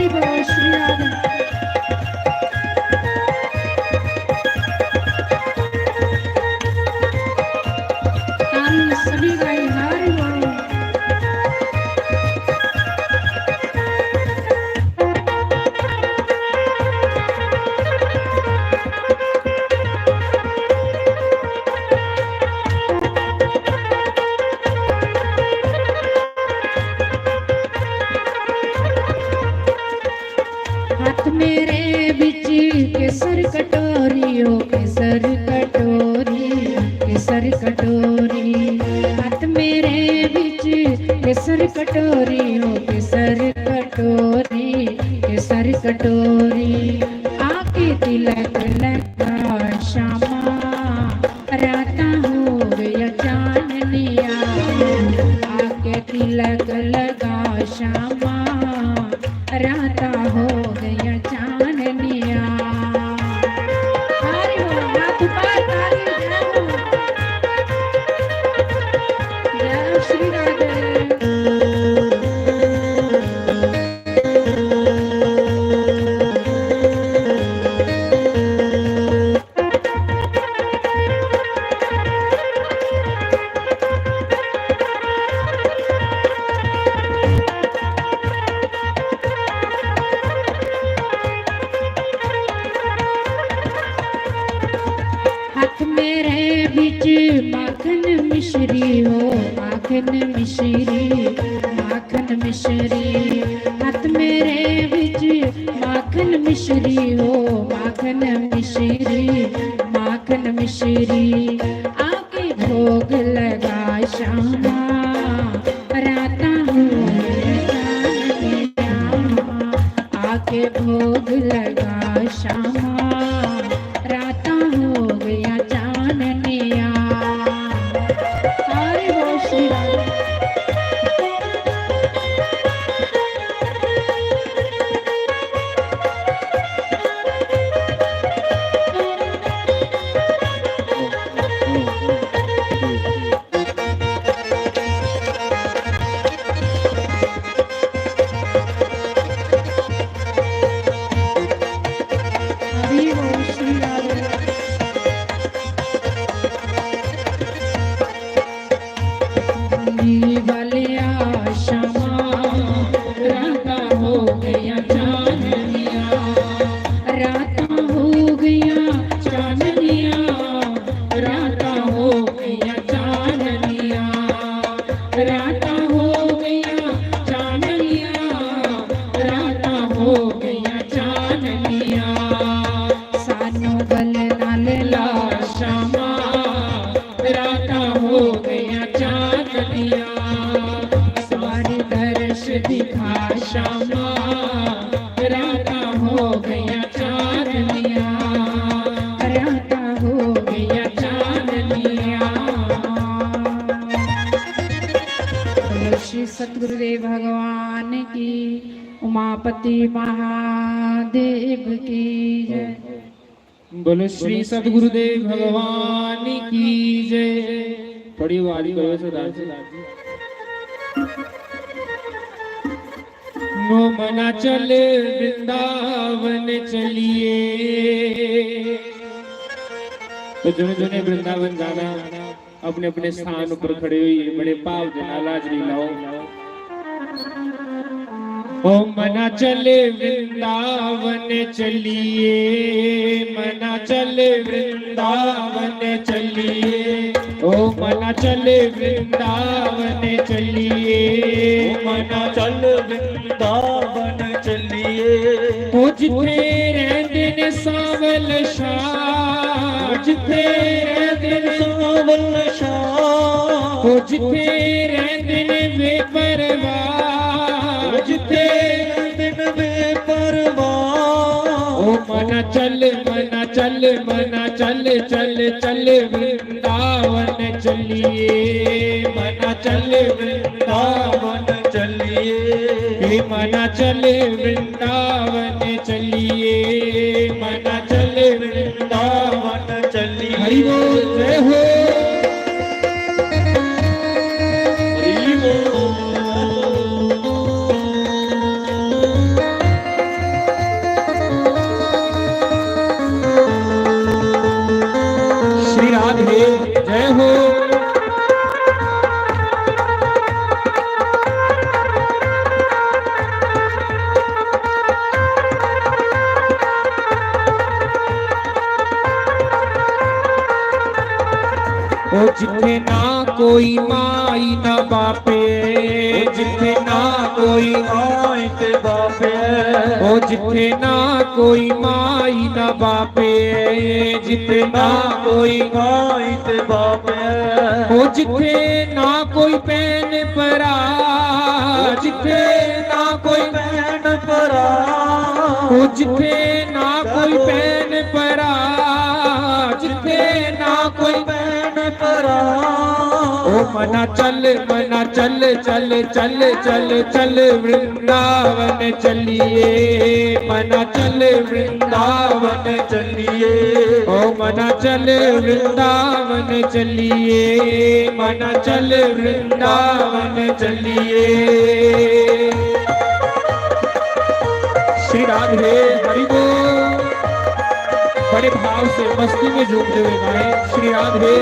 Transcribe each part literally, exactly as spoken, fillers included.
बोलो श्री राधे। ताली सभी गाई, हरि बोल। हाथ मेरे बिच केसर कटोरी, ओ केसर कटोरी, केसर कटोरी। हाथ मेरे बिच केसर कटोरी, ओ केसर कटोरी, केसर कटोरी। आके तिलक लगा श्यामा, रातां हो गया चाननिया। आके तिलक लगा श्यामा, रातां हो गया चाननिया। हरि बोल, हाथ ऊपर, ताली बजाओ। जय श्री राधे। हाथ मेरे बिच माखन मिश्री हो, माखन मिश्री, माखन मिश्री। हाथ मेरे बिच माखन मिश्री हो, माखन मिश्री, माखन मिश्री। आके भोग लगा श्यामा, रातां हो गया चाननिया। आके भोग लगा श्यामा, रातां हो गया चाननिया। हरि बोल श्री राम। हरि बोल श्री राधे। दिवालिया श्यामा, रातां हो गया चाननिया, रातां हो गया चाननिया, रातां हो गया चाननिया, रातां हो गया चाननिया, रातां हो गया चाननिया। सानू गल नाल ला श्यामा, रातां हो गया चाननिया। सारे दर्श दिखा श्यामा, रातां हो गया चाननिया, रातां हो गया चाननिया। बोलो श्री सतगुरुदेव भगवान की, उमापति महादेव की जय। बोलो श्री सतगुरुदेव भगवान की जय। थोड़ी आवाज करो सरदार जी। ओ मना चल वृंदावन चलिए। तो जिन्होंने जिन्होंने वृंदावन जाना, अपने अपने स्थान ऊपर खड़े होइए, बड़े भाव दे नाल हाजरी लाओ। ओ मना चल वृंदावन चलिए, मना चल वृंदावन चलिए, ओ मना चल वृंदावन चलिए, ओ मना चल वृंदावन चलिए। ओ जिथे रहंदे ने सांवल शाह, ओ जिथे रहंदे ने सांवल शाह, ओ जिथे रहंदे ने बेपरवाह, ओ जिथे रहंदे ने बेपरवाह। ओ मना चल, मना चल, मना चल, चल, चल वृंदावन चलिए, मना चल वृंदावन चलिए, हे मना चल वृंदावन चलिए, मना चल वृंदावन चलिए। हरि बोल, जय हो। हरि बोल। ओ जित्थे ना कोई माई ना बापे, ओ जित्थे ना कोई माई ते बापे, ओ जित्थे ना कोई माई ना बापे, जित्थे ना कोई माई ते बापे, ओ जित्थे ना कोई भैन भरा, जित्थे ना कोई भैन भरा, ओ जित्थे ना कोई भैन भरा, जित्थे ना कोई भैन भरा। ओ मना चल, मना चल, चल, चल, चल, चल वृंदावन चलिए, मना चल वृंदावन चलिए। ओ मना चल वृंदावन चलिए, मना चल वृंदावन चलिए। श्री राधे हरि बोल। बड़े भाव से मस्ती में झूमते हुए गाएं श्री राधे।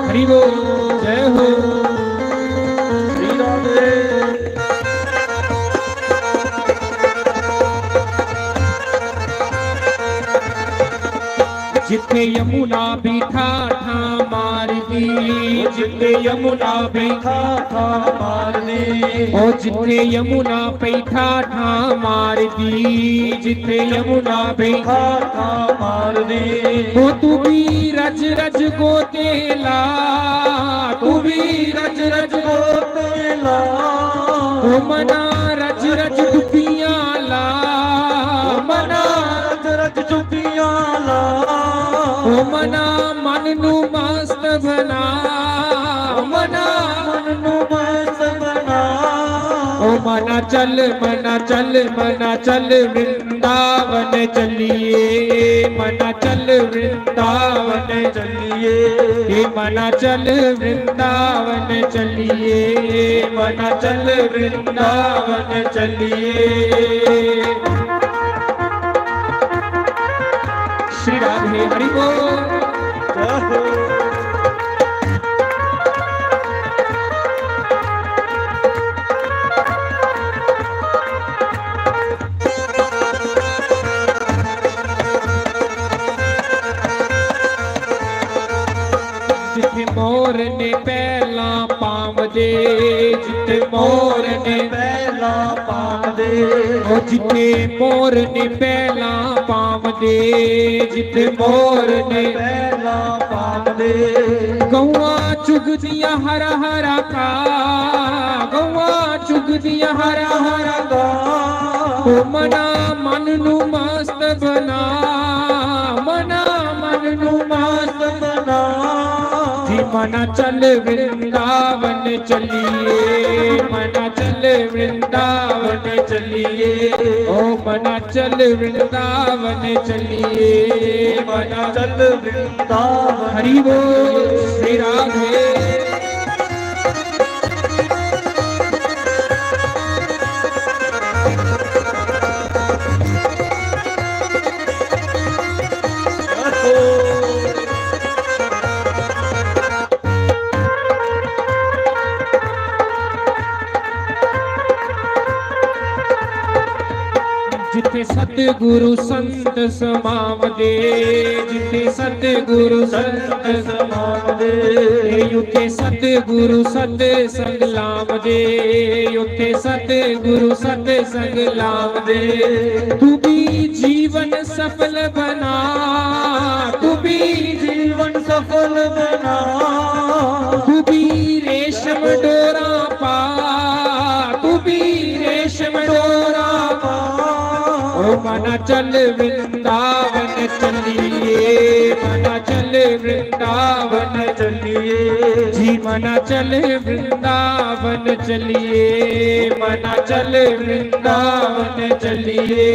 हरि बोल, जय हो श्री राधे। जिथे यमुना भी ठाठा मार दी, जिथे यमुना भी ठाठा मार दी, ओ जिथे यमुना पई ठाठा मार दी, जिथे यमुना पई ठाठा मार दी। ओ तू भी रज रज गोते ला, तू भी रज रज गोते ला। ओ मना रज रज डुबियां ला, ओ मना रज रज डुबियां ला। ओ मना मन नू मस्त बना, ओ मना मन नू मस्त बना। ओ मना चल, मना चल, मना चल वृंदावन चलिए, मना चल वृंदावन चलिए। हे मना चल वृंदावन चलिए, मना चल वृंदावन चलिए। श्री राधे हरि बोल। जिथे मोर ने पहला पावदे, जिथे मोर ने पहला पावदे, ओ जिथे मोर ने पहला पावदे, जिथे मोर ने पहला पावदे। गौआ चुगदियां हरा हरा घा, गौआ चुगदियां हरा हरा घा। ओ मना मन नू मस्त बना, मना मन नू मस्त बना। जी मना चल वृंदावन चलिए, मना चल वृंदावन चलिए। ओ मना चल वृंदावन चलिए, मना चल वृंदावन। हरि बोल श्री राधे। जिथे सतगुरु संत समावदे, जिथे सतगुरु संत समावदे, उथे सतगुरु सत संग लावदे, उथे सतगुरु सत संग लावदे। तू भी जीवन सफल बना, तू भी जीवन सफल बना। तू भी रेशम डोरा पा, तू भी रेशम डोरा पा। ओ मना चल वृंदावन चलिए, मना चल वृंदावन चलिए। जी मना चल वृंदावन चलिए, मना चल वृंदावन चलिए।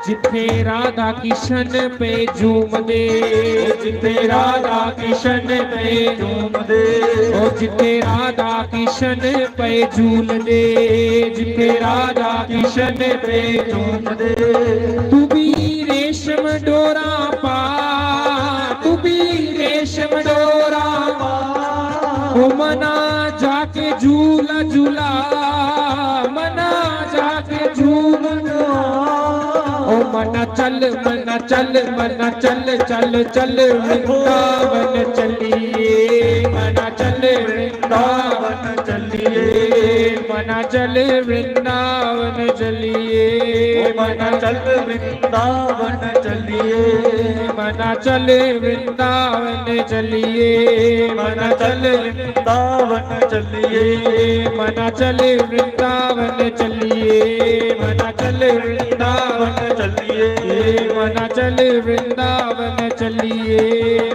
जित्थे राधा किशन पे झूमदे, जित्थे राधा किशन पे झूमदे, ओ जित्थे राधा किशन पे झूलदे, जित्थे राधा किशन पे झूमदे। तू भी रेशम डोरा पा, तू भी रेशम डोरा पा, ओ मना जाके झूला झूला, मना जाके झूला झूला। ओ मना चल, मना चल, मना चल, चल, चल वृंदावन चलिए, मना चल वृंदावन चलिए, मना चल वृंदावन चलिए, मना चल वृंदावन चलिए, मना चल वृंदावन चलिए, मना चल वृंदावन चलिए, मना चल वृंदावन चलिए, मना चल वृंदावन चलिए, मना चल वृंदावन चलिए,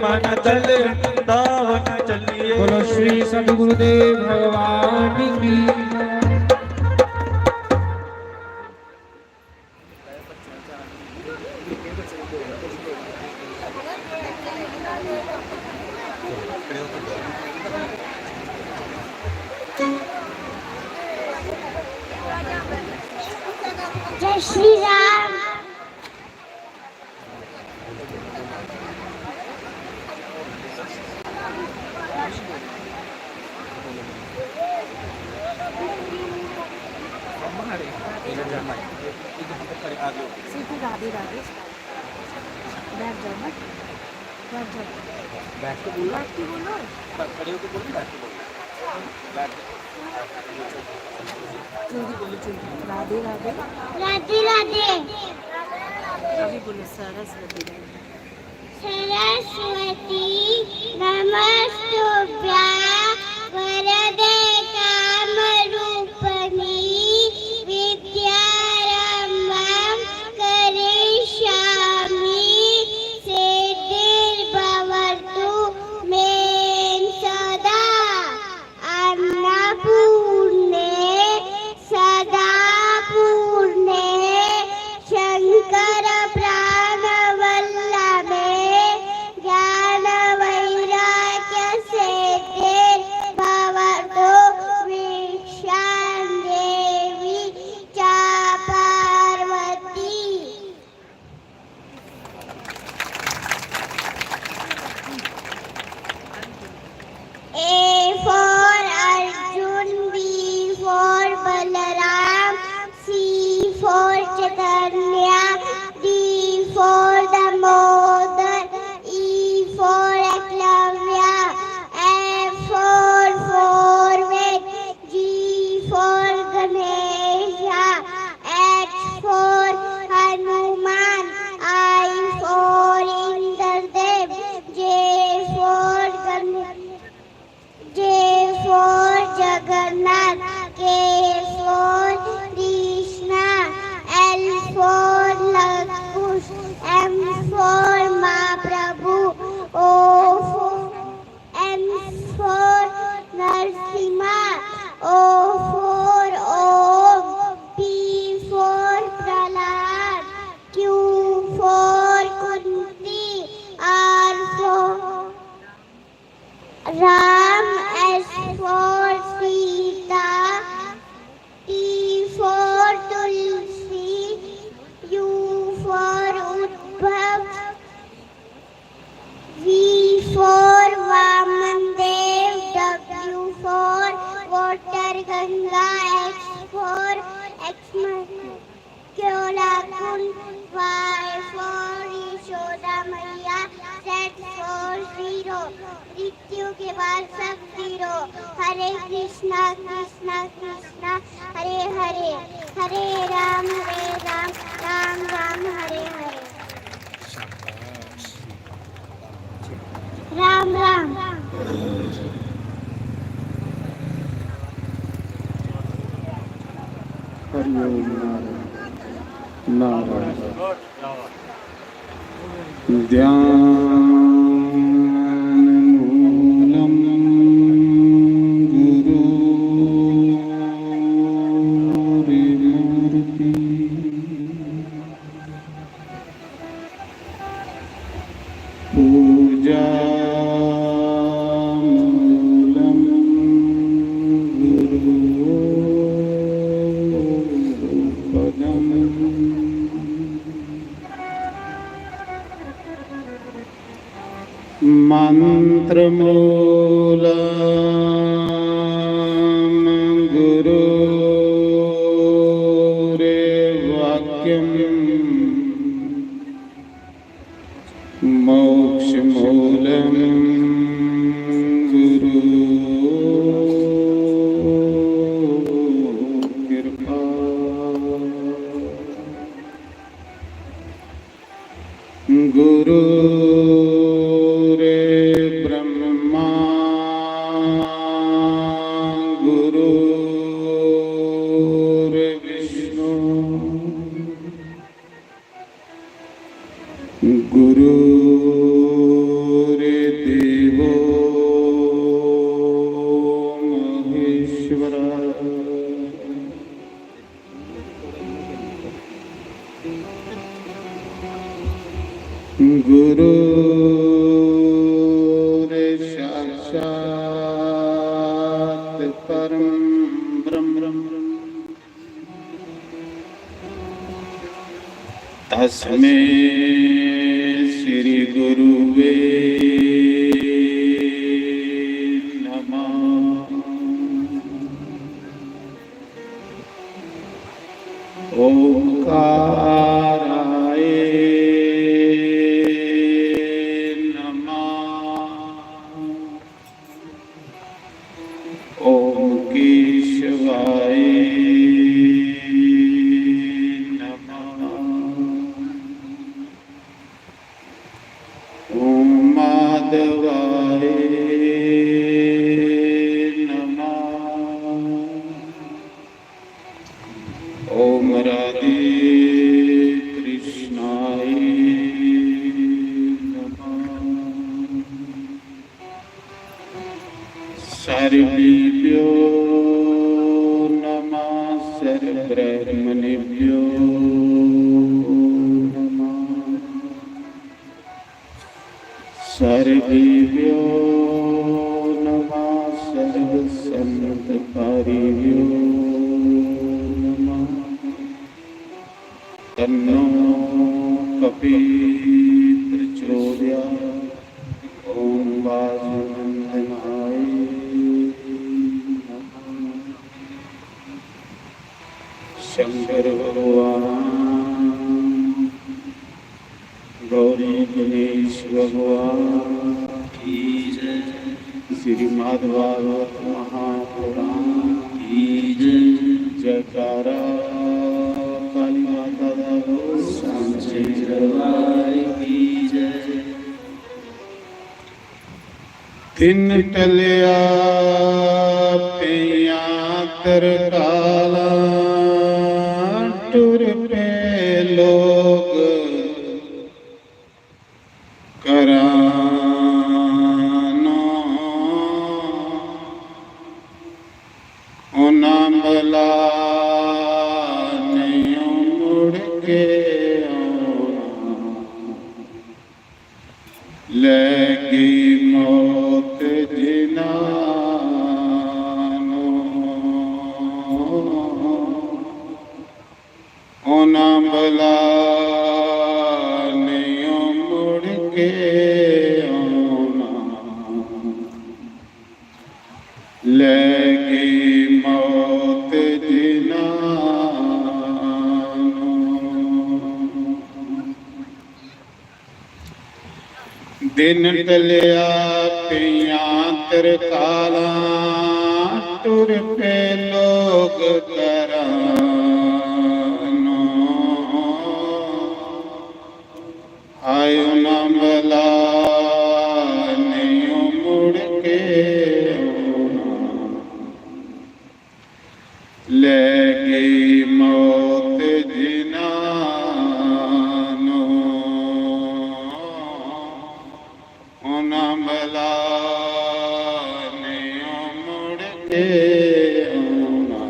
मना चल वृंदावन चलिए। बोलो श्री सद्गुरुदेव भगवान की। जय श्री राम। सीधी राधे राधे। बैठ जाओ ना, बैठ जाओ। बैठ के बोलो। बैठ के बोलो। ब-, खड़े होके बोलो, बैठ के बोलो। बैठ के। जल्दी बोलो, जल्दी। राधे राधे। राधे राधे। अभी बोलो, सरस्वती। सरस्वती नमस्तुभ्यं वरदे कामरूपिणी, विद्यारम्भं करिष्यामि सिद्धिर्भवतु मे सदा। अन्नपूर्णे सदा पूर्णे शंकर प्राणवल्लभे ज्ञान वैराग्य सिद्धिर्भवतु विश्वां देवी च Parvati. A for Arjun, B for Balaram, C for Chaitanya, D for Damodar, E for Eklavya, F for forward, G for Ganesha, H for Hanuman, I for Indradev, J for Gan-, J for Jagannath, K for Krishna, L for Lakush, M for Mahaprabhu, O for N for Narsimha, O for Om, P for Prahlad, Q for Kunti, R for Ram, S for Sita, T for Tulsi, U for Udbhav, V for Vaman Dev, W for water Ganga, X for Xmas, Kyola Kund, Y for Yashoda Maiya, Z for zero, मृत्यु के बाद सब zero। हरे कृष्णा, कृष्णा कृष्णा, हरे हरे, हरे राम, हरे राम, राम राम, हरे हरे। राम राम। हरि ओम नारायण, नारायण। ध्यानमूलं गुरोर्मूर्ति। पूजा मूलं गुरु पदम्। मन्त्रमूलं गुरोर्वाक्यम्। मोक्षमूलं गुरु कृपा। गुरुर्ब्रह्मा गुरुर्विष्णु गुरुर्देवो महेश्वर। गुरुर्साक्षात् परं ब्रह्म। तस्मै श्री गुरुवे नमः। ओंकाराय नमः। ओम केशवाय नमः। ओम माधवाय नमः। ओम राधे कृष्णाय नमः। सर्वेभ्यो नमः, सर्वब्रह्मणेभ्यो नमः। सर्वेभ्यो नमः, सर्वसंतकारिभ्यो नमः। तन्नो कपि प्रचोदयात्। ओम वासुनंदनाय नमः। शंकर भगवान, गौरी गणेश भगवान की जय। श्रीमद् भागवत महापुराण की जय। जयकारा काली माता दा बोल। सांचे दरबार की जय। दिन टलिया पेइयां तरकालां, टुर पे लोग घरां नूं। उन्हां भला नेईं मुड़ के औना। लै गई मौत जिन्हां नूं, उन्हां भला नेईं मुड़ के औना। लै गई मौत जिन्हां नूं। दिन टलिया पेइयां तरकालां, टुर पे लोग घरां नूं। हाय उन्हां भला नेईं मुड़ के औना। लै गई मौत जिन्हां नूं, उन्हां भला नेईं मुड़ के औना।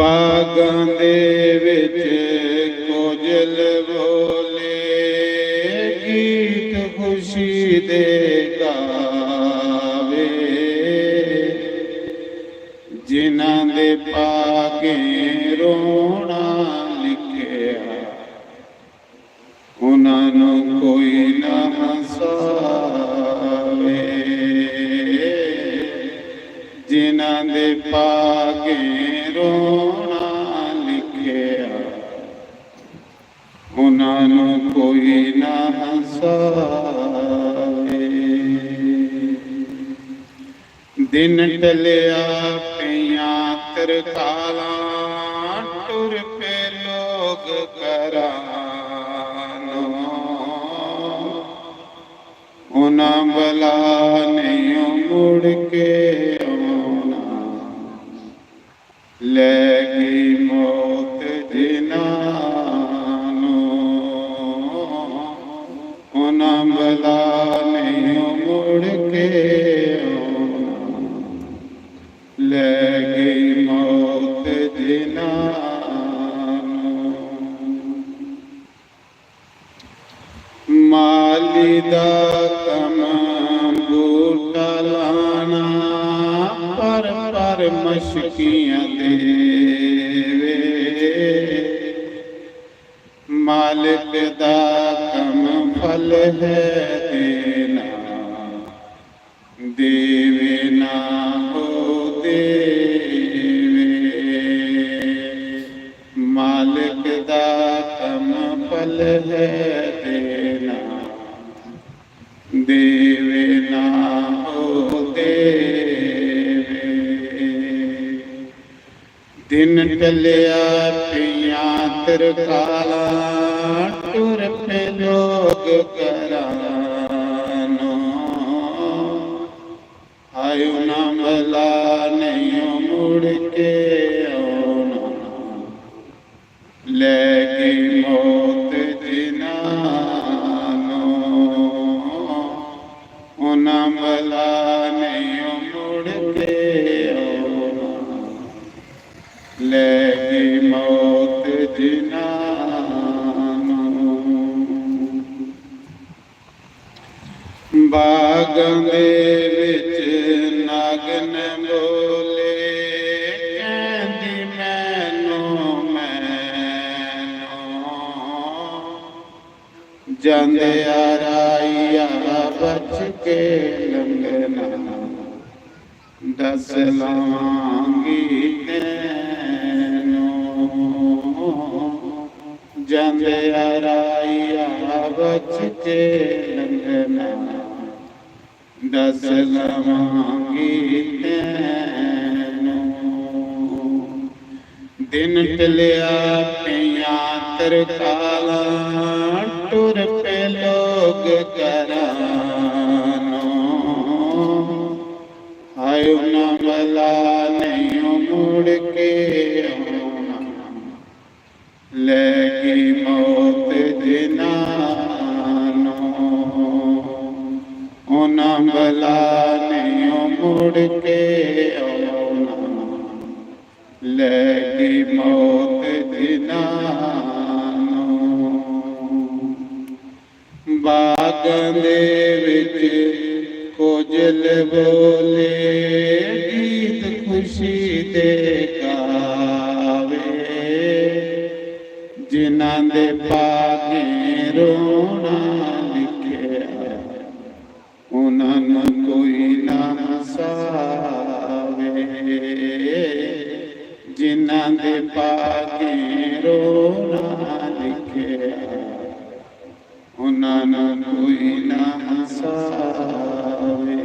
बागां दे विच कोयल बोले, गीत खुशी दे गावे। जिन्हां दे भागें रोना लिखिया, उन्हां नूं कोई ना हंसावे। जिन्हां दे भागें रोना लिखिया, उन्हां नूं कोई ना हंसावे। दिन टलिया पईयां तरकालां, टुर पे लोग घरां नूं। उन्हां बला नहीं मुड़ के आउणा, लै गई मौत जिन्हां नूं। उन्हां बला नहीं मुड़ के आउणा, लै गई मौत जिन्हां नूं। माली दा कम बूटा लाना, पर पर मशकियां देवे। मालिक दा कम फल है देना, देवे ना हो देवे। मालिक दा कम फल है देना, देवे ना हो देवे। दिन टलिया पईयां तरकालां, टुर पे लोग घरां नूं। हाय उन्हां बला नहीं मुड़ के आउणा, लै गई मौत जिन्हां नूं। उन्हां बला नहीं मुड़ के आउणा, लै गई मौत जिन्हां नूं। बागां दे विच नागन बोले, कहंदी मैनू, मैनू। जांदे आराइया बच के लंघना, दस लवांगी तैनू। जांदे आराइया बच के लंघना, दस लवांगी तैनू। दिन टलिया पईयां तरकालां, टुर पे लोग घरां नूं। हाय उन्हां बला नहीं मुड़ के आउणा, लै गई मौत जिन्हां नूं। उन्हां बला नहीं मुड़ के आउणा, लै गई मौत जिन्हां नूं। बागां दे विच कोयल बोले, गीत खुशी दे गावे। जिन्हां दे भागें रोना लिखिया, उन्हां नूं कोई ना हंसावे। जिन्हां दे भागें रोना लिखिया, उन्हां नूं कोई ना हंसावे।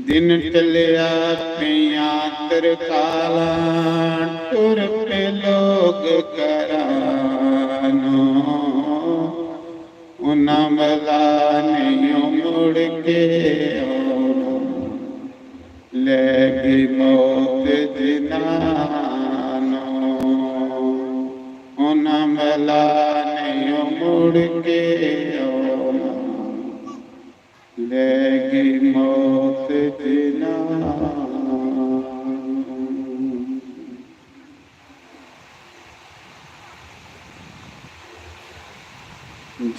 दिन टलिया पईयां तरकालां, टुर पे लोग घरां नूं। उन्हां बला नहीं मुड़ के आउणा, लै गई मौत जिन्हां नूं। उन्हां बला नहीं मुड़ के आउणा, लै गई मौत जिन्हां नूं।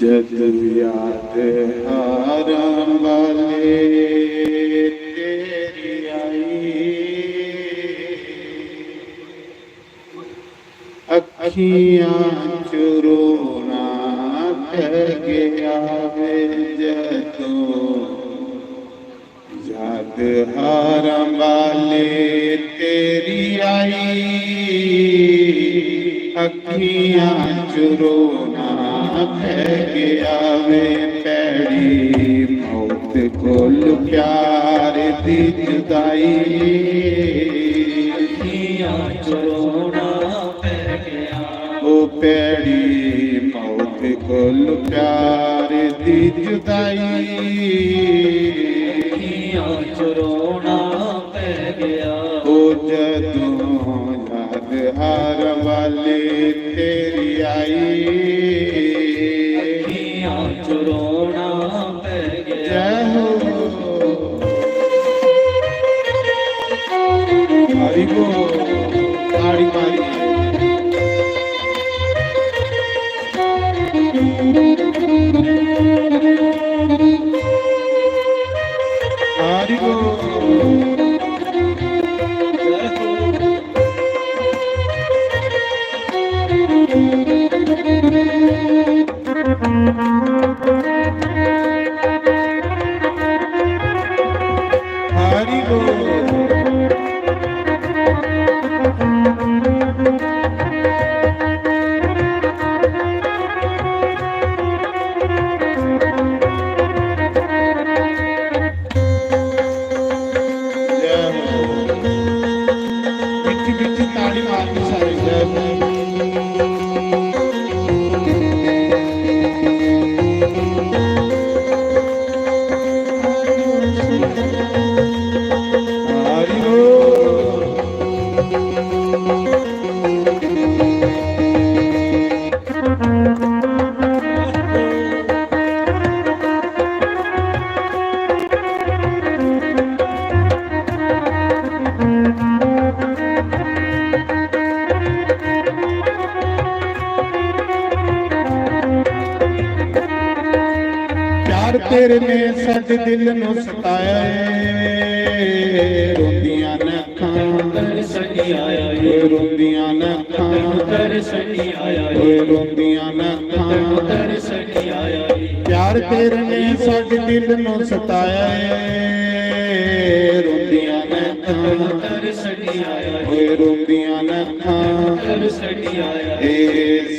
जद याद हारां वाले तेरी आई, अखियां च रोना पै गया वे जदों। याद हारां वाले तेरी आई, अखियां च रोना पै गया वे, भैड़ी मौत कोल प्यार दी जुदाई। अखियां च रोना पै गया। ओ भैड़ी मौत कोल प्यार दी जुदाई। अखियां च रोना पै गया। ओ जदों याद हारां वाले तेरी आई। अखियां च रोना पै गया। जय हो। हरि बोल। ताड़ी मारी। हरि बोल। हरि बोल। जय हो। मिट्ठी मिट्ठी ताड़ी मारनी सारे। जय हो। हरि बोल। प्यार तेरे ने साडे दिल नू सताया ਏ, ਰੋਂਦੀਆਂ ਨੇ ਅੱਖਾਂ, ਰੋਂਦੀਆਂ ਨੇ ਅੱਖਾਂ, ਓਏ ਰੋਂਦੀਆਂ ਨੇ ਅੱਖਾਂ। ਪਿਆਰ ਤੇਰੇ ਨੇ ਸਾਡੇ ਦਿਲ ਨੂੰ ਸਤਾਇਆ ਏ, ਰੋਂਦੀਆਂ ਨੇ ਅੱਖਾਂ, ਓਏ ਰੋਂਦੀਆਂ ਨੇ ਅੱਖਾਂ। ਏ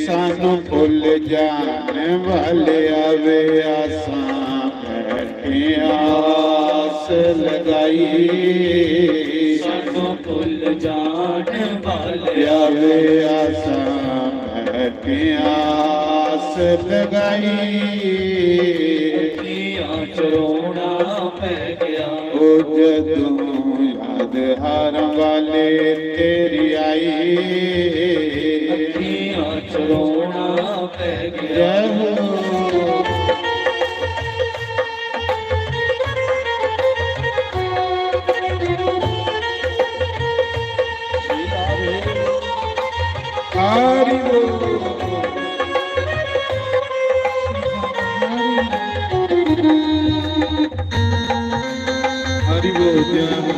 ਸਾਨੂੰ ਭੁੱਲ ਜਾਣ ਵਾਲਿਆ ਵੇ, ਆਸਾਂ ਬੈਠੇ ਆਸ ਲਗਾਈ। ਸਾਨੂੰ ਭੁੱਲ ਜਾਣ ਵਾਲਿਆ ਵੇ, ਆਸਾਂ ਬੈਠੇ ਆਸ ਲਗਾਈ। ਅੱਖੀਆਂ ਚ ਰੋਣਾ ਪੈ ਗਿਆ। ਉਹ ਜਦੋਂ ਯਾਦ ਹਾਰਾਂ ਵਾਲੇ ਤੇਰੀ ਆਈ। ਅੱਖੀਆਂ ਚ ਰੋਣਾ ਪੈ ਗਿਆ। ਜੈ ਹੋ। हरि बोल। हरि बोल, जय हो।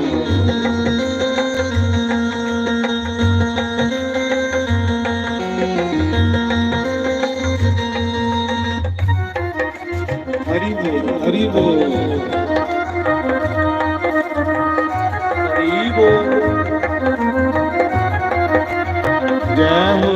हरि बोल, हरि बोल। हरि बोल। जय हो।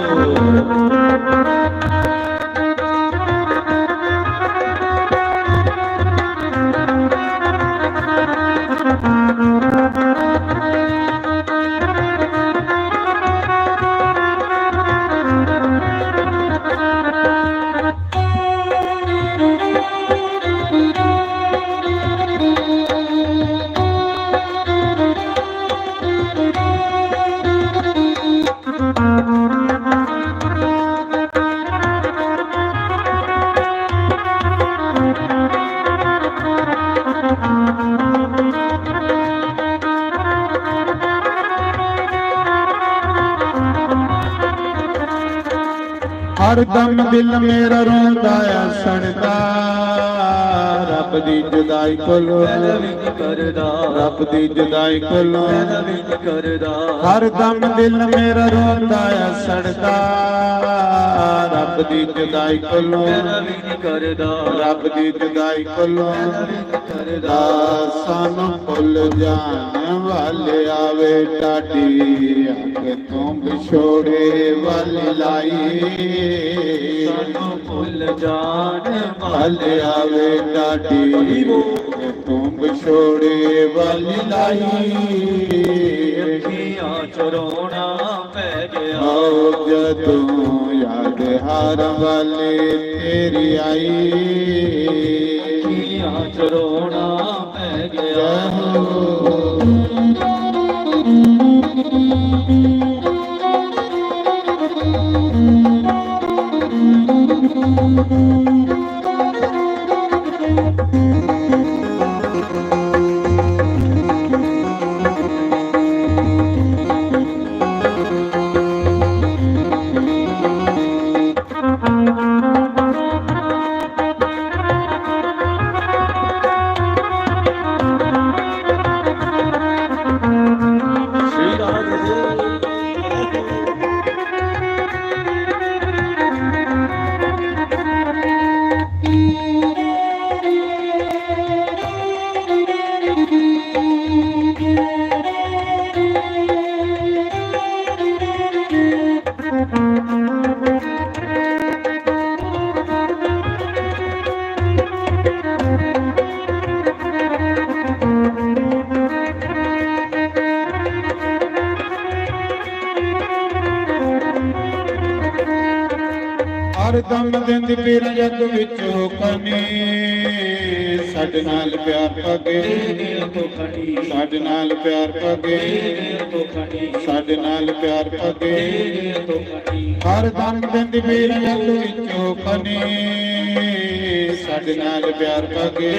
हर दम दिल मेरा रोंदा ऐ सड़दा, रब दी जुदाई कोलों। पैदा भी नहीं करदा। रब दी जुदाई कोलों। पैदा भी नहीं करदा। हर दम दिल मेरा रोंदा ऐ सड़दा, रब दी जुदाई कोलों। पैदा भी नहीं करदा। रब दी जुदाई कोलों। पैदा भी नहीं करदा। सानू भुल जान वाले आवे टाडी, अख तू विछोड़े वाली लाई। सानू भुल जान वाले आवे टाडी, अख तू विछोड़े वाली लाई। अखियां च रोना पै गया। ओ जदों याद हार वाली तेरी आई। अखियां च रोना पै गया। हर दम दिंद पीर जग विच हुक्म, साडे नाल प्यार पगे, साडे नाल प्यार पगे, साडे नाल प्यार पगे। हर दम दिंद पीर जग विच हुक्म, साडे नाल प्यार पगे,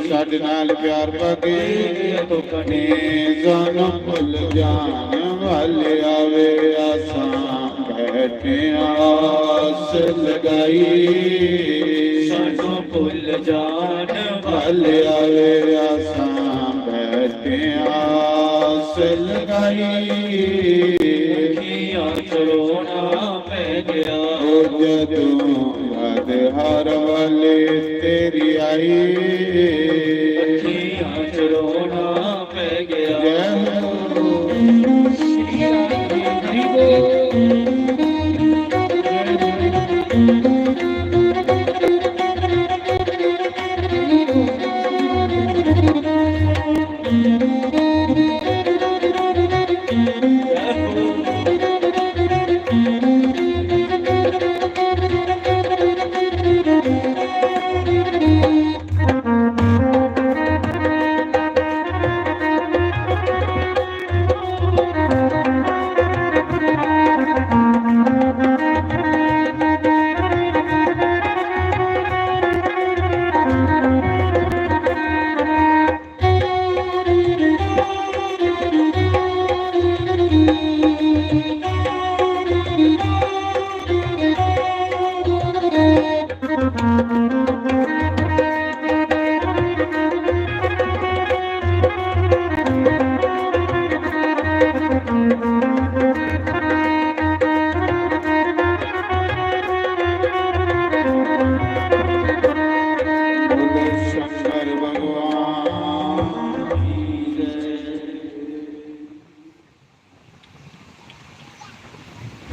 साडे नाल प्यार पगे। ने जान भुल जान वाले आवे, असां बैठे आस लगाई। सानू भुल जान वाले आवे, असां बैठे आस लगाई। अखियां च रोना पै गया। ओ जदों याद हार वाली तेरी आई। अखियां च रोना पै गया। जय हो। शंकर भगवान की जय।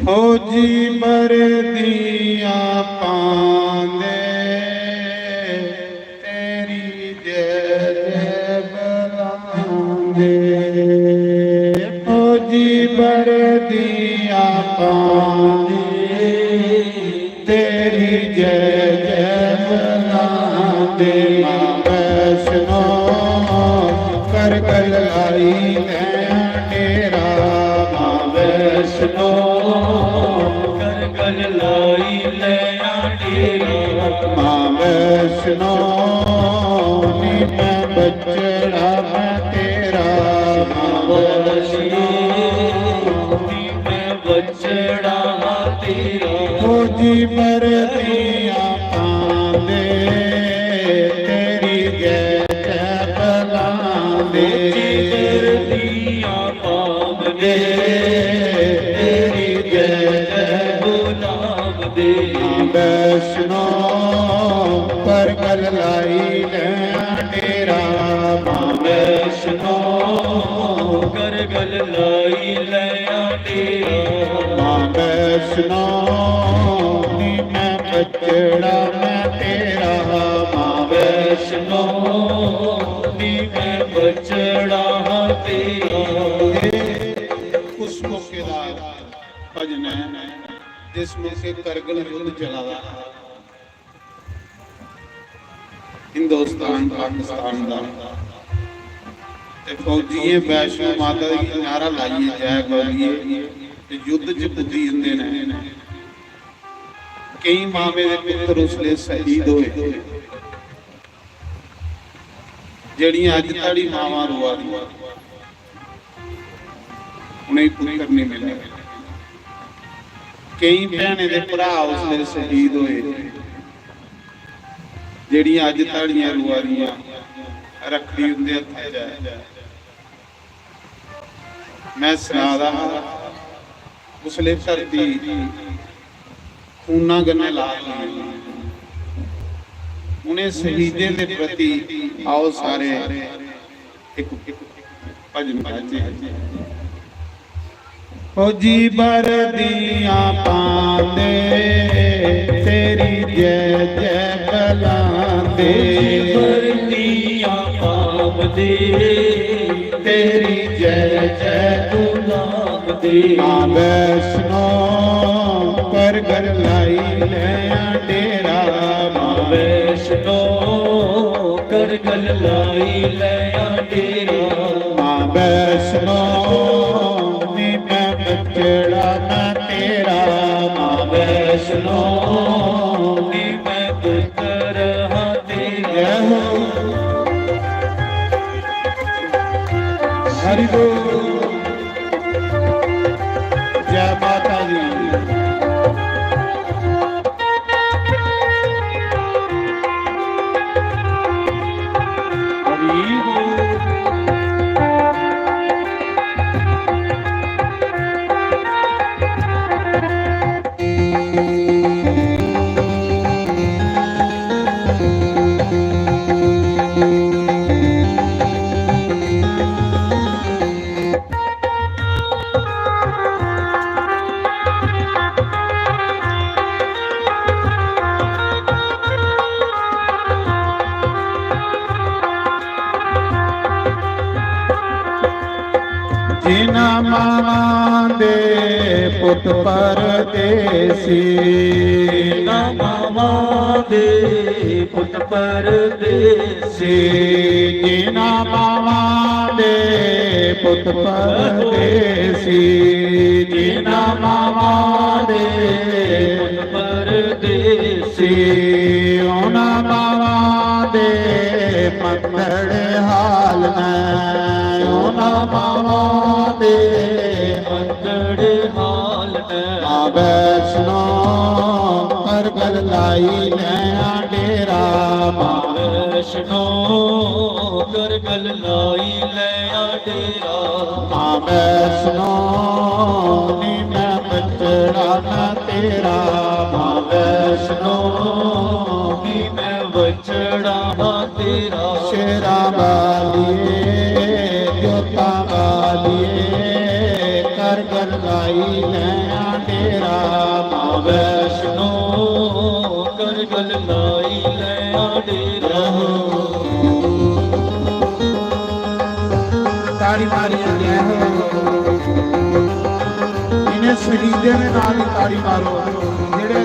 फौजी वर्दियां पांदे तेरी जय जय बुलांदे। फौजी वर्दियां पांदे तेरी जय जय बुलांदे। मां वैष्णो करगल आई नैना डेरा। मां वैष्णो करगल लाई नैना डेरा। मां वैष्णो नी मैं बछड़ा मैं तेरा। मां वैष्णो नी मैं बछड़ा तेरा। परतियां पांदे, तेरी जय जय बुलांदे। धरतियां पांदे, तेरी जय जय बुलांदे। मां वैष्णो, परगल लाई लैं डेरा। मां वैष्णो, परगल लाई लैं डेरा। मां वैष्णो, नी मैं बछड़ा मैं तेरा। मां वैष्णो, नी मैं बछड़ा तेरा। उस मौके दा भजन है, जिस मौके करगिल युद्ध चला दा, हिंदुस्तान पाकिस्तान दा, ते फौजियें वैष्णो माता गी नारा लाइयै जय बोलियै ते युद्ध च पुज्जी जंदे न। केईं मावें दे पुत्तर उसले शहीद होए, जेह्ड़ियां अज्ज धोड़ी मावां रोआ दियां, उ'नेंगी पुत्तर नहीं मिले। केईं भैनें दे भ्राऽ उसले शहीद होए, जेह्ड़ियां अज्ज धोड़ी रोआ दियां, रक्खड़ी उं'दे हत्थै च ऐ। मैं सना दा हा, उसले धरती खूना कन्नै लाल होई गेई। उ'नें शहीदें दे प्रति आओ सारे इक भजन गाचै। फौजी वर्दियां पांदे, तेरी जय जय बुलांदे। फौजी वर्दियां पांदे, तेरी जय जय बुलांदे। मां वैष्णो, परगट लाई लैं डेरा। मां वैष्णो, परगट लाई लैं डेरा। मां वैष्णो, नी मैं बछड़ा मैं तेरा। मां वैष्णो, नी मैं पुत्तर हां तेरा। जय हो। हरि बोल। जय माता दी। हरि बोल। जिन्हां मावां दे पुत्त परदेसी, जिन्हां मावां दे पुत्त परदेसी, जिन्हां मावां दे पुत्त परदेसी, जिन्हां मावां दे पुत्त परदेसी, उन्हां मावां दे मंदड़े हाल न, उन्हां मावां दे मंदड़े हाल न। मां वैष्णो, परगट लाई लैं डेरा। मां वैष्णो, परगट लाई लैं डेरा। मां वैष्णो, नी मैं बछड़ा ना तेरा। मां वैष्णो, नी मैं बछड़ा ना तेरा। शेरां वालिए, जोतां वालिए, परगट लाई लैं डेरा। मां वैष्णो, परगट लाई लैं डेरा। ताड़ी मारियै जय हो। इन्हें शहीदें दे नां दी ताड़ी मारो, जेह्ड़े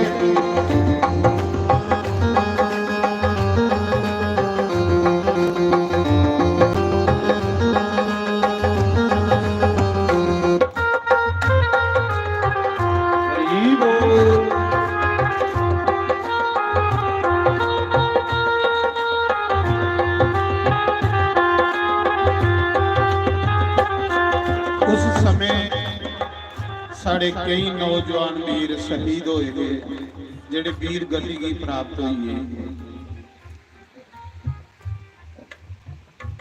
उस समें साढ़े केई नौजवान वीर शहीद होए गे। जेह्ड़े वीर गति गी प्राप्त होइये।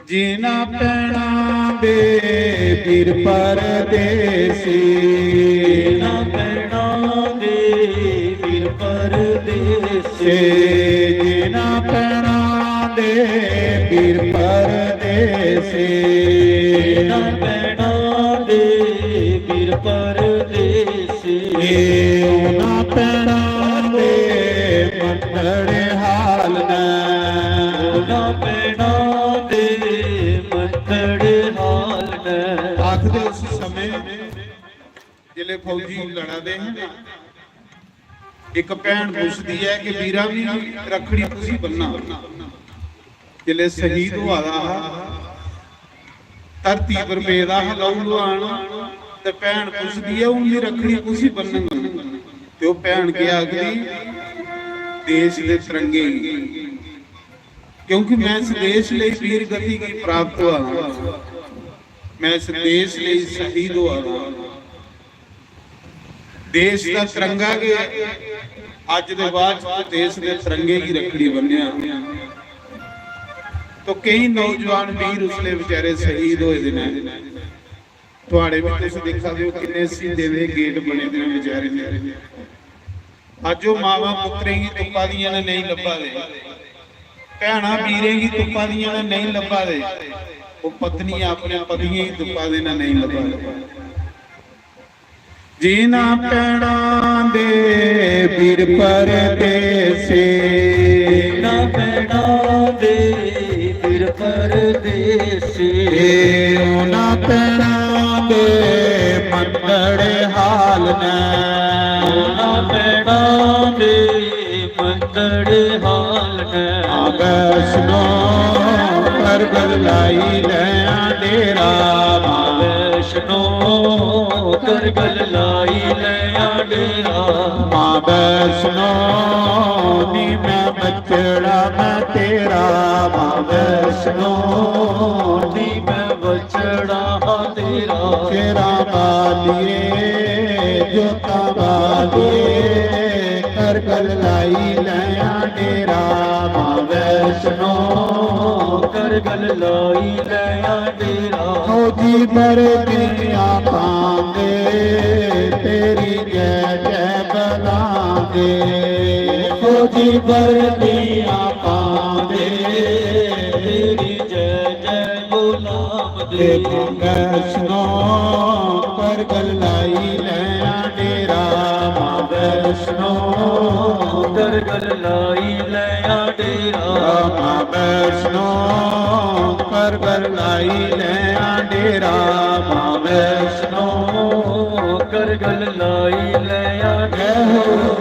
जिन्हां भैणां दे वीर परदेसी, जिन्हां भैणां दे वीर परदेसी, जिन्हां भैणां दे वीर परदेसी, जिन्हां भैणां दे वीर परदेसी। ए उन्हां भैणां दे मंदड़े हाल न। उन्हां भैणां दे मंदड़े हाल न। आखदे उस समय जिसलै फौजी लड़ा दे हे ना, इक भैन पुछदी ऐ कि "वीरा, मी रक्खड़ी कुसी बन्ना?" जिसलै शहीद होआ दा हा, धरती पर पेदा हा लहू लुहान, ते भैन पुछदी ऐ, "हून मी रक्खड़ी कुसी बन्नग?" ते ओह् भैन केह् आखदी, "देश दे तिरंगे गी, क्योंकि मैं इस देश लेई वीर गति गी प्राप्त होआ दा, मैं इस देश लेई शहीद होआ दा।" देश दा तिरंगा गै अज्ज दे बाद च देश दे तिरंगे गी रक्खड़ी बन्नेआ। तो केई नौजवान वीर उसले बेचारे शहीद होए दे न। थुआड़े भी तुस दिक्खा दे हो किन्ने शहीदें दे गेट बने दे न बेचारे दे। अज्ज ओह् मावां पुत्तरें गी तुप्पा दियां न, नेईं लब्भा दे। भैनां वीरें गी तुप्पा दियां न, नेईं लब्भा दे। ओह् पत्नियां अपने पतियें गी तुप्पा दे न, नेईं लब्भा दे। जिन्हां भैणां दे वीर परदेसी, जिन्हां भैणां दे वीर परदेसी। ए उन्हां भैणां दे मंदड़े हाल न। उन्हां भैणां दे मंदड़े हाल न। मां वैष्णो करगल लाई लैं डेरा, मां वैष्णो करगल लाई लैं डेरा। मां वैष्णो नी मैं बछड़ा मैं तेरा, मां वैष्णो नी मैं बछड़ा तेरा। तेरा बालिए जोता बालिए करगल लाई लैं डेरा, मां वैष्णो करगल लाई लैं डेरा। फौजी वर्दियां पांदे तेरी जय जय बलांदे। फौजी वर्दियां पांदे तेरी जय जय बलांदे। मां वैष्णो करगल लाई लैं डेरा, मां वैष्णो करगल लाई लैं डेरा। मां वैष्णो करगल लाई लैं डेरा, मां वैष्णो करगल लाई लैं डेरा।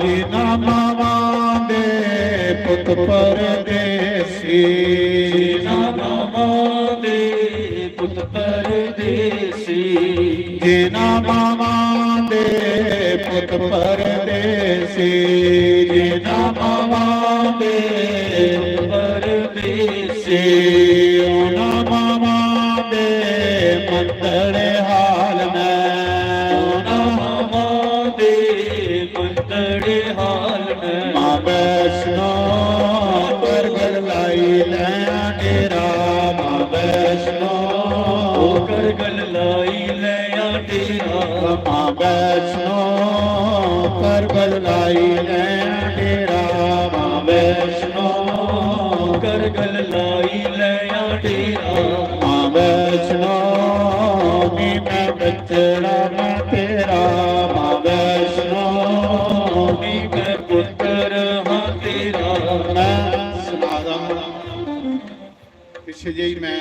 जिन्हां मावां दे पुत परदेसी, जिन्हां मावां दे पुत परदेसी। जिन्हां मावां दे पुत परदेसी, जिन्हां मावां दे परदेसी। उन्हां मावां दे मंदड़े हाल न, उन्हां मावां दे गल लाई लया डेरा। मां वैष्णो नी मैं बच्चड़ा मैं तेरा, मां वैष्णो नी मैं पुत्र हाँ तेरा। मैं सुना दा, पिछे जेही मैं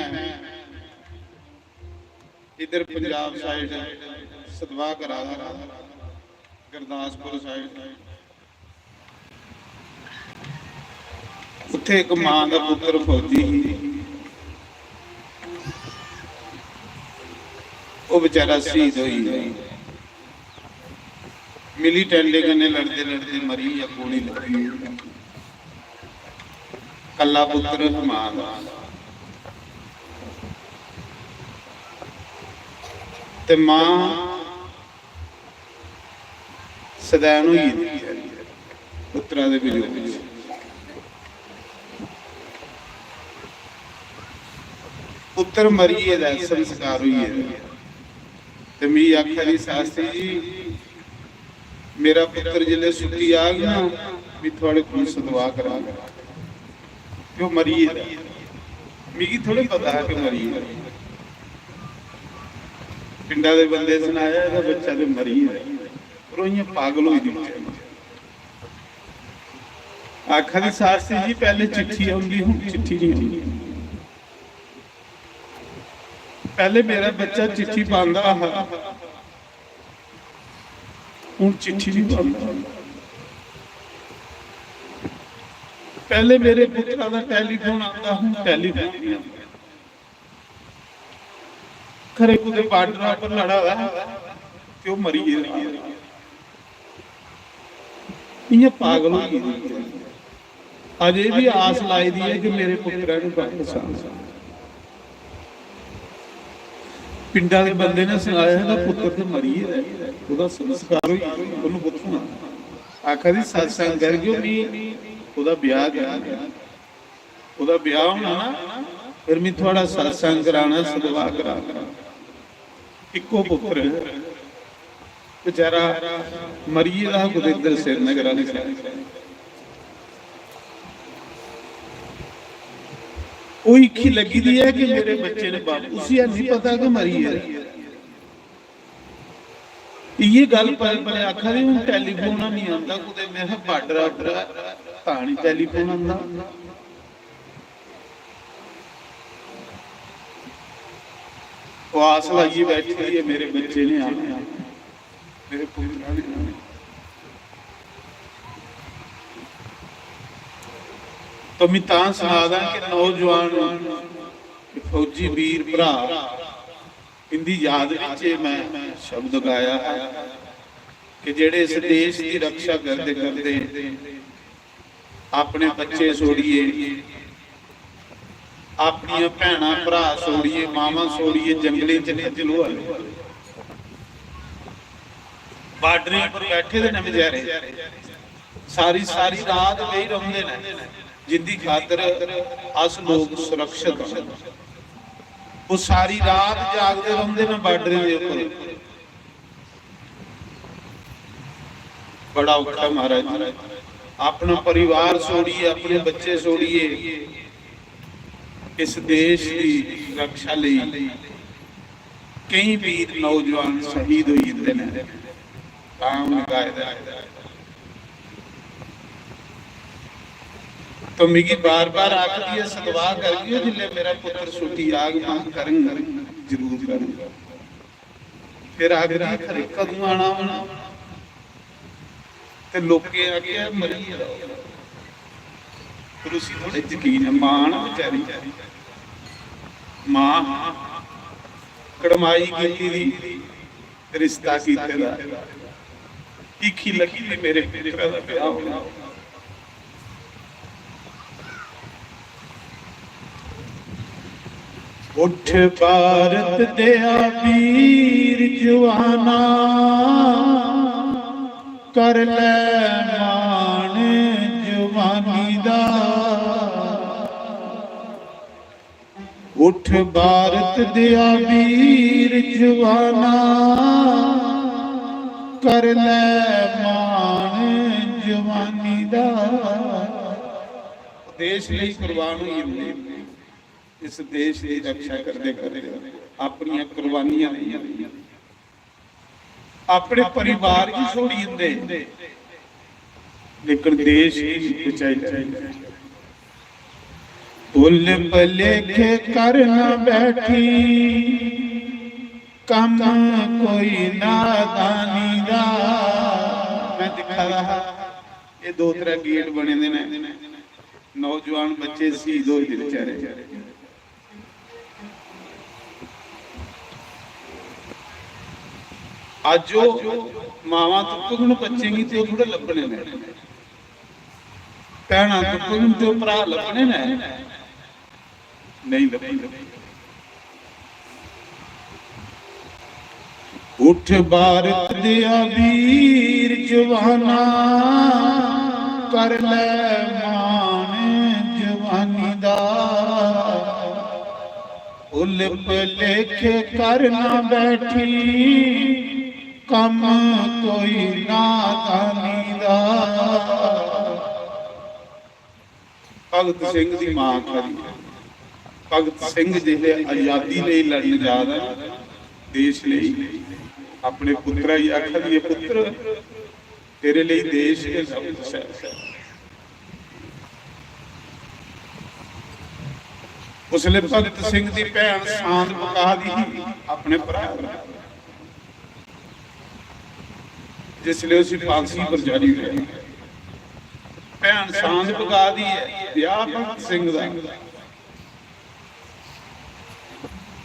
इधर पंजाब साइड सतवाह करा दा हा, गुरदासपुर साइड। उत्थे इक मां दा पुत्र फौजी ही, ओह बेचारा शहीद होई गेआ। मिली टैंडे कन्नै लड़दे लड़दे मरी गेआ, गोली लग्गी। कल्ला पुत्र हा मां दा। ते मां सदैन होई गेदी ऐ पुत्तरा दे वियोग च। पुत्तर मरी गेदा ऐ, संस्कार होई गेदा ऐ। ते मिगी आखा दी, "शास्त्री जी, मेरा पुत्तर जिसलै सुट्टी आग ना, मी थुआढ़े कोल सतवाह करांगा।" ते ओह् मरी गेदा। मिगी थोड़े पता हा कि मरी गेदा। पिंडा दे बंदे सनाया, "एह्दा बच्चा ते मरी गेदा।" पर ओह् इ'यां पागल होई दी बेचारी। आखा दी, "शास्त्री जी, पैह्ले चिट्ठी औंदी, हुन चिट्ठी निं औंदी। पैह्ले मेरा बच्चा चिट्ठी पांदा हा, हुन चिट्ठी निं पांदा। पैह्ले मेरे पुत्तरा दा टैलीफोन आंदा, हुन टैलीफोन निं आंदा।" खरे कुतै बार्डर पर लड़ा दा ते ओह् मरी गेदा। इ'यां पागल होई गेदी। अजें बी आस लाई दी ऐ कि मेरे पुत्तरै ने बापस आना। पिंडा दे बंदे ने सनाया, "एह्दा पुत्तर ते मरी गेदा ऐ, ओह्दा संस्कार होई गेआ, ओह्नू कुत्थूं आना?" आखा दी, "सत्संग करगे, मी ओह्दा ब्याह करना।" ओह्दा ब्याह होना ना, फिर मी थुआढ़ा सत्संग कराना, सतवाह कराना। इक्को पुत्र ऐ, बेचारा मरी गेदा हा कुतै इद्धर श्रीनगर आह्ली side। ओह् हीखी लग्गी दी ऐ कि मेरे बच्चे ने बाप-, उसी है नहीं पता कि मरी गेदा। इ'यै गल्ल पले पले आखा दी, "हून टैलीफोन निं आंदा कुतै।" में आखेआ, "बार्डर उप्पर ऐ, तां निं टैलीफोन आंदा।" ओह् आस लाइयै बैठी दी ऐ, "मेरे बच्चे ने आना, मेरे पुत्तरा ने आना।" तो में तां सना दा कि नौजवान फौजी वीर भ्रा इंदी याद विच एह् मैं शब्द गाया है कि जेह्ड़े इस देश दी रक्षा करदे करदे अपने बच्चे छोड़िए, अपनियां भैनां भ्रा छोड़िए, मावां छोड़िए जंगलें च खज्जल होआ दे, बार्डरें पर बैठे दे न बेचारे, सारी सारी रात बेही रौंह्दे न, जिंदी खातर अस लोक सुरक्षत आं। ओह् सारी रात जागदे रौंह्दे न बार्डरें दे उप्पर। बड़ा औखा महाराज जी, अपना परिवार छोड़िए, अपने बच्चे छोड़िए, इस देश दी रक्षा लेई केईं वीर नौजवान शहीद होई जंदे न। तां उ'नें गाए दा ऐ। तो मिगी बार-बार आखदी ऐ, "सतवाह करगी ओ, जिसलै मेरा पुत्तर छुट्टी आग, मां करङ, जरूर करङ।" फिर आखदी, "खरे कदूं आना उ'नें?" ते लोकें आखेआ, "मरी गेदा।" पर उसी थोड़े यकीन ऐ, मां ना बेचारी, मां कड़माई कीती दी, रिश्ता कीते दा, हीखी लग्गी दी मेरे पुत्तरा दा ब्याह होना। उठ भारत देआ वीर जवाना, कर ले मान जवानी दा। उठ भारत देआ वीर जवाना, कर ले मान जवानी दा। देश लेई कुर्बान होई जंदे, इस देश दी रक्षा करदे करदे अपनियां कुर्बानियां देई जंदे, अपने परिवार गी छोड़ी जंदे, लेकिन देश गी बचाई लैंदे। भुल भलेखे कर ना बैठी, कम कोई नादानी दा। मैं दिक्खा दा हा, ये दो त्रै गेट बने दे ने, नौजवान बच्चे शहीद होए दे बेचारे। अज्ज ओह् मावां तुप्पङन बच्चें गी ते ओह् थोह्ड़े लब्भने न, भैनां तुप्पङन ते ओह् भ्राऽ लब्भने न, नेईं लब्भने। उठ भारत देआ वीर जवाना, कर लै मान जवानी दा। भुल भलेखे कर ना बैठी, कम कोई नादानी दा। भगत सिंह दी मां आखा दी, भगत सिंह जिसलै आजादी लेई लड़न जा दा, देश लेई, अपने पुत्तरा गी आखा दी ऐ, "पुत्तर, तेरे लेई देश गै सब कुछ ऐ।" उसलै भगत सिंह दी भैन सांत पका दी ही अपने भ्राऽ दा, जिसलै उसी फांसी पर चाढ़ी ओड़ेआ। भैन सांत पका दी ऐ, ब्याह भगत सिंह दा,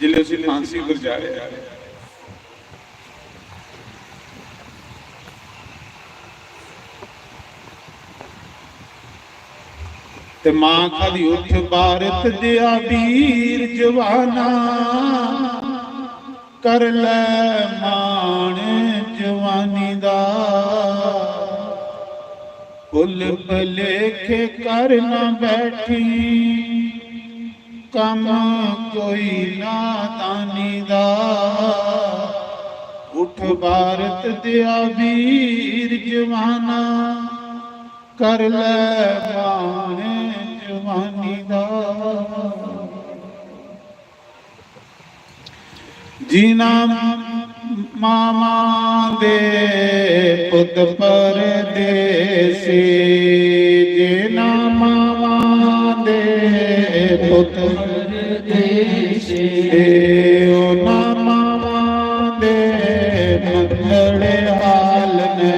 जिसलै उसी फांसी पर चाढ़ेआ। ते मां आखा दी, "उठ भारत देआ वीर जवाना, कर लै मान जवानी दा। भुल भलेखे कर ना बैठी, कम कोई नादानी दा। उठ भारत देआ वीर जवाना, कर लै मान जवानी दा।" जीना मामा दे पुत परदेसी, जीना मामा दे पुत परदेसी। ओ ना मामा दे मंदड़े हाल ने,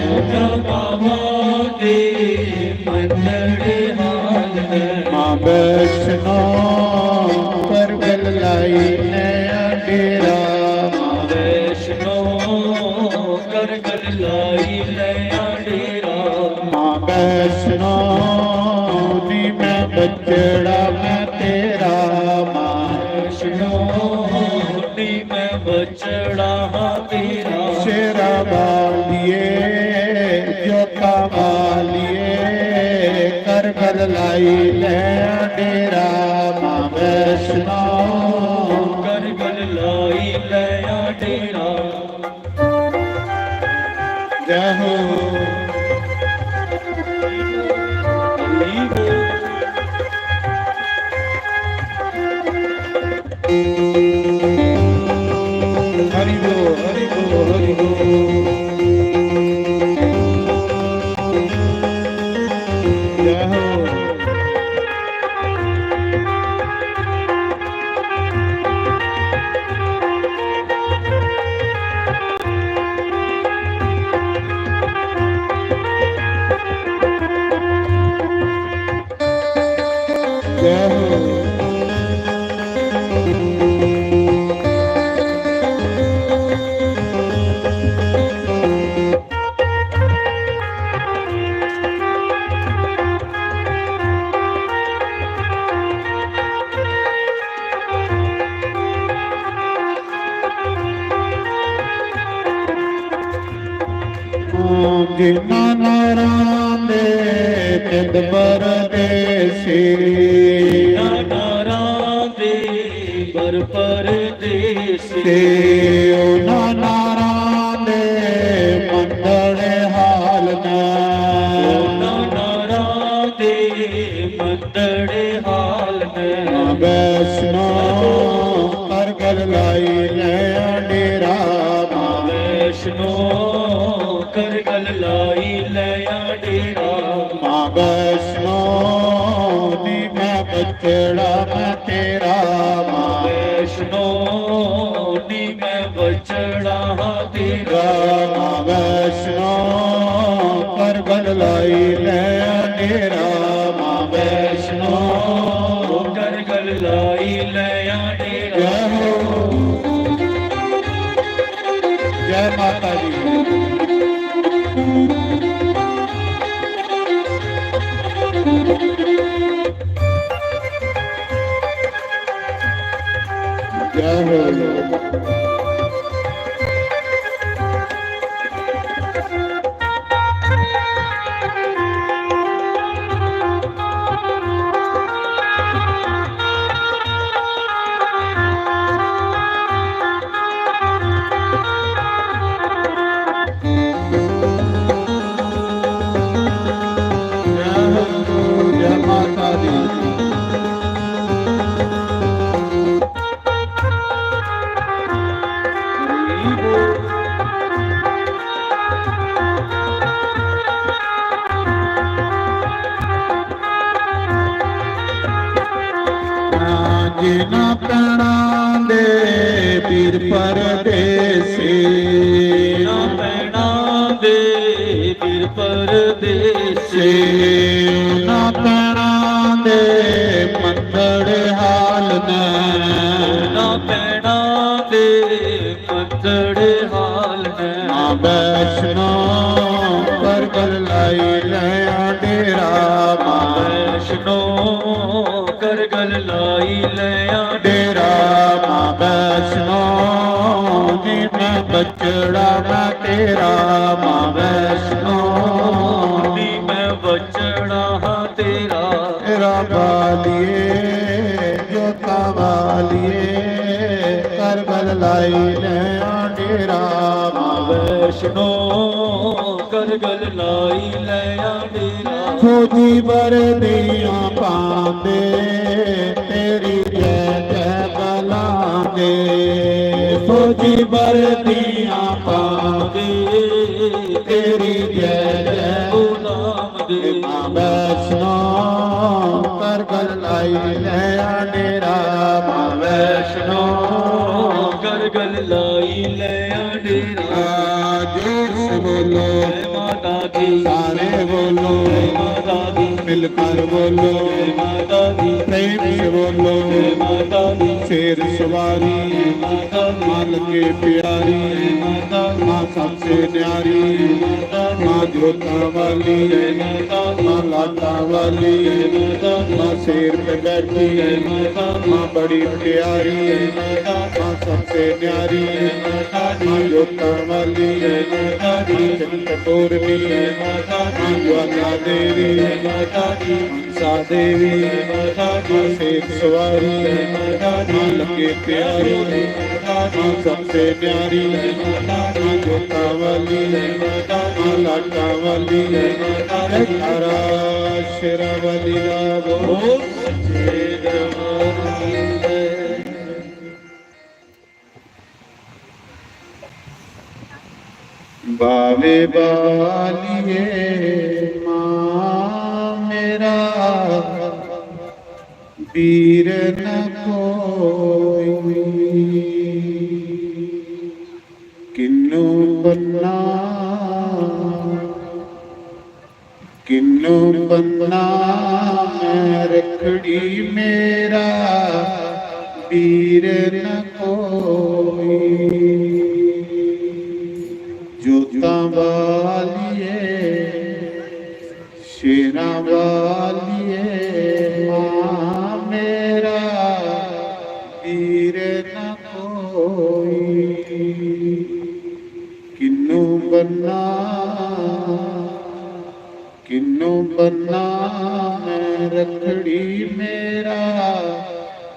ओ ना मामा दे मंदड़े हाल ने। मां वैष्णो करगल लाई नया डेरा, मां वैष्णो करगल लाई नया डेरा। मां वैष्णो नी मैं बचड़ा मैं तेरा, मां वैष्णो नी मैं बचड़ा हाँ तेरा। शेरा वालिए, जोता वालिए, करगल लाई नया डेरा, मां वैष्णो। करगल लाई नया डेरा। जय हो। हरि बोल, हरि बोल, हरि बोल। जय हो। जिन्ना नारां दे चित परदेसी, नारां दे बर परदेसी। ते ओ नारां दे मंदड़े हाल न, ओ नारां दे बछड़े हाल न। मां वैष्णो करगल लाई लैया डेरा, मां वैष्णो करगल लाई लैया डेरा। मां वैष्णो नी मैं बछड़ा मैं तेरा, मां वैष्णो नी मैं बछड़ा तेरा। मां वैष्णो करगल लाई लैया डेरा, मां वैष्णो करगल लाई लैया डेरा। जय हो। जय माता दी। जय हो। जय माता दी। जिन्हां भैणां दे बीर परदेसी। जिन्हां भैणां दे बीर परदेसी। उन्हां भैणां दे मंदड़े हाल न। उन्हां भैणां दे मंदड़े हाल न। मां वैष्णो करगल लाई लैया डेरा, मां वैष्णो करगल लाई लैया डेरा। मां वैष्णो नी मैं बछड़ा मैं तेरा, मां वैष्णो नी मैं बछड़ा तेरा। तेरा बालिए जोता वालिए करगल लाई लैया डेरा, मां वैष्णो करगल लाई लैया डेरा। फौजी वर्दियां पांदे तेरी जय जय बुलांदे। फौजी वर्दियां पांदे तेरी जय जय बुलांदे। मां वैष्णो करगल लाई लैया डेरा, मां वैष्णो करगल लाई लैया डेरा। जोर से बोलो। जय माता दी। सारे बोलो। जय माता दी। मिलकर बोलो। जय माता दी। प्रेम से बोलो। जय माता दी। शेर सवारी। जय माता दी। मां लगे प्यारी। जय माता दी। मां सबसे न्यारी। जय माता दी। मां जोता वाली। जय माता दी। मां लाटा वाली। जय माता दी। मां शेर पे बैठी। जय माता दी। मां बड़ी प्यारी। जय माता दी। मां सबसे न्यारी। जय माता दी। मां जोता वाली। जय माता दी। मां चिंतपूर्णी। जय माता दी। मां ज्वाला देवी। जय माता दी। मनसा देवी। जय माता दी। मां शेर सवारी। जय माता दी। मां लगे प्यारी। जय माता दी। मां सबसे न्यारी। जय माता दी। मां जोता वाली। जय माता दी। मां लाटा वाली। जय माता दी। जयकारा शेरा वाली दा बोल। सच्चे दरबार की जय। बावे बालिए मां मेरा बीर न कोई, किन्नू बन्ना, किन्नू बन्ना मैं रखड़ी मेरा बीर न कोई। जोतां वालिए, शेरां वालिए, मां मेरा बीर न कोई। किन्नू बन्ना, किन्नू बन्ना मैं रखड़ी मेरा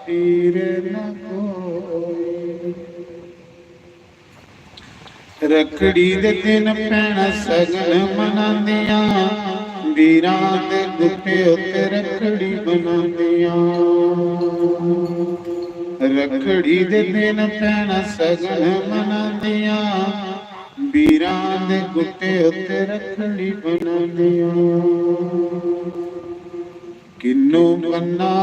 बीर न कोई। रखड़ी दे दिन भैणां सगन मनांदियां, वीरां दे गुट्टे उत्ते रखड़ी बनांदियां। रखड़ी दे दिन भैनां सगन मनांदियां। वीरां दे गुट्टे उत्ते रखड़ी बनांदियां। किन्नू बन्ना,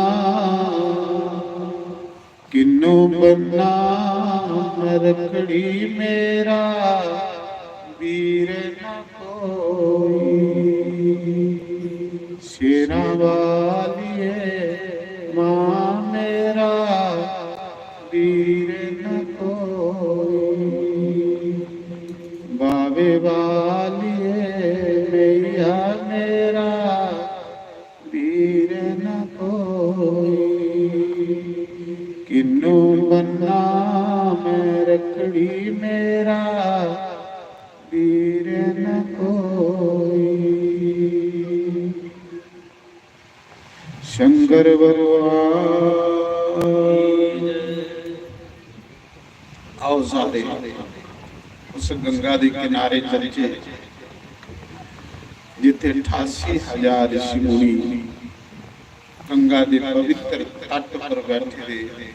किन्नू बन्ना मैं रखड़ी, मेरा वीर न कोई। शेरां वालिए मां, मेरा वीर न कोई। बावे वालिए मैया, मेरा वीर न कोई। किन्नू बन्ना मैं रखड़ी, मेरा वीर न कोई। शंकर भगवान। आओ सारे उस गंगा दे किनारे चलचे, जिथे अठासी हजार ऋषि मुनि गंगा दे पवित्र तट पर बैठे दे।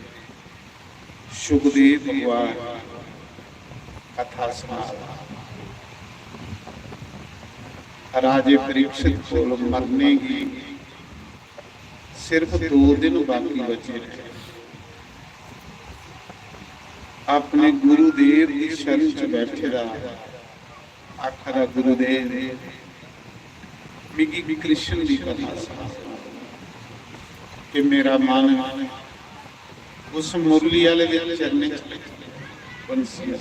सुखदेव भगवान कथा सुना रहे। राजे परीक्षित कोल मरने गी सिर्फ दो दिन बाकी बचे ने। अपने गुरुदेव की शरण च बैठे दा, आखा दा, "गुरुदेव, मिगी कृष्ण दी कथा सना, कि मेरा मन उस मुरली आले दे चरणें च बंसी।"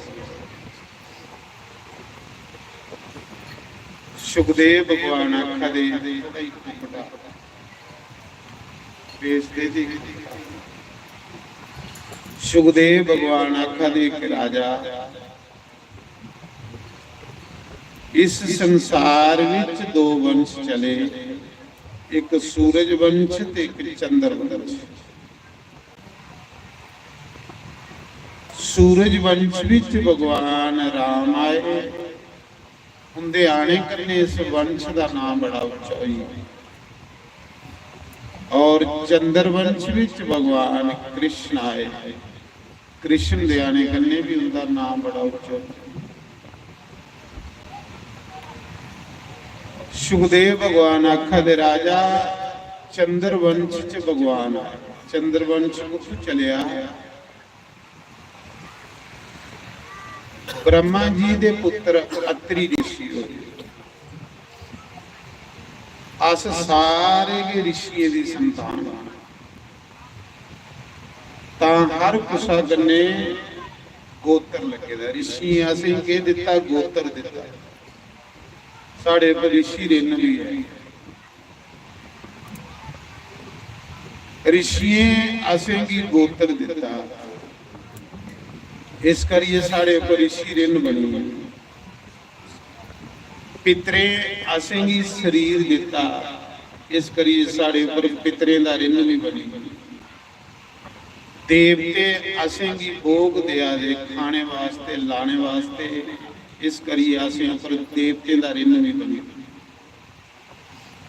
सुखदेव भगवान आखा दे, "बेचदे जी।" सुखदेव भगवान आखा दे, "कि राजा, इस संसार विच दो वंश चले, एक सूरज वंश ते एक चंद्र वंश।" सूरज वंश विच भगवान राम आए, उंदे आने कन्नै इस वंश दा नाम बड़ा उच्चा होई गेआ। और चंद्रवंश विच भगवान कृष्ण आए, कृष्ण दे आने कन्नै भी उंदा नाम बड़ा उच्चा होई गेआ। सुखदेव भगवान आखा दे, "राजा, चंद्रवंश च भगवान आए।" चंद्रवंश कुत्थों चलेआ? ब्रह्मा जी दे पुत्र अत्रि ऋषि होए। अस सारे गै ऋषियें दी संतान आं। तां हर कुसा कन्नै गोत्र लग्गे दा। ऋषियें असेंगी केह् दित्ता? गोत्र दित्ता। साढ़े पर ऋषि रिन्न बी ऐ। ऋषियें असेंगी गोत्र दित्ता, इस करियै साढ़े उप्पर ऋषि रिन्न बनी। पितरें असेंगी शरीर दित्ता, इस करियै साढ़े उप्पर पितरें दा रिन्न बी बनी। देवते असेंगी भोग देआ दे खाने वास्ते, लाने वास्ते, इस करियै असें उप्पर देवतें दा रिन्न बी बनी।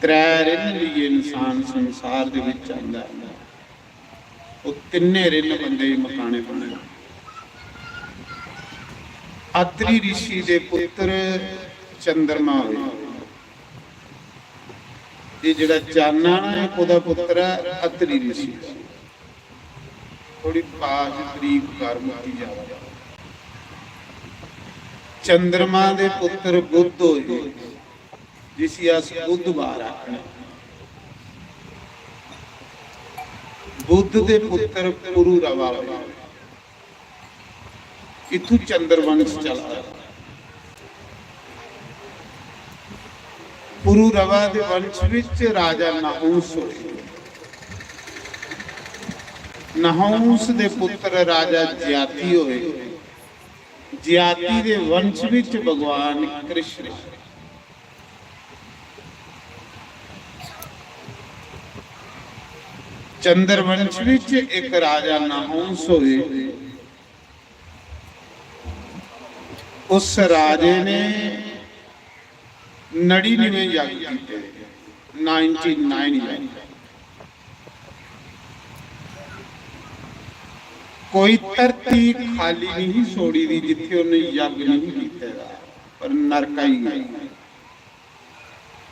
त्रै रिन्न लेइयै इंसान संसार दे विच आंदा ऐ। ओह् तिन्ने रिन्न बंदे गी मकाने पौंदे न। अत्रि ऋषि दे पुत्र चंद्रमा होए। एह् जेह्ड़ा चानना ना, एह् कोह्दा पुत्र ऐ? अत्रि ऋषि दा। थोड़ी भाश बरीक कर मुक्की जावा। चंद्रमा दे पुत्र बुध होए, जिसी अस बुधवार आखने। बुध दे पुत्र पुरुरवा होए। इत्थू चंद्रवंश चला दा। पुरुरवा दे वंश विच राजा नहुंस होए। नहुंस दे पुत्र राजा ज्याति होए। ज्याति दे वंश विच भगवान कृष्ण। चंद्रवंश विच एक राजा नहुंस होए। उस राजे ने नड़िनवे यज्ञ कीते। नाइनटी नाइन यानी कोई धरती खाली नहीं छोड़ी दी जित्थे उन्हें यज्ञ नहीं कीते दा, पर नरका ही गया,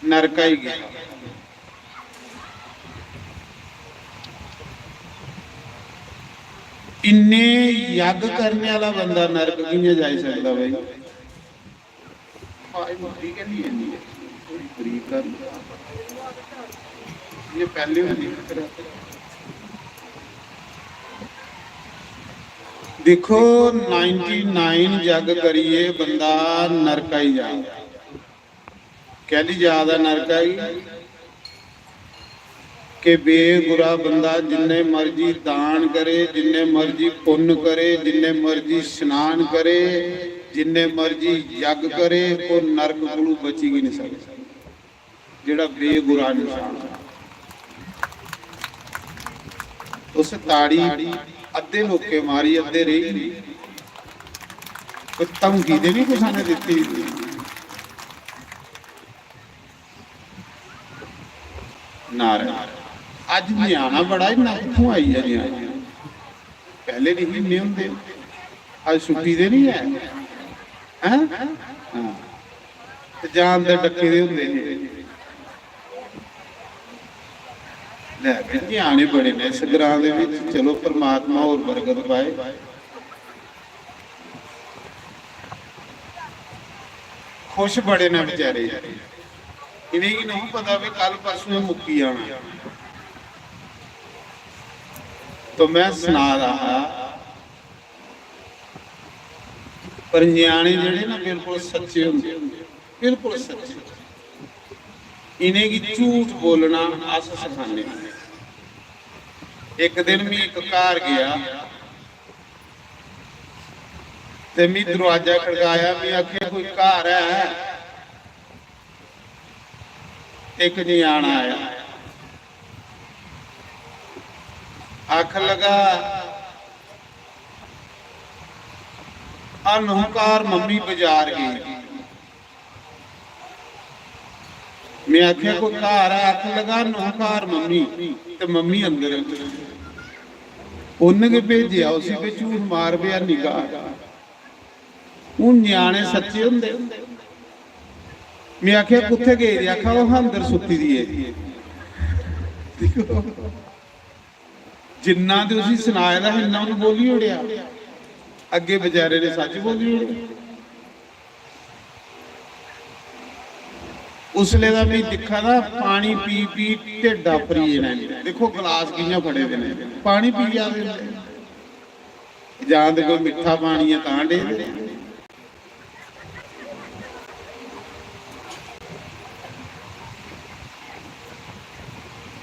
नरका ही गया। इन्ने यज्ञ करने वाला बंदा नरक कि'यां जाई सकदा भाई? आवाज मुक्की गै नहीं है, थोड़ी करीब कर। ये पहले वाली तरह। देखो, नाइनटी नाइन जग करिए बंदा नरका ही जा। कैली जा दा नरका ही? कि बेगुरा बंदा जिन्ने मर्जी दान करे, जिन्ने मर्जी पुन्न करे, जिन्ने मर्जी स्नान करे, जिन्ने मर्जी यज्ञ करे, वो नरक कोलू बची गै नहीं सकदा, जेड़ा बेगुरा इंसान। उस ताड़ी अद्धे लोके मारी, अद्धे रेही। कोई धमकी ते नहीं कुसा ने दित्ती? नारायण। अज न्याणा बड़ा, इन्ना कुत्थों आई जा न्याणा? पहले नहीं इन्ने होंदे, अज छुट्टी दे नहीं है, हैं? हाँ। ते जान दे डक्के दे होंदे हे। लै भी न्याणे बड़े ने इस ग्रां दे विच। चलो, परमात्मा होर बरकत पाए। खुश बड़े ने बेचारे, इ'नेंगी नहीं पता भी कल परसों मुक्की जाना। तो मैं सना रहा हा, पर न्याणे जेह्ड़े ना बिल्कुल सच्चे होंदे, बिल्कुल सच्चे। इ'नेंगी झूठ बोलना अस सखाने। इक दिन मैं इक घर गया ते मैं दरवाजा खड़काया, मैं आखेआ, "कोई घर है?" इक न्याणा आया, आखन लगा, "अनहु घर मम्मी बजार गई।" मैं आखेआ, "कोई घर है?" आखन लगा, "अनहु घर मम्मी, ते मम्मी अंदर।" उन्न गै भेजेआ उसी, "बे झूठ मार, बे निगाह।" हून ञ्याणे सच्चे होंदे। मैं आखेआ, "कुत्थै गेदी?" आखा, "ओह् अंदर सुत्ती दी ऐ।" दिक्खो, जिन्ना ते उसी सनाए दा हा, इन्ना उन्नै बोली ओड़ेआ। अग्गें बेचारे ने सच्च बोली ओड़ेआ। उसले दा मैं दिक्खा दा, पानी पी पी ढिड्ड आफरी जाना इ'नें। दिक्खो, गलास कि'यां फड़े दे ने, पानी पी जा दे ने। जां ते कोई मिट्ठा पानी ऐ तां डे दे।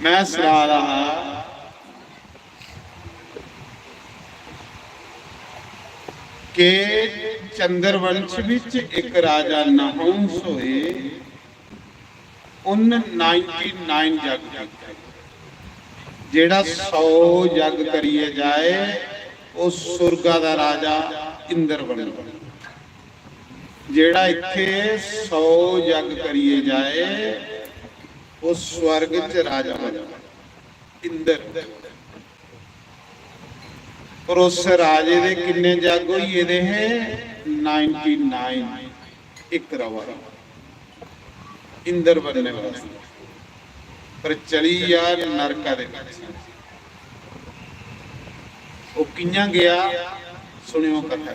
मैं सना दा हा कि चंद्रवंश विच इक राजा नहुंस होए, उन्न नाइनटी नाइन जग कीते। जेड़ा सौ जग करिए जाए, ओह सुरगा दा राजा इंद्र बने। जेड़ा इत्थे सौ जग करिए जाए, ओह स्वर्ग च राजा बने। इंद्र। पर उस राजे दे किन्ने जग होई गेदे हे? Ninety nine. इक रवा इंद्र बनने वास्ते, पर चली गेआ नरका दे विच। ओह कि'यां गेआ, सुनियो कथा।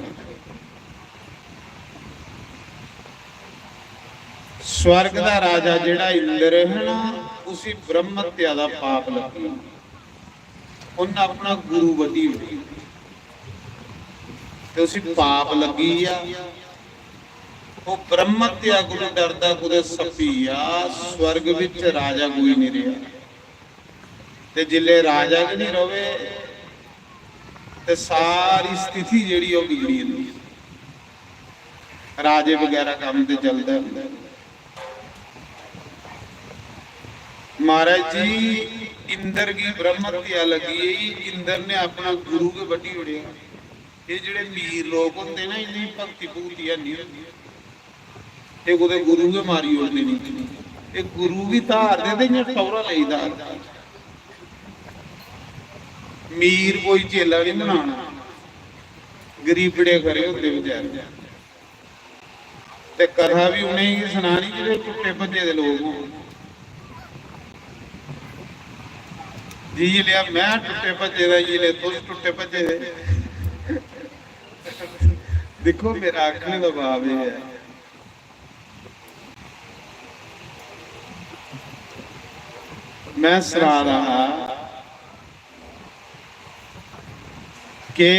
स्वर्ग दा राजा जेड़ा इंद्र है ना, उसी ब्रह्म हत्या दा पाप लग्गी। उन्न अपना गुरु बड्ढी ओड़ेआ ते उसी पाप लग्गी गेआ। ओह ब्रह्म हत्या कोला डरदा कुतै सप्पी गेआ, स्वर्ग बिच राजा कोई नहीं रेहा। ते जिल्लै राजा गै नहीं रवे ते सारी स्थिति जेह्ड़ी ओह् बिगड़ी जंदी। राजे बगैरा कम्म ते चलदा ऐ। महाराज जी, इंद्र गी ब्रह्म हत्या लग्गी गेई। इंद्र ने अपना गुरु गै बड्ढी ओड़ेआ। एह् जेह्ड़े मीर लोक होंदे ना, इ'नेंगी भक्ति भुक्ति हैनी होंदी। एह् कुतै गुरु गै मारी ओड़दे न। ते गुरु बी धारदे ते इ'यां टौरा लेई धारदे। मीर कोई चेला नहीं बनाना, गरीबड़े खरे होंदे बेचारे। ते कथा भी उ'नेंगी सनानी जेह्ड़े टुट्टे भज्जे दे लोक होन। जिसलै में टुट्टे भज्जे दा, जिसलै तुस टुट्टे भज्जे दे। दिक्खो, मेरा आखने दा भाव एह् ऐ, में सना रहा हा कि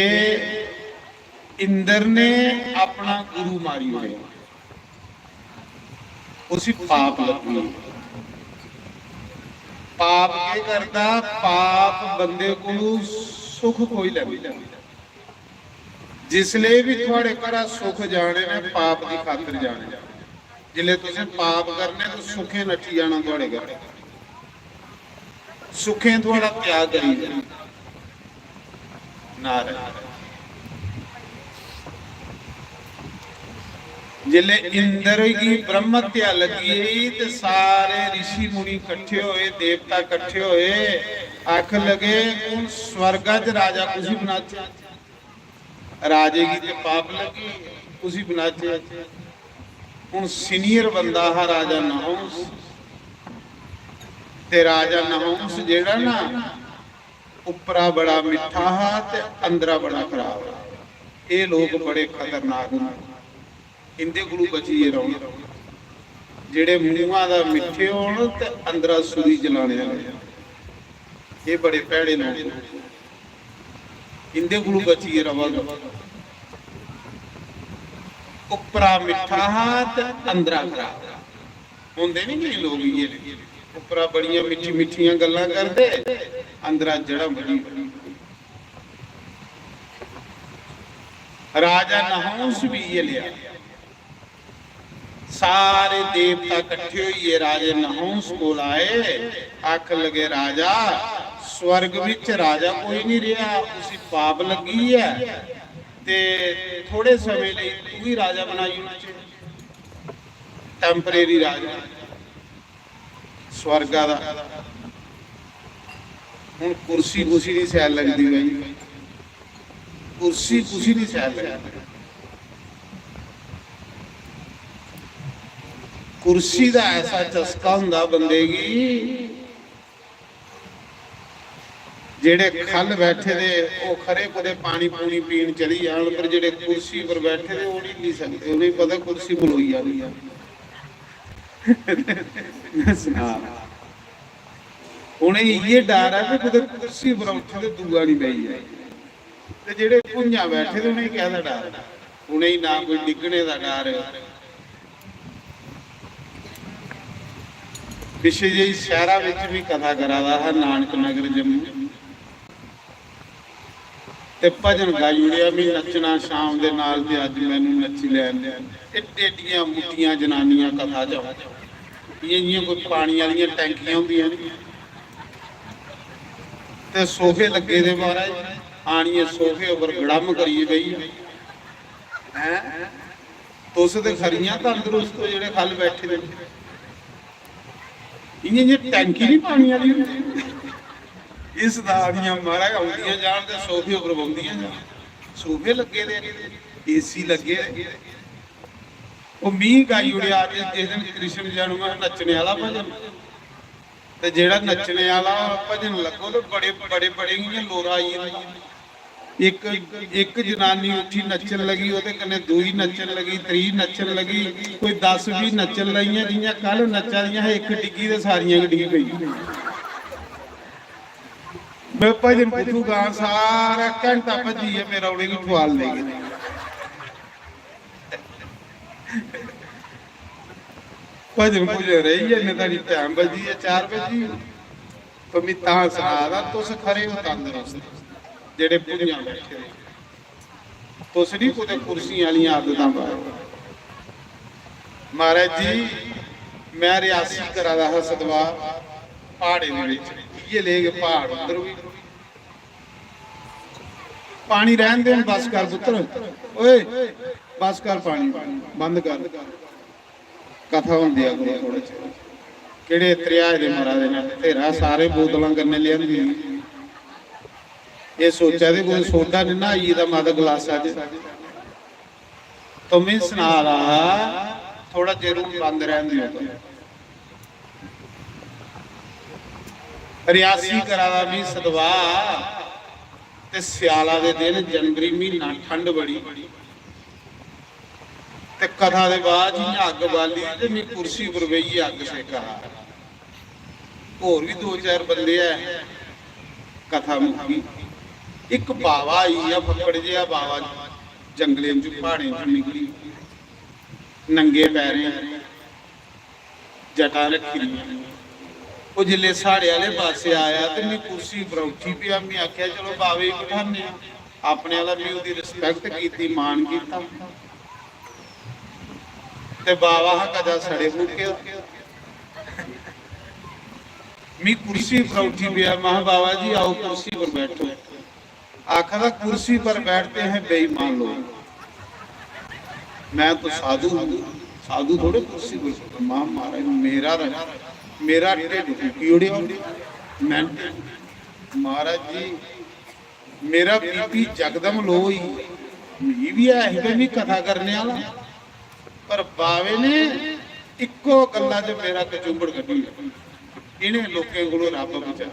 इंद्र ने अपना गुरु मारी ओड़ेआ, उसी पाप लग्गी। पाप केह् करदा? पाप बंदे कोलू सुख खोई लैंदा। जिसले भी थुआड़े घरा सुख जाने ने, पाप दी खातर जाने। जिसले तुसें पाप करने, तो सुखें नट्ठी जाना थुआड़े घरा। सुखें थुआड़ा त्याग करी देना। नारायण। जिसले इंद्र गी ब्रह्म हत्या लगी गई, ते सारे ऋषि मुनि कट्ठे होए, देवता कट्ठे होए, आखन लगे, "हून स्वर्गा च राजा कुसी बनाचै?" राजे गी ते पाप लग्गी, उसी बनाचै। हुन senior बंदा हा राजा नहुंस, ते राजा नहुंस जेह्ड़ा ना, उप्परा बड़ा मिट्ठा हा ते अंदरा बड़ा खराब हा। एह् लोक बड़े खतरनाक न। इंदे कोलू बचियै रौह्ना। जेह्ड़े मूंहा दा मिट्ठे होन ते अंदरा सुरी जलाने आह्ले, एह् बड़े भैड़े लोक न। इंदे कोलू बचियै र'वा करो। उप्परा मिट्ठा हा ते अंदरा खराब। होंदे निं केईं लोक इ'यै नेह्, उप्परा बड़ियां मिट्ठी मिट्ठियां गल्लां करदे, अंदरा जड़ां बड्ढी ओड़दे। राजा नहुंस बी इ'यै लेआ। सारे देवता कट्ठे होइयै राजे नहुंस कोल आए, आखन लगे, "राजा, स्वर्ग बिच राजा कोई नहीं रेहा, उसी पाप लग्गी ऐ, ते थोड़े समें लेई तू ही राजा बनाई ओड़चे, temporary राजा।" स्वर्गा दा। हुन कुर्सी कुसी दी शैल लगदी भाई, कुर्सी कुसी दी शैल लगदी। कुर्सी दा ऐसा चस्का हुंदा बंदे गी, जेह्ड़े ख'ल्ल बैठे दे, ओह् खरे कुतै पानी पूनी पीन चली जान, पर जेह्ड़े कुर्सी पर बैठे दे, ओह् निं हिल्ली सकदे। उ'नेंगी पता कुर्सी बलोई जानी ऐ। सना। उ'नेंगी इ'यै डर ऐ कि कुतै कुर्सी पर उट्ठे ते दूआ निं बेही जाए। ते जेह्ड़े भुञां बैठे दे, उ'नेंगी कैह्दा डर? उ'नेंगी ना कोई डिग्गने दा डर। पिच्छे जेही शैह्रा बिच बी कथा करा दा हा, नानक नगर जम्मू। ते भजन गाई ओड़ेआ, "मी नच्चना शाम दे नाल, ते अज्ज मैनू नच्ची लैन दे।" एड्डी एड्डियां मुट्टियां जनानियां कथा च, इ'यां जि'यां कोई पानी आह्लियां टैंकियां होंदियां न। ते सोफे लग्गे दे महाराज, आनियै सोफे उप्पर गड़म करियै बेही। हैं? तुस ते खरियां तंदरुस्त ओ जेह्ड़े ख'ल्ल बैठे दे। इ'यां, इ'यां टैंकी निं पानी आह्ली होंदी। इस दा दियां महाराज औंदियां जान ते सोफे उप्पर बौंह्दियां जान। सोफे लग्गे दे, एसी लग्गे दे। ओह् मी गाई ओड़ेआ अज्ज, जिस दिन कृष्ण जन्म ऐ, नच्चने आह्ला भजन। ते जेह्ड़ा नच्चने आह्ला भजन लग्गो ते बड़े, बड़े, बड़े इ'यां लोरा आई जंदा। इक, इक जनानी उट्ठी नच्चन लगी, ओह्दे कन्नै दूई नच्चन लगी, त्री नच्चन लगी, कोई दस बीह् नच्चन लगियां। जि'यां कल नच्चा दियां हियां, इक डिग्गी ते सारियां गै डिग्गी पेई। में भजन कुत्थू गां, सारा घैंटा भज्जियै मेरा उ'नेंगी ठुआल लेई गेआ। भजन भुजन रेही गे, इन्ने धोड़ी टैम बज्जी गेआ, चार बज्जी गे। तो मी तां सना दा, तुस खरे ओ तंदरुस्त, जेह्ड़े भुञां बैठे दे। तुस निं कुतै कुर्सियें आह्लियां आदतां पाओ। महाराज जी, में रियासी करा दा हा सतवाह्, प्हाड़ें दे बिच, इ'यै लेह गै प्हाड़ उद्धर बी। पानी रैह्न दे, बस कर पुत्तर, ओए, बस कर पानी, बंद कर। कथा होन देआ करो थोह्ड़े चिर। केह्ड़े त्रियाए दे मरा दे न, तेरा सारे बोतलां कन्नै लेआंदी। एह् सोचा दे कोई सोडा निं ना आई गेदा माता गलासा च। तो में सना दा हा, थोड़ा चिर हून बंद रैह्न देओ। रियासी करा दा मी सतवाह्, ते स्याला दे दिन, जनवरी म्हीना, ठंड बड़ी, ते कथा दे बाद जि'यां अग्ग बाली ते मी कुर्सी पर बेहियै अग्ग सेका दा। होर बी दो चार बंदे ऐ, कथा मुक्की। इक बावा आई गेआ, फक्कड़ जेहा बावा, जंगलें च, प्हाड़ें च निकली, नंगे पैरें, जटां रक्खी दियां। ओह् जिसलै साढ़े आह्ले पासै आया ते में कुर्सी उप्परा उट्ठी पेआ। में आखेआ, "चलो, बावे गी बठाने आं।" अपने आह्ला, में ओह्दी respect कीती, मान कीता। ते बावा हा कजा सड़े फूके दा। मी कुर्सी पर उठी पेआ, महा, "बाबा जी, आओ, कुर्सी पर बैठो।" आखा दा, "कुर्सी पर बैठते हैं बेईमान लोग।" मैं तो साधु हूँ, साधु थोड़े कुर्सी पर बैठते। महा, "महाराज, मेरा रह-, मेरा ढिड फूकी ओड़ेआ।" मैं, महाराज जी, मेरा बीपी जकदम low होई, मिगी बी ऐ ही भाई, मी कथा करने आह्ला, पर बावे ने इक्को गल्ला च मेरा कचुंबड़ कड्ढी ओड़ी। इ'नें लोकें कोलों रब्ब बचा।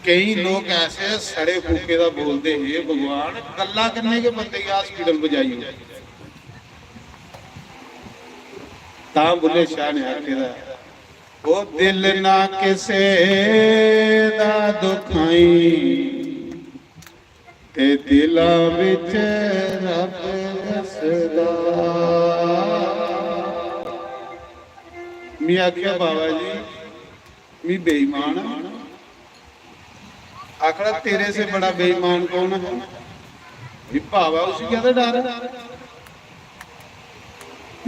केईं लोक ऐसे सड़े फूके दा बोलदे, "हे भगवान, गल्ला कन्नै गै बंदे गी hospital पजाई ओड़ो।" तां बुल्ले शाह ने आखे दा, "ओ दिल ना किसे दा दुखाई, ते दिलां विच रब बसदा।" मी आखेआ, "बाबा जी, मी बेईमान आं।" आखड़ा, "तेरे से बड़ा बेईमान कौन है?" मी भावा, "उसी कैह्दा डर है?"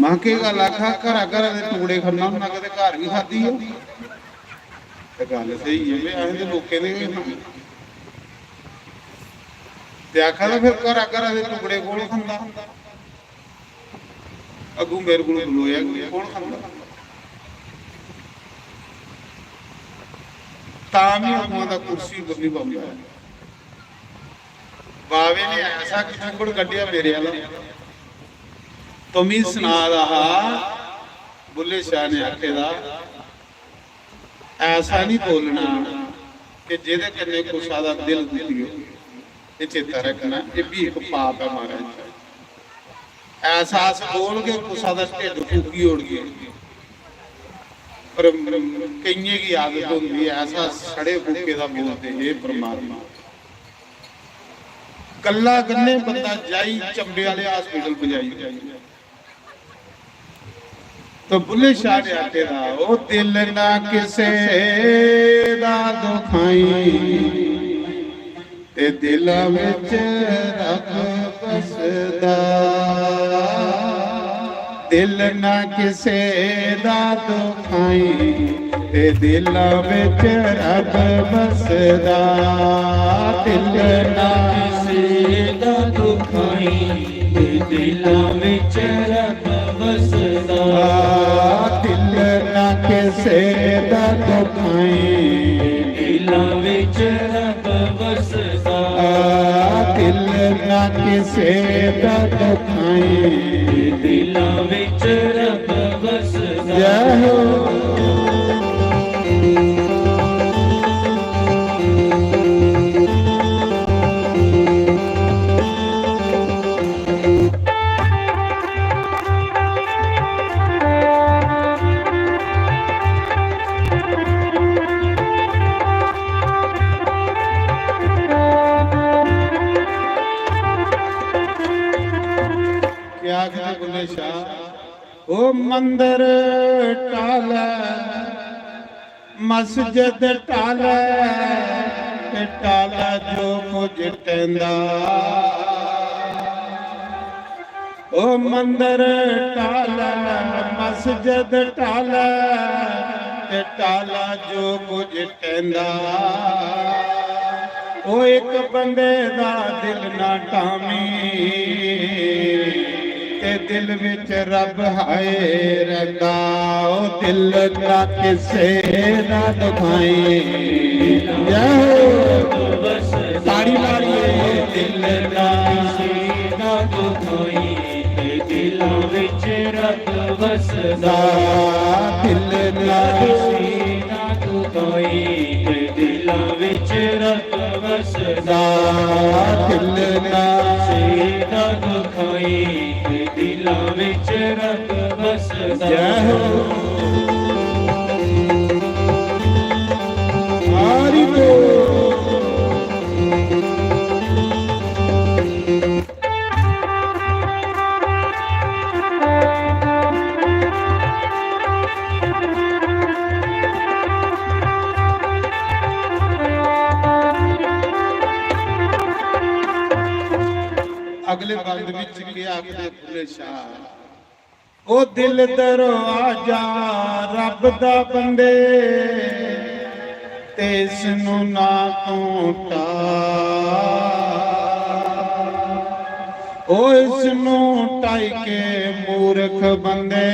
महा, "केह् गल्ल आखा, घरा घरा दे टुकड़े खन्ना होन्ना, कदें घर बी खाद्धी ऐ?" ते गल्ल स्हेई ऐ, भाई, असें ते लोकें दे गै खाने। ते आखा दा, "फिर घरा घरा दे टुकड़े कौन खंदा?" अग्गू मेरे कोल खलोया कोई, "कौन खंदा?" तां बी अगुआं दा कुर्सी पर नहीं बौंह्दा। बावे ने ऐसा कचुंबड़ कड्ढेआ मेरे आह्ला, तो मी सना दा हा, बुल्ले शाह ने आखे दा, "ऐसा नहीं बोलना कि जेह्दे कन्नै कुसा दा दिल दुखी हो।" एह् चेता रखना, एह् भी इक पाप ऐ महाराज। ऐसा अस बोल के कुसा दा ढिड्ड फूकी ओड़गे। पर केइयें गी आदत होंदी ऐ, ऐसा सड़े फूके दा बोलदे, "हे परमात्मा।" गल्ला कन्नै बंदा जाई चंबे आह्ले hospital पजाई। तो बुल्ले शाह ने आखे दा, "ओ दिल ना किसे दा दुखाई, ते दिलां विच रब बसदा।" दिल ना किसे दा दुखाई, ते दिलां विच रब बसदा। दिल ना किसे दा दुखाई, ते दिलां विच रब बसदा। दिल ना किसे दा दुखाई, दिलां विच रब बसदा। दिल ना किसे दा दुखाई, दिलां विच रब बसदा। जय हो। क्या आखदे बुल्ले शाह? ओ मंदर टालै, मस्जिद टालै, ते टालै जो कुछ टैंदा। ओ मंदर टालै, मस्जिद टालै, ते टालै जो कुछ टैंदा। ओ इक बंदे दा दिल ना टामी। ते दिल विच रब हाय रंदा, ओ दिल ना किसे ना दुखाई। जय हो। ताड़ी मारिए। दिल ना किसे ना दुखाई, ते दिलों विच रब वसदा। दिल ना किसे ना दुखाई, ते दिलों विच रब वसदा। दिल ना किसे ना दुखाई, ते दिलों विच रब वसदा। जय हो। हरि बोल। अगले बंद विच केह् आखदे बुल्ले शाह? ओ दिल दरवाजा रब दा बंदे, ते इस नू ना तू टा। ओ इस नू टाई के मूर्ख बंदे,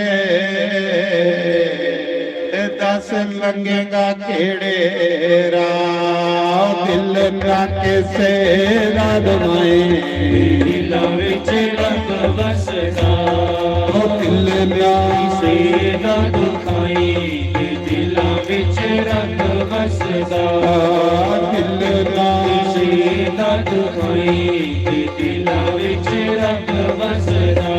ते दस लंघेगा केड़े राह। दिल ना किसे दा दुखाई। दिलों विच रब वसदा। ओ दिल ना किसे दा दुखाई, दिलों विच रब वसदा। दिल ना किसे दा दुखाई, दिलों विच रब वसदा।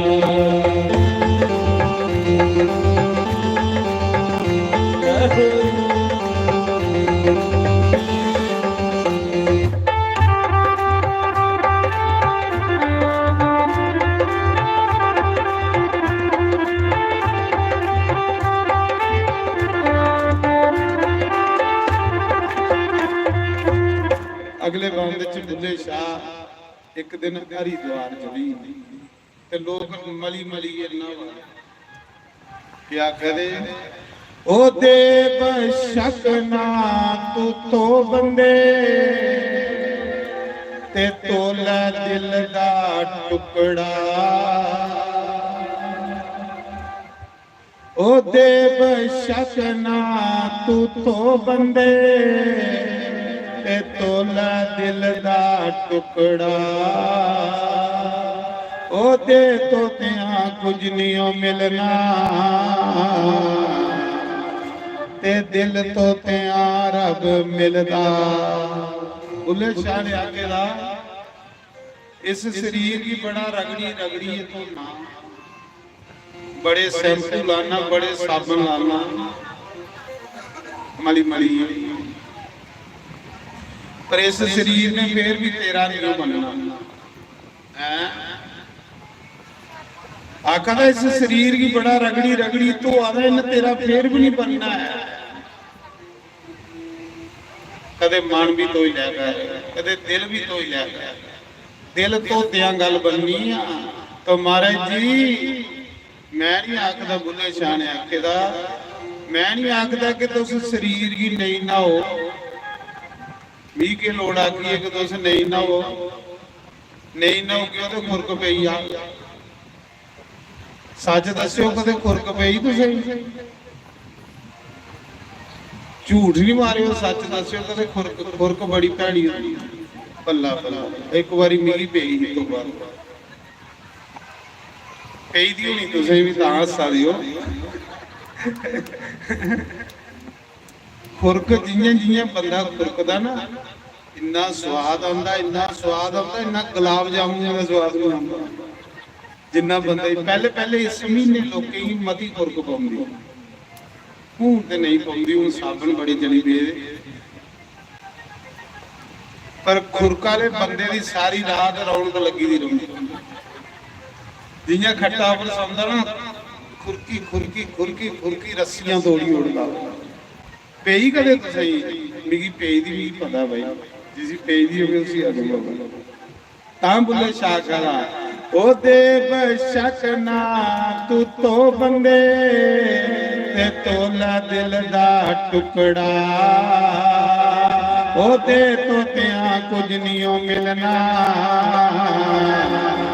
अगले बंद च बुल्ले शाह एक दिन हरिद्वार चली, ते लोक मली मली इन्ना होआ। क्या करे? ओ देव शक ना तू तो बंदे, ते तोला दिल दा टुकड़ा। ओ देव शक ना तू तो बंदे, ते तोला दिल दा टुकड़ा। ओ दे तोतेआं कुछ नियो मिलना, ते दिल तोतेआं रब मिलदा। बुल्ले शाह ने आखे दा, इस शरीर गी बड़ा रगड़ी रगड़ियै धोना, बड़े शैम्पू लाना, बड़े साबन लाना, मली मलियै, पर इस शरीर ने फिर भी तेरा नहीं बनना। हैं? आखा दा, इस शरीर गी बड़ा रगड़ी रगड़ी धोआ दा, इन्न तेरा फिर भी नहीं बनना है। कदे मन भी धोई लैगा, कदे दिल भी धोई लैगा। दिल धोतेआं गल्ल बननी आ। तो महाराज जी, मैं नहीं आखदा, बुल्ले शाह ने आखे दा, मैं नहीं आखदा कि तुस शरीर गी नेईं न्हाओ। मिगी केह् लोड़ आखिए कि तुस नेईं न्हाओ, नेईं न्हाओगे ते खुरक पेई जा। सच दस्सेओ, कदे खुरक पेई तुसें? झूठ नहीं मारेओ, सच दस्सेओ, कदे खुरक, खुरक बड़ी भैड़ी होंदी। बल्ला बल्ला, एक बारी मिगी पेई ही, तौबा। पेई दी होनी तुसें भी, तां हस्सा दे ओ। खुरक, जियां जियां बंदा खुरकदा ना, इन्ना स्वाद आंदा, इन्ना स्वाद आंदा, इन्ना गुलाब जामुन दा स्वाद नहीं आंदा। जिन्ना बंदे गी पैह्ले, पैह्ले इस म्हीने लोकें गी मती खुरक पौंदी, हून ते नेईं पौंदी, हून साबन बड़े चली पे। पर खुरक आह्ले बंदे दी सारी रात रौनक लग्गी दी रौंह्दी। जियां खट्टा पर सौंदा ना, खुरकी, खुरकी, खुरकी, खुरकी रस्सियां तोड़ी ओड़दा। पेई कदें तुसेंगी? मिगी पेई दी, मिगी पता भाई, जिसी पेई दी होवे उसी अनुभव ऐ। तां बुल्ले शाह आखा दा, ओ देव शक ना तू तो बंदे, ते तोला दिल दा टुकड़ा। ओह्दे तोतेआं कुछ निं ओ मिलना,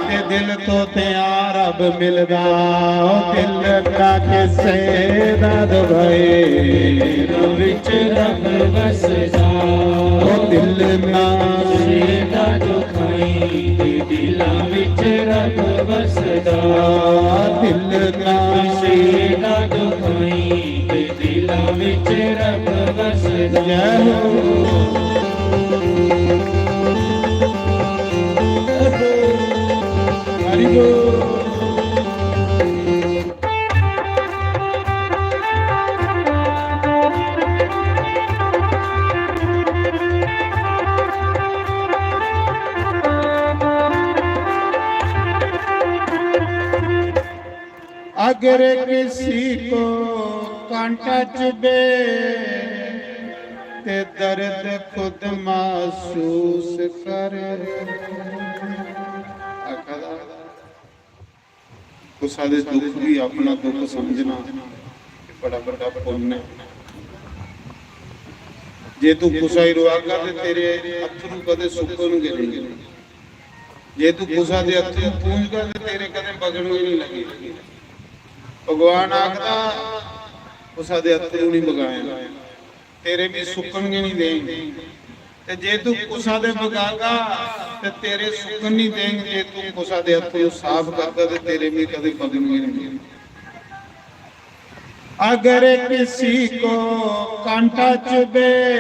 ते दिल तोतेआं रब मिलदा। ओ दिल ना किसे दा दुखाई, दिल विच रब वसदा। ओ दिल ना किसे दा दुखाई, ते दिलां विच रब वसदा। दिल ना किसे दा दुखाई, ते दिलां विच रब वसदा। जय हो। हरि बोल। अगर किसी को कांटा चुभे, ते दर्द खुद महसूस कर। आखा दा, कुसै दे दुख गी अपना दुख समझना, एह् बड़ा बड्डा पुन्न ऐ। जे तू कुसै गी रोआगा, ते तेरे अत्थरू कदें सुक्कन गै नेईं। जे तू कुसै दे अत्थरू पूंझगा, ते तेरे कदें बगन गै नेईं लगी। भगवान आखदा, कुसै दे अत्थरू नहीं बगाए, तेरे भी सुक्कन गै नहीं देंग। ते जे तू कुसा दे बगागा, ते तेरे सुक्कन नहीं देंग। जे तू कुसा दे अत्थरू साफ करगा, ते तेरे भी कदे बगन गै नहीं देंग। अगर किसी को कांटा चुभे,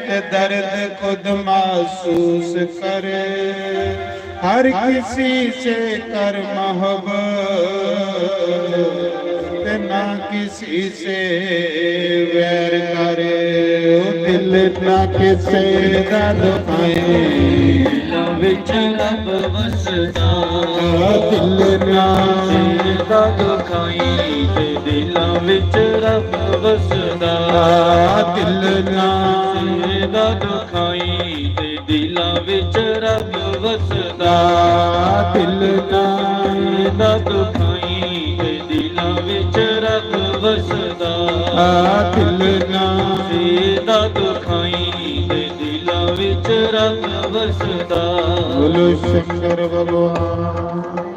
ते दर्द खुद महसूस करे। हर किसी से कर मोहब्बत, ना किसी से वैर करे। ओ दिल ना किसे दा दुखाए, दिलां विच रब वसदा। ओ दिल ना किसे दा दुखाए, ते दिलां विच रब वसदा। दिल ना किसे दा दुखाए, ते दिलां विच रब वसदा। दिल ना किसे दा दुखाई, ते दिलां विच रब वसदा। दिल ना किसे दा दुखाई, ते दिलां विच रब वसदा। बोलो शंकर भगवान।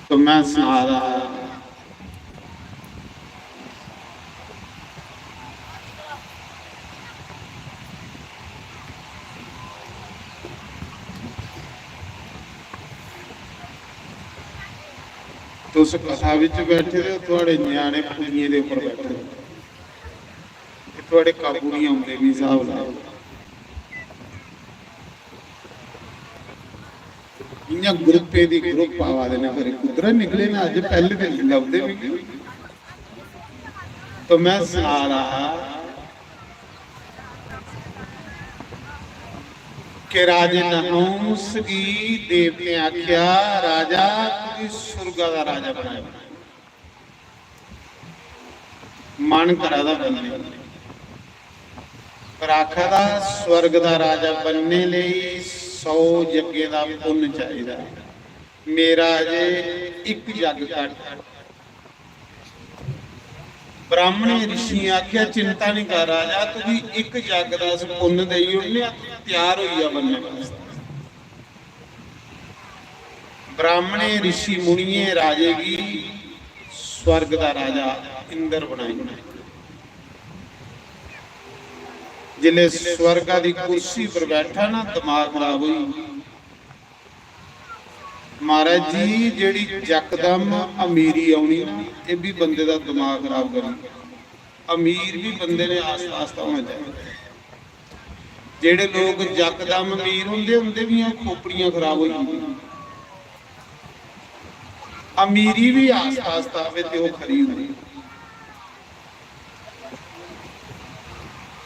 तो मैं सना रहा, तुस कथा विच बैठे दे ओ, थुआड़े ञ्याणे पुड़ियें दे उप्पर बैठे दे, ते थुआड़े काबू नहीं औंदे, भी स्हाब लाओ। इ'यां ग्रुपें दी ग्रुप आवा दे ने, फिर कुद्धरा निकले ने अज्ज, पैह्ले ते लभदे मिगी। तो मैं सना रहा कि राजे नहुस गी देवतें आख्या, "राजा, तुगी सुरगा दा राजा बनाया।" मन करा दा बनने, पर आखा दा, स्वर्ग दा राजा बनने लेई सौ यज्ञें दा पुन्न चाहिदा। मेरा अजे इक जग घट। ब्राह्मणें ऋषियें आखेआ, "चिंता निं कर राजा, तुगी इक जग दा अस पुन्न देई ओड़ने आं, तूं त्यार होई जा बनने वास्तै।" ब्राह्मणें, ऋषि मुनियें राजे गी स्वर्ग दा राजा इंद्र बनाई ओड़ेआ। जिसलै स्वर्गा दी कुर्सी पर बैठा ना, दिमाग खराब होई। महाराज जी, जेह्ड़ी यकदम अमीरी औनी ना, एह् बी बंदे दा दिमाग खराब करनी। अमीर बी बंदे ने आस्ता आस्ता होना चाहिदा। जेह्ड़े लोक यकदम अमीर होंदे, उं'दे दियां खोपड़ियां खराब होई जंदियां। अमीरी बी आस्ता आस्ता आवे ते ओह् खरी होंदी।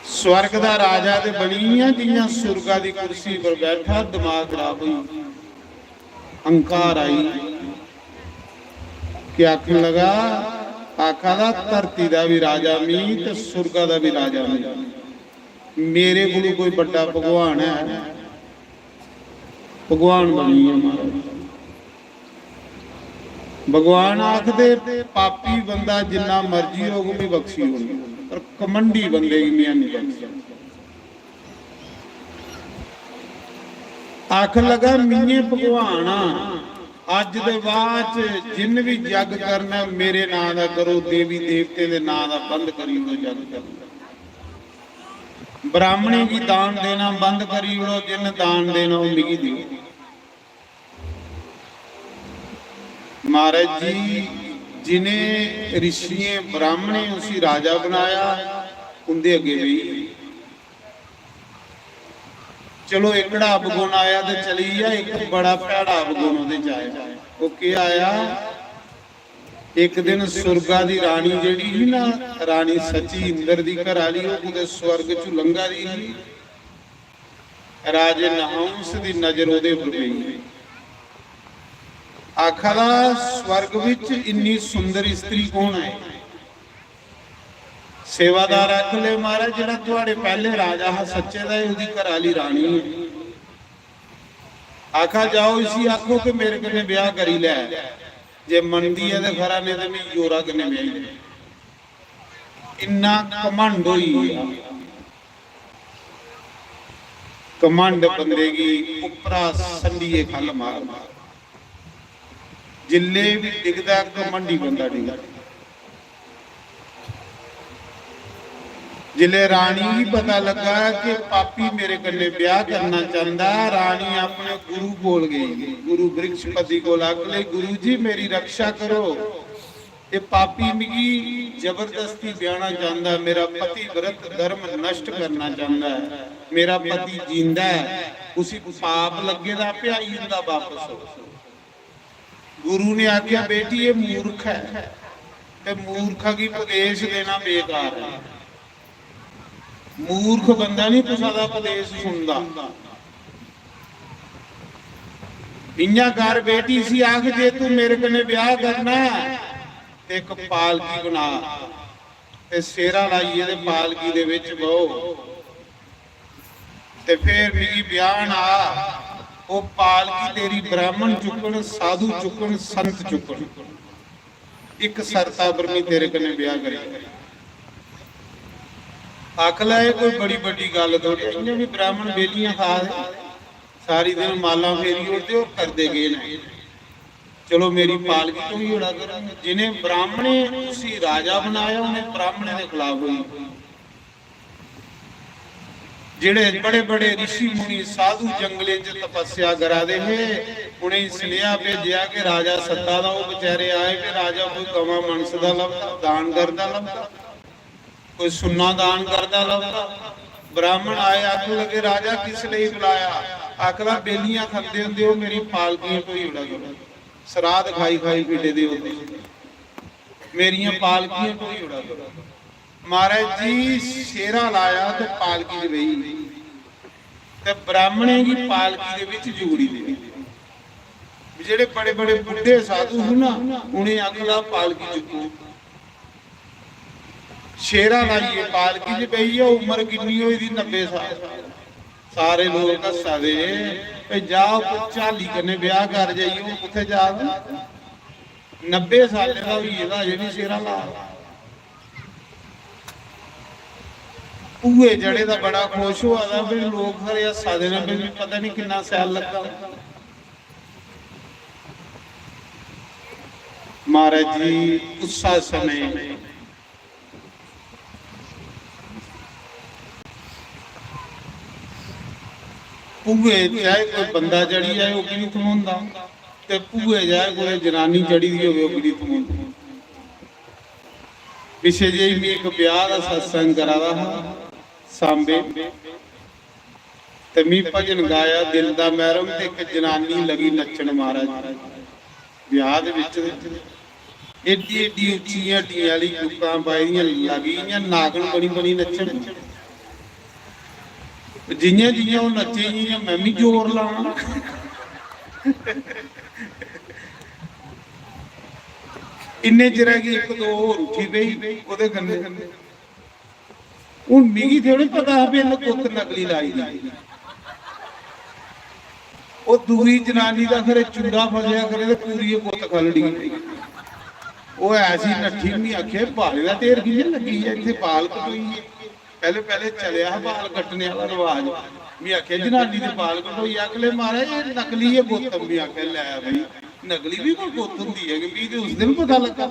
स्वर्ग दा राजा ते बनी गेआ, जि'यां सुरगा दी कुर्सी पर बैठा, दिमाग खराब होई गेआ। हंकार आई, कि आखन लगा, आखा दा, "धरती दा बी राजा मी ते सुरगा दा बी राजा मी, मेरे कोलू कोई बड्डा भगवान है?" भगवान बनी गेआ महाराज। भगवान आखदे, पापी बंदा जिन्ना मर्जी होग, मी बख्शी ओड़ना, पर घमंडी बंदे गी में नहीं बख्शना। आखन लगा, "मिये भगवान आ, अज्ज दे बाद च जिन्न बी जग करना, मेरे नां दा करो, देवी देवतें दे नां दा बंद करी ओड़ो जग करना। ब्राह्मणें गी दान देना बंद करी ओड़ो, जिन्न दान देना, ओह् मिगी देओ।" महाराज जी, जिनें ऋषियें ब्राह्मणें उसी राजा बनाया, उंदे अग्गें बेही। चलो, एकड़ा अवगुण आया ते चली गेआ, इक बड़ा भैड़ा अवगुण ओह्दे च आया। ओह् केह् आया? इक दिन सुरगा दी रानी जेह्ड़ी ही ना, रानी सची, इंद्र दी घर आह्ली, ओह् कुतै स्वर्ग चों लंघा दी ही। राजे नहुंस दी नजर ओह्दे पर पेई। आखा दा, "स्वर्ग विच इन्नी सुंदर स्त्री कौन है?" सेवादार आखन लगे, "महाराज, जेह्ड़ा थुआड़े पैह्ले राजा हा सच्चे दा, ओह्दी घर आह्ली रानी है।" आखा, "जाओ, इसी आखो कि मेरे कन्नै ब्याह करी लै, जे मनदी ऐ ते खरा, नेईं ते मिगी जोरा कन्नै ब्याही लै।" इन्ना घमंड होई गेआ। घमंड बंदे गी उप्परा संडिये खल्ल मारदा। जिल्ले बी डिगदा, घमंडी बंदा डिगदा। जिल्ले रानी गी पता लग्गा कि पापी मेरे कन्नै ब्याह करना चांहदा, रानी अपने गुरु कोल गेई, गुरु बृहस्पति कोल आखन लगी, "गुरु जी, मेरी रक्षा करो, एह् पापी मिगी जबरदस्ती ब्याहना चांहदा, मेरा पतिव्रत धर्म नष्ट करना चांहदा ऐ, मेरा पति जींदा ऐ, उसी पाप लग्गे दा, भ्याई जंदा बापस।" गुरु ने आखेआ, "बेटी, एह् मूर्ख ऐ ते मूर्ख गी उपदेश देना बेकार ऐ। मूर्ख बंदा नहीं कुसै दा उपदेश सुनदा।" इयां कर बेटी, इसी आख, "जे तू मेरे कन्नै ब्याह करना ऐ ते इक पालकी बना ते सेह्रा लाइयै ते पालकी दे बिच बहो ते फिर मिगी ब्याहन आ।" ओह् पालकी तेरी ब्राह्मण चुक्कन, साधु चुक्कन, संत चुक्कन, इक शर्ता पर मैं तेरे कन्नै ब्याह करी। आख लै, एह् कोई बड़ी बड्डी गल्ल थोड़ी, इ'यां बी ब्राह्मण बेलियां खा दे, सारी दिन मालां फेरी ओड़दे और करदे केह् न? चलो, मेरी पालकी ढोई ओड़ा करो। जिनें ब्राह्मणें उसी राजा बनाया, उनें ब्राह्मणें दे खिलाफ होई। जेह्ड़े बड़े बड़े ऋषि मुनि साधु जंगलें च तपस्या करा दे हे, उनेंगी सनेहा भेजेआ कि राजा सद्दा दा, ओह् बेचारे आए ते राजा कोई गवां मनसदा लभदा, दान करदा लभदा, कोई सुन्ना दान करदा लभदा। ब्राह्मण आए, आखन लगे, "राजा, किस लेई बुलाया?" आखदा, "बेलियां खंदे होंदे, ओह् मेरी पालकियां ढोई ओड़ा करो, सराध खाई खाई फिटे दे होंदे, मेरियां पालकियां ढोई ओड़ा करो।" महाराज जी, सेह्रा लाया ते पालकी च बेही ते ब्राह्मणें गी पालकी दे बिच जोड़ी दे। जेह्ड़े बड़े बड़े बुड्ढे साधु हे ना, उनें आखदा, "पालकी चुक्को।" सेह्रा लाइयै पालकी च बेही ऐ, उम्र किन्नी होई दी? नब्बे साल। सारे लोक हस्सा दे, "ए, जा, कोई झाली कन्नै ब्याह कर जाइयै।" ओह् कुत्थै जा दा? नब्बे सालें दा होई गेदा, अजें बी सेह्रा ला दा। भूए चढ़े दा बड़ा खुश होआ दा, फिर लोक खरे हस्सा दे न, फिर पता नहीं किन्ना सैल लग्गा। महाराज जी, उस्सा समें भूए चाहे कोई बंदा चढ़ी जाए, ओह् बी निं थम्होंदा, ते भूए चाहे कोई जनानी चढ़ी दी होवे, ओह् बी निं थम्होंदी। पिच्छे जेही में इक ब्याह दा सत्संग करा दा हा सांबे, ते मी भजन गाया दिल दा मैह्रम, ते इक जनानी लगी नच्चन महाराज ब्याह दे बिच। एड्डी एड्डी उच्चियां हड्डियां आह्ली जुक्कां पाई दियां, लगी इ'यां नागन बनी बनी नच्चन। जि'यां जि'यां ओह् नच्चे, इ'यां इ'यां में बी जोर लाना। इन्ने चिरै गी इक दो होर उठी पेई ओह्दे कन्नै। हून मिगी थोड़ी पता हा भी इन्नै गुत्त नकली लाई दी। ओह् दूई जनानी दा खरे चूड़ा फसेआ खरे ते पूरी गुत्त खलड़ी। ओह् ऐसी नट्ठी, मी आखेआ, "बाले दा ढेर कि'यां लग्गी गेआ इत्थै, बाल कटोई गे।" पैह्ले, पैह्ले चलेआ हा बाल कट्टने आह्ला रवाज। मी आखेआ, "जनानी दे बाल कटोई?" आखले, "महाराज, एह् नकली ऐ गुत्त।" मी आखेआ, "लै भाई, नकली बी कोई गुत्त होंदी ऐ कि?" मी ते उस दिन पता लग्गा।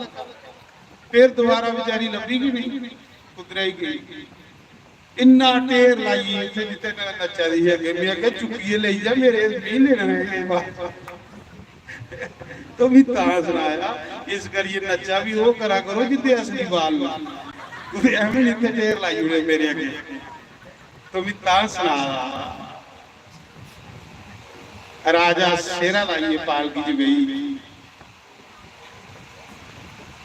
फिर दोबारा बेचारी लब्भी गै नेईं, कुद्धरै गी गेई। इन्ना ढेर लाइयै इत्थै जित्थै न-, नच्चा दी ही अग्गें, में आखेआ, "चुक्कियै लेई जा, मेरे मी लेने में केह् बाल।" तो मी तां सनाया, इस करियै नच्चा बी ओह् करा करो जिंदे असली बाल न। कुतै एवें निं इत्थै ढेर लाई ओड़े मेरे अग्गें। तो मी तां सनाया, राजा सेह्रा लाइयै पालकी च बेही।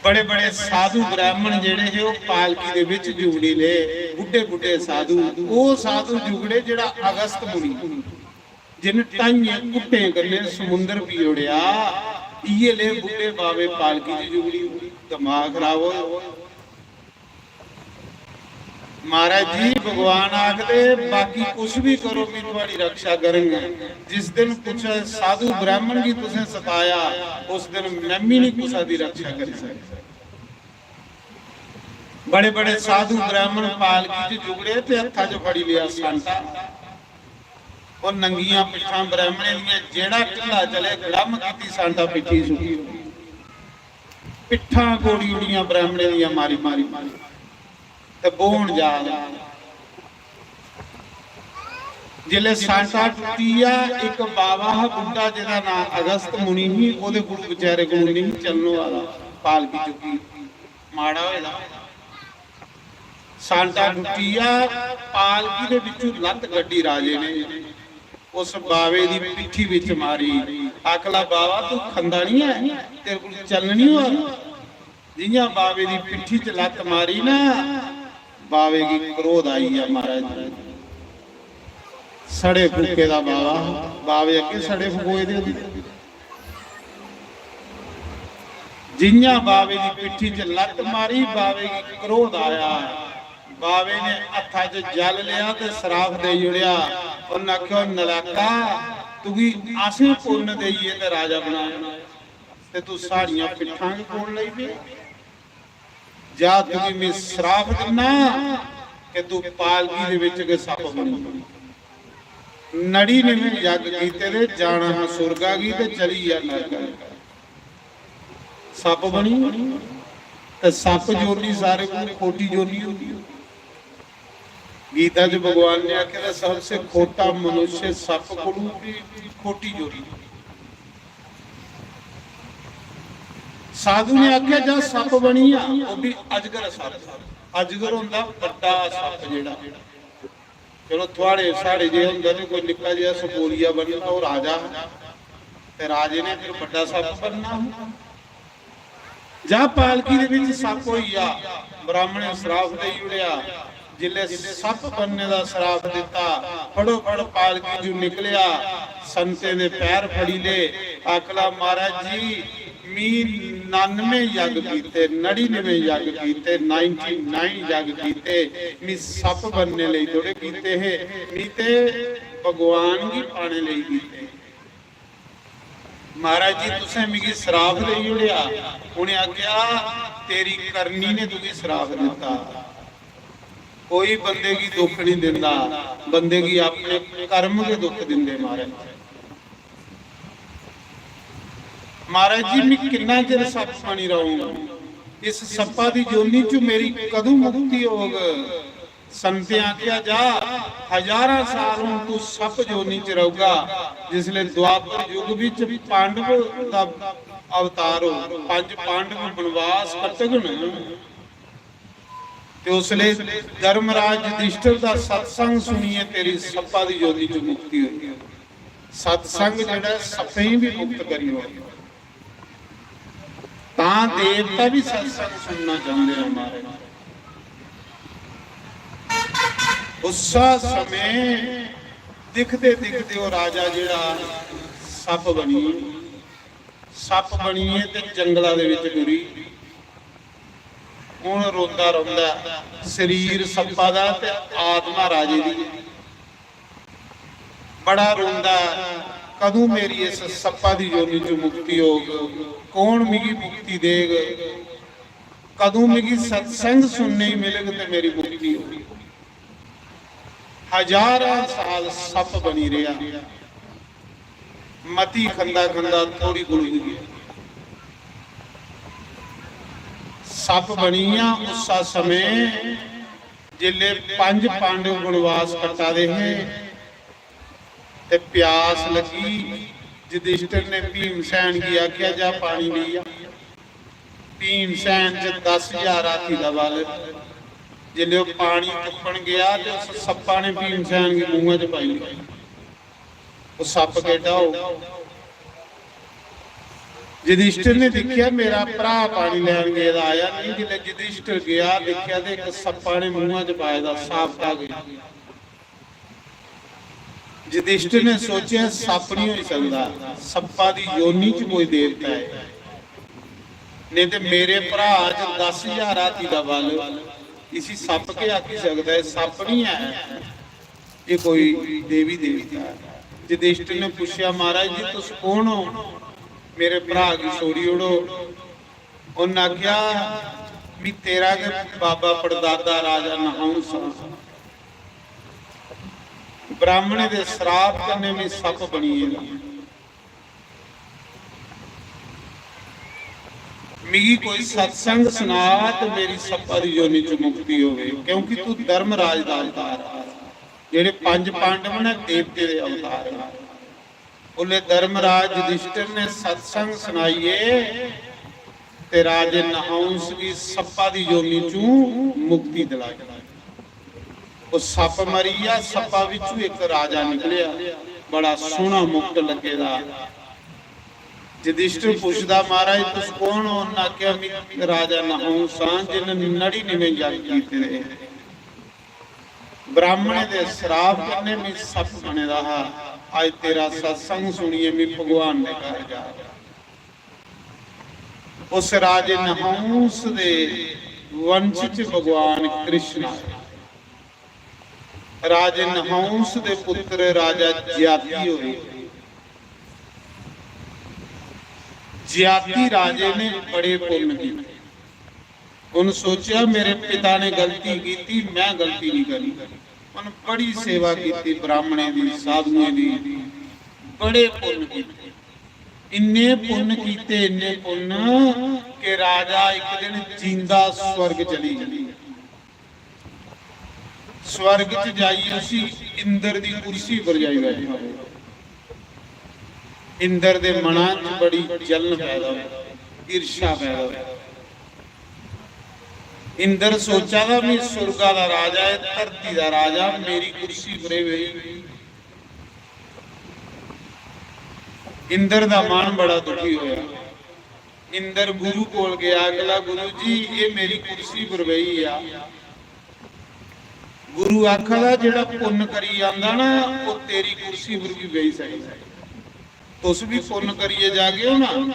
बड़े बड़े साधु ब्राह्मण जेह्ड़े हे, ओह् पालकी दे बिच जुगड़ी ले, बुड्ढे बुड्ढे साधु। ओह् साधु जुगड़े जेह्ड़ा अगस्त मुनि, जिन ढाइयें घुट्टें कन्नै समुंदर पी ओड़ेआ। इ'यै ले बुड्ढे बाबे पालकी च जुगड़ी, दमाग खराब होए। महाराज जी, भगवान आखदे, "बाकी कुछ भी करो, मैं तुम्हारी रक्षा करूंगा।" जिस दिन कुछ साधु ब्राह्मण गी तुसें सताया, उस दिन मैं भी नहीं कुसा दी रक्षा करी सकदा। बड़े बड़े साधु ब्राह्मण पालकी च जुगड़े ते हत्था च फड़ी लिया सांटा। और नंगियां पिट्ठां ब्राह्मणें दियां, जेड़ा ढिल्ला चले, गड़म कीती, सांटा पिट्ठी सुट्टी। पिट्ठां कोड़ी उड़ियां ब्राह्मणें दियां मारी मारी मारी। ते बौह्न जा। जिसलै सांटा टुट्टी गेआ, इक बाबा हा बुड्ढा, जेह्दा नांऽ अगस्त मुनि ही, ओह्दे कोल, बेचारे कोल नहीं चलने आह्ला, पालकी चुक्की, माड़ा होए दा। सांटा टुट्टी गेआ, पालकी दे बिच्चों लत्त कड्ढी राजे ने, उस बावे दी पिट्ठी बिच मारी। आखला, "बावा, तू खंदा नहीं है, तेरे कोल चलन नहीं होआ।" जियां बावे दी पिट्ठी च लत्त मारी ना, बावे गी क्रोध आई गया महाराज। सड़े फूके दा बावा, बावे अग्गे सड़े फुकोए दे होंदे। जियां बावे दी पिट्ठी च लत्त मारी, बावे गी क्रोध आया। बावे ने हत्था च जल लिया ते सराफ देई ओड़ेआ। उन्नै आखेआ, "नलायका, तुगी असें पुन्न देइयै ते राजा बनाया, ते तू साढ़ियां पिट्ठां गै कोड़ लेई पे। जा, तुगी मैं सराफ दिन्ना कि तू पालकी दे विच गै सप्प बनी। नड़िनमें यज्ञ कीते दे, जाना हा सुरगा गी ते चली गेआ नरका गी। सप्प बनी।" ते सप्प जोनी सारे कोल खोटी जोनी होंदी है। गीता च भगवान ने आखे दा, "सबसे खोटा मनुष्य सप्प कोलू भी खोटी जोनी।" साधु ने आखेआ, "जा सप्प बनी जा, ओह् भी अजगर सप्प।" अजगर होंदा बड्डा सप्प जेह्ड़ा। चलो, थुआड़े साढ़े जे होंदा ते कोई निक्का जेहा सपोलिया बनना, ओह् राजा हा। ते राजे ने फिर बड्डा सप्प बनना हा। जा, पालकी दे विच सप्प होई गेआ, ब्राह्मण ने सराप देई ओड़ेआ। जिसलै सप्प बनने दा सराप दित्ता, फड़ोफड़ पालकी चों निकलेआ, संतें दे पैर फड़ी ले, आखला, "महाराज जी, मी नानमें यज्ञ कीते, नड़िनमें यज्ञ कीते, नाइंटी नाइन यज्ञ कीते, मी सप्प बनने लेई थोड़े कीते हे, मी ते भगवान गी पाने लेई कीते।" "महाराज जी, तुसें मिगी सराप देई ओड़ेआ।" उ'नें आखेआ, "तेरी करनी ने तुगी सराप दित्ता।" कोई बंदे गी दुख नहीं दिंदा, बंदे गी अपने कर्म गै दुख दिंदे महाराज। "महाराज जी, मैं किन्ना चिर सप्प बनी रहूंगा? इस सप्पा दी जोनी चों मेरी कदूं मुक्ति होग?" संतें आखेआ, "जा, हजारां साल हून तू सप्प जोनी च रौह्गा। जिसलै द्वापर युग बिच पांडव दा अवतार हो, पंज पांडव बनवास कट्टगन, ते उसलै धर्मराज युधिष्ठिर दा सत्संग सुनियै तेरी सप्पा दी जोनी च मुक्ति होई।" सत्संग जेह्ड़ा ऐ, सप्पें गी भी मुक्त करी ओड़दा। तां देवता भी सत्संग सुनना चांह्दे न महाराज। उस्सा समें दिखदे दिखदे ओह् राजा जेह्ड़ा सप्प बनी, सप्प बनियै ते जंगला दे विच टुरी। हुन रोंदा रौंह्दा ऐ, शरीर सप्पा दा ते आत्मा राजे दी। बड़ा रोंदा ऐ। कदूं मेरी इस सप्पा दी योनि च मुक्ति होग? कौन मिगी मुक्ति देग? कदूं मिगी सत्संग सुनने गी मिलग ते मेरी मुक्ति होग? हजारां साल सप्प बनी रेहा, मती खंदा खंदा थोड़ी गुलग गया। सप्प बनी गेआ। उस्सा समें जिसलै पंज पांडव वनवास कट्टा दे हे ते प्यास लगी, युधिष्ठिर ने भीमसेन गी आखेआ, "जा पानी लेई आ।" भीमसेन च दस हजार हाथी दा बल। जिसलै ओह् पानी तुप्पन गेआ ते उस सप्पा ने भीमसेन गी मूंहा च पाई लेआ। ओह् सप्प केड्डा होग? युधिष्ठिर ने दिक्खेआ, मेरा भ्राऽ पानी लैन गेदा, आया नहीं। जिसलै युधिष्ठिर गेआ, दिक्खेआ ते इक सप्पा ने मूंहा च पाए दा, साबता गेआ। युधिष्ठिर ने सोचेआ, सप्प नहीं होई सकदा, सप्पा दी योनि च कोई देवता है, नहीं ते मेरे भ्राऽ च दस हजार हाथी दा बल, इसी सप्प केह् आखी सकदा ऐ? सप्प नहीं ऐ, एह् कोई देवी देवता ऐ। युधिष्ठिर ने पुच्छेआ, महाराज जी, तुस कौन हो? मेरे भ्राऽ गी छोड़ी ओड़ो। उन्न आखेआ, "मी तेरा गै बाबा पड़दादा राजा नहुंस आं। ब्राह्मणें दे श्राप कन्नै मी सप्प बनी गेदा। मिगी कोई सत्संग सना ते मेरी सप्पा दी योनि च मुक्ति होवे, क्योंकि तू धर्मराज दा अवतार है।" जेह्ड़े पंज पांडव ने देवते दे अवतार न। उसलै धर्मराज युधिष्ठिर ने सत्संग सनाइयै ते राजे नहुंस गी सप्पा दी योनि चूं मुक्ति दिलाई। ओह् सप्प मरी गेआ, सप्पा बिच्चू इक राजा निकलेआ, बड़ा सोहना मुकुट लग्गे दा। युधिष्ठिर पुछदा, "महाराज, तुस कौन हो?" उन्न आखेआ, "में राजा नहुंस आं, जिन्न नड़िनमें यज्ञ कीते दे।" ब्राह्मणें दे श्राप कन्नै मी सप्प बने दा हा। अज्ज तेरा सत्संग सुनियै मी भगवान दे घर जा। उस राजे नहुंस दे वंश च भगवान कृष्ण आए। राजे नहुंस दे पुत्र राजा ज्याति होए। ज्याति राजे ने बड़े पुन्न कीते। उन सोचेआ, "मेरे पिता ने गलती कीती, मैं गलती नहीं करनी।" उन बड़ी सेवा कीती ब्राह्मणें दी, साधुएं दी, बड़े पुन्न कीते। इन्ने पुन्न कीते, इन्ने पुन्न कि राजा इक दिन जींदा स्वर्ग चली गया। स्वर्ग च जाइयै उसी इंद्र दी कुर्सी पर जाई बैठा। इंद्र दे मना च बड़ी जलन पैदा होई, ईर्ष्या पैदा होई। इंद्र सोचा दा, "मैं सुर्गा दा राजा है, धरती दा राजा, मेरी कुर्सी पर एह् बेही।" इंद्र दा मन बड़ा दुखी होया। इंद्र गुरु कोल गया, आखदा, "गुरु जी, एह् मेरी कुर्सी पर बेही आ।" गुरु आखदा, "जेह्ड़ा पुन्न करी आंदा ना, ओह् तेरी कुर्सी पर भी बेही सकदा। तुस भी पुन्न करियै जागे ओ ना,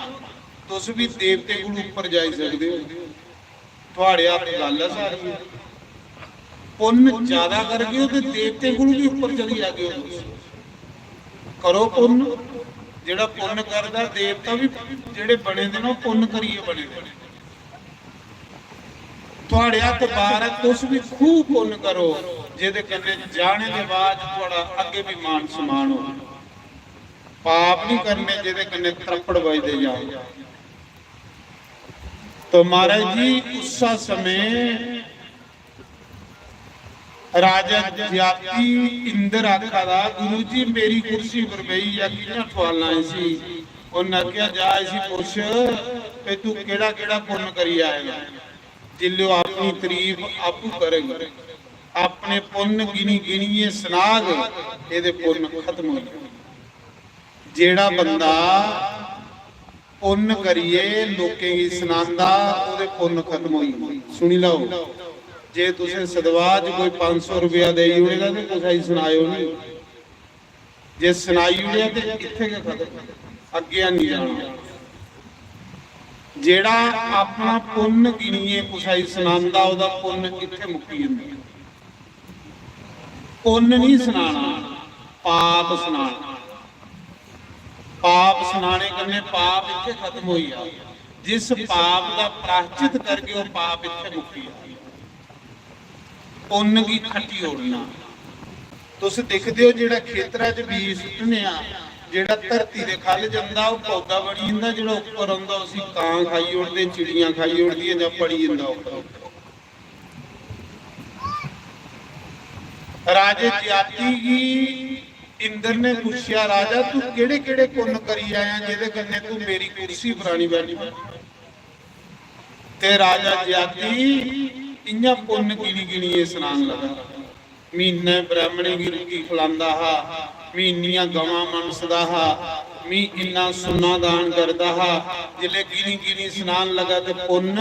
तुस भी देवते कोल उप्पर जाई सकदे ओ। थुआढ़े हत्थ गल्ल ऐ सारी।" पुन्न ज्यादा करगे ओ ते देवते कोल भी उप्पर चली जागे ओ तुस। करो पुन्न, जेह्ड़ा पुन्न करदा, देवता भी जेह्ड़े बने दे न, ओह् पुन्न करियै बने दे न। थुआढ़े हत्थ बार ऐ, तुस भी खूब पुन्न करो, जेह्दे कन्नै जाने दे बाद थुआढ़ा अग्गें भी मान सम्मान हो। पाप नहीं करने, जेह्दे कन्नै त्रप्पड़ बजदे जाओ। तो महाराज जी, उस्सा समें राजा ज्याति इंद्र आखा दा, "गुरु जी, मेरी कुर्सी पर बेही जा, कि'यां ठुआलना इसी?" उन्न आखेआ, "जा इसी पुछ भई तू केह्ड़ा केह्ड़ा पुन्न करी आए दा।" जिसलै ओह् अपनी तरीफ आपूं करग, अपने पुन्न गिनी गिनियै सनाग, एह्दे पुन्न खत्म होई जाने। जेह्ड़ा बंदा पुन्न करियै लोकें गी सनांदा, ओह्दे पुन्न खत्म होई जंदे। सुनी लैओ, जे तुसें सदवाज कोई पंज सौ रपेआ देई ओड़े दा ते कुसै गी सनाएओ निं। जे सनाई ओड़ेआ ते इत्थै गै खत्म, अग्गें निं जाना। जेह्ड़ा अपना पुन्न गिनियै कुसै गी सनांदा, ओह्दा पुन्न इत्थै मुक्की जंदा। पुन्न निं सनाना, पाप सनाना। पाप सनाने कन्नै पाप इत्थै खत्म होई जा। जिस पाप दा प्रायश्चित करगे, ओह् पाप इत्थै मुक्की जा। पुन्न गी खट्टी ओड़ना। तुस दिखदे ओ, जेह्ड़ा खेतरा च बीज सुट्टने आं, जेह्ड़ा धरती दे ख'ल्ल जंदा, ओह् पौधा बनी जंदा, जेह्ड़ा उप्पर औंदा, उसी कां खाई ओड़दे, चिड़ियां खाई ओड़दियां, जां पड़ी जंदा उप्पर। राजे जाति गी इंद्र ने पुच्छेआ, "राजा, तू केह्ड़े-केह्ड़े पुन्न करी आया, जेह्दे कन्नै तू मेरी कुर्सी पर आनी बैठी?" ते राजा जाति इ'यां पुन्न गिनी गिनियै सनान लगा, "मी इन्ने ब्राह्मणें गी रुट्टी खलांदा हा, मी इन्नियां गवां मनसदा हा, मी इन्ना सुन्ना दान करदा हा।" जिसलै गिनी गिनी सनान लगा ते पुन्न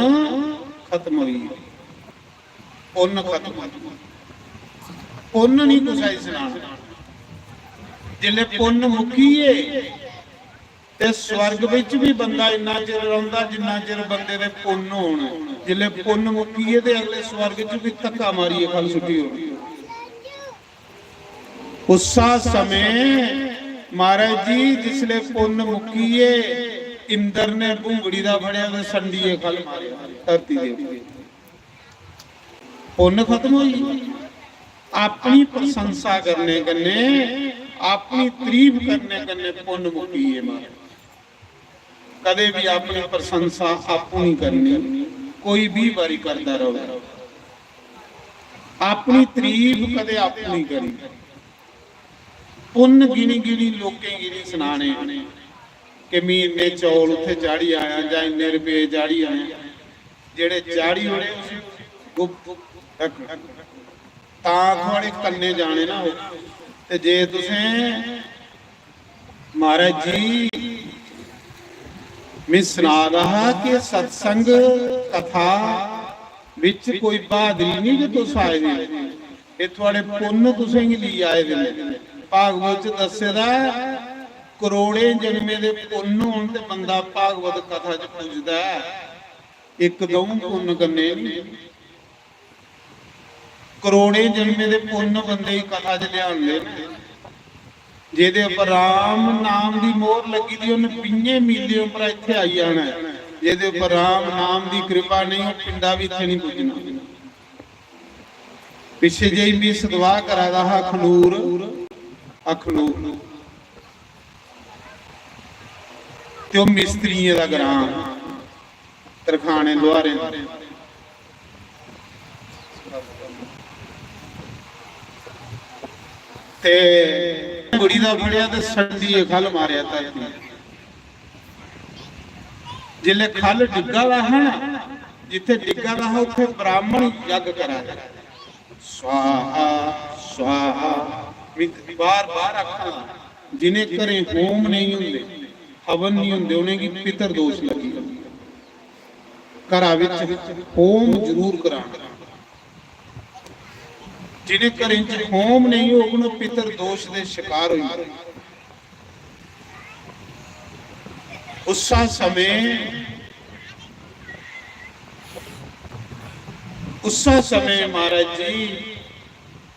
खत्म होई गे। पुन्न खत्म होई गे। पुन्न नहीं कुसै गी सनाना। जिसलै पुन्न मुक्की गे ते स्वर्ग बिच भी बंदा इन्ना चिर रौंह्दा जिन्ना चिर बंदे दे पुन्न होन। जिसलै पुन्न मुक्की गे ते अगले स्वर्ग च भी धक्का मारियै ख'ल्ल सुट्टी ओड़दे। उस्सा समें महाराज जी, जिसलै पुन्न मुक्की गे, इंद्र ने भुंगड़ी दा फड़ेआ ते संडियै ख'ल्ल मारेआ धरती दे उप्पर। पुन्न खत्म होई। अपनी प्रशंसा करने कन्नै, अपनी तारीफ करने कन्नै पुन्न मुक्की गे महाराज। कदे भी अपनी प्रशंसा आपूं नहीं करनी, कोई भी बारी करदा रहे। अपनी तारीफ कदे आपूं नहीं करनी। पुन्न गिनी गिनी लोकें गी नहीं सनाने कि "मी इन्ने चौल उत्थे चाढ़ी आया जां इन्ने रपेऽ चाढ़ी आया।" जेह्ड़े चाढ़ी ओड़े, उसी गुप्त रक्खना। तां थुआढ़े कन्नै जाने ना ओह्। ते जे तुसें, महाराज जी, में सना दा हा कि सत्संग कथा बिच कोई बहादरी नहीं कि तुस आए दे, एह् थुआढ़े पुन्न तुसेंगी लेई आए दे न। भागवत च दस्से दा ऐ, करोड़ें जन्में दे पुन्न होन ते बंदा भागवत कथा च पुजदा ऐ, इक द'ऊं पुन्न कन्नै नहीं। करोड़ें जन्में दे पुन्न बंदे गी कथा च लेआंदे न। जेह्दे उप्पर राम नाम दी मोहर लग्गी दी, उन्न बीहें मीलें उप्परा इत्थै आई जाना ऐ। जेह्दे उप्पर राम नाम दी कृपा नेईं, ओह् पिंडा बी इत्थै निं पुज्जना। पिच्छे जेही मी सतवाह् करा दा हा अखनूर, अखनूर, ते ओह् मिस्त्रियें दा ग्रां, तरखाने लुहारें दा। ते कुड़ी दा फड़ेआ ते संडियै ख'ल्ल मारेआ धरती। जिसलै ख'ल्ल डिग्गा दा हा ना, जित्थै डिग्गा दा हा, उत्थै ब्राह्मण यज्ञ करा दे, "स्वाहा, स्वाहा।" मित-, बार-बार आखना, जिनें घरें होम नेईं होंदे, हवन नहीं होंदे, उनेंगी पितर दोष लग्गी जंदा। घरा विच होम जरूर कराना। जिनें घरें च होम नेईं होग, ओह् पितर दोष दे शिकार होई जंदे। उस्सा समें, उस्सा समें महाराज जी,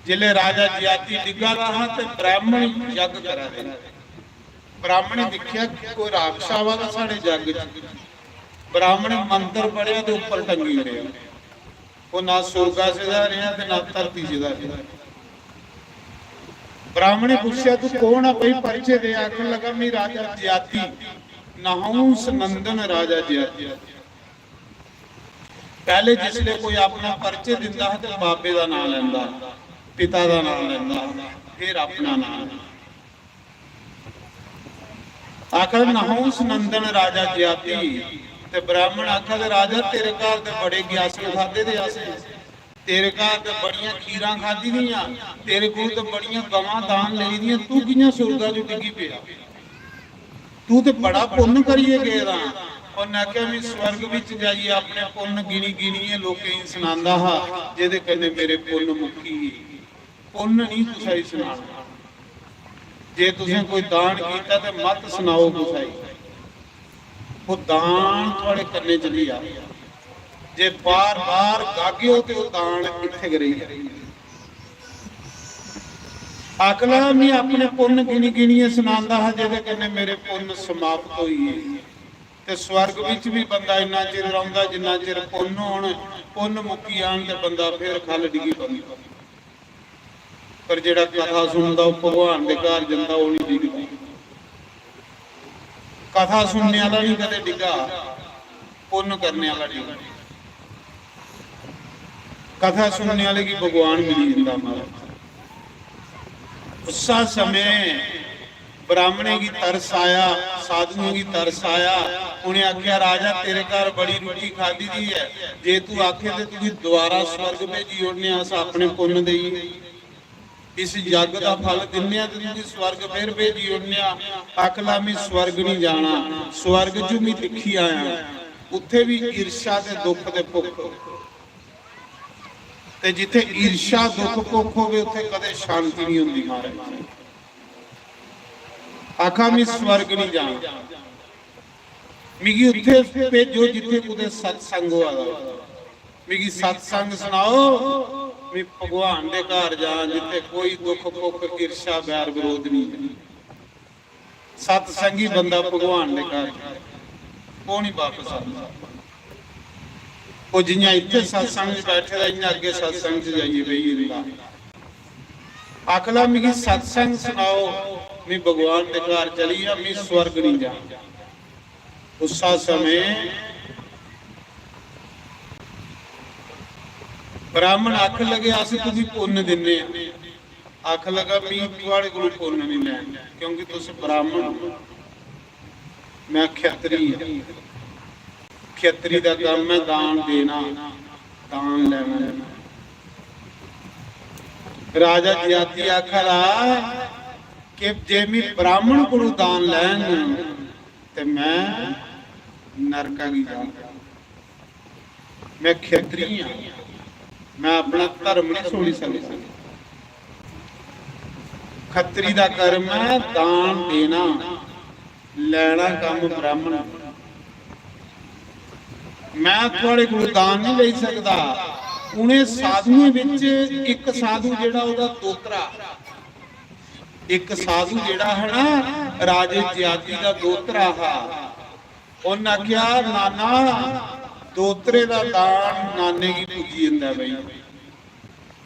जिसलै राजा जाति डिग्गा दा हा ते ब्राह्मण यज्ञ करा दे, ब्राह्मण ने दिक्खेआ कि कोई राक्षस आवा दा साढ़े जग च। ब्राह्मण ने मंत्र पढ़ेआ ते उप्पर टंगी ओड़ेआ। ओह् ना सुरगा च दा रेहा ते ना धरती च दा रेहा। ब्राह्मण ने पुच्छेआ, "तू कौन आ भाई, परिचय दे?" आखन लगा, "मैं राजा जाति, नहुंस नंदन राजा जाति।" पैह्ले जिसलै कोई अपना परिचय दिंदा हा ते बाबे दा नांऽ लैंदा हा, पिता दा नांऽ लैंदा हा, फिर अपना नांऽ। आखदा, "नहुंस नंदन राजा जाति।" ते ब्राह्मण आखदा, "राजा, तेरे घर ते बड़े ग्यासन खादे दे असें, तेरे घर ते बड़ियां खीरां खादी दियां, तेरे कोल ते बड़ियां गवां दान लेई दियां, तू कि'यां सुरगा च डिग्गी पेआ? तू ते बड़ा पुन्न करियै गेदा।" उन्नै आखेआ, "में स्वर्ग बिच जाइयै अपने पुन्न गिनी गिनियै लोकें गी सनांदा हा, जेह्दे कन्नै मेरे पुन्न मुक्की गे।" पुन्न नहीं कुसै गी सनाना। जे तुसें कोई दान कीता ते मत सनाओ कुसै गी। ओह् दान थुआढ़े कन्नै चली जा। जे बार-बार गागे ओ ते ओह् दान इत्थै गै रेही जाए। आखला, "में अपने पुन्न गिनी गिनियै सनांदा हा, जेह्दे कन्नै मेरे पुन्न समाप्त होई गे।" ते स्वर्ग बिच बी बंदा इन्ना चिर रौंह्दा जिन्ना चिर पुन्न होन, पुन्न मुक्की जान ते बंदा फिर ख'ल्ल डिग्गी पौंदा। पर जेह्ड़ा कथा सुनदा, ओह् भगवान दे घर जंदा, ओह् निं डिगदा। कथा सुनने आह्ला निं कदें डिग्गा, पुन्न करने आह्ला डिग्गा। कथा सुनने आह्ले गी भगवान मिली जंदा महाराज। उस्सा समें ब्राह्मणें गी तरस आया, साधुएं गी तरस आया। उ'नें आखेआ, "राजा, तेरे घर बड़ी रुट्टी खाद्धी दी ऐ, जे तू आखे ते तुगी दोबारा स्वर्ग भेजी ओड़ने आं अस अपने पुन्न देइयै। इस यज्ञ दा फल दिन्ने आं ते तुगी स्वर्ग फिर भेजी ओड़ने आं।" आखला, "में स्वर्ग निं जाना, स्वर्ग च में दिक्खी आया, उत्थै बी ईर्ष्या ते दुख ते भुक्ख।" ते जित्थै ईर्ष्या, दुख, भुक्ख होवे, उत्थै कदें शांति निं होंदी महाराज। आखा, "में स्वर्ग निं जाना, मिगी उत्थै भेजो जित्थै कुतै सत्संग होआ दा, मिगी सत्संग सनाओ, में भगवान दे घर जां जित्थै कोई दुख, भुक्ख, ईर्ष्या, बैर, विरोध निं।" सत्संगी बंदा भगवान दे घर, ओह् निं बापस आंदा। ओह् जि'यां इत्थै सत्संग च बैठे दा, इ'यां अग्गें सत्संग च जाइयै बेही जंदा। आखला, "मिगी सत्संग सनाओ, में भगवान दे घर चली जां, में स्वर्ग निं जां।" उस्सा समें ब्राह्मण आखन लगे, "अस तुगी पुन्न दिन्ने आं।" आखन लगा, "मी थुआढ़े कोलों पुन्न निं लैना, क्योंकि तुस ब्राह्मण ओ, में क्षत्री आं। क्षत्री दा कम्म ऐ दान देना, दान लैना।" राजा जयाति आखा दा कि जे मी ब्राह्मण कोलू दान लैंग ते मैं नरका गी जांग, मैं खत्री आं, मैं अपना धर्म नहीं छोड़ी सकदा। खत्री दा कर्म ऐ दान देना, लैना कम्म ब्राह्मण। मैं थुआड़े कोल दान नहीं लेई सकदा। उ'नें साधुएं बिच इक साधु जेह्ड़ा ओह्दा दोतरा, इक साधु जेह्ड़ा है ना राजे ज्याति दा दोतरा हा, उन्न आखेआ, "नाना, दोतरे दा दान नाने गी पुज्जी जंदा बई।"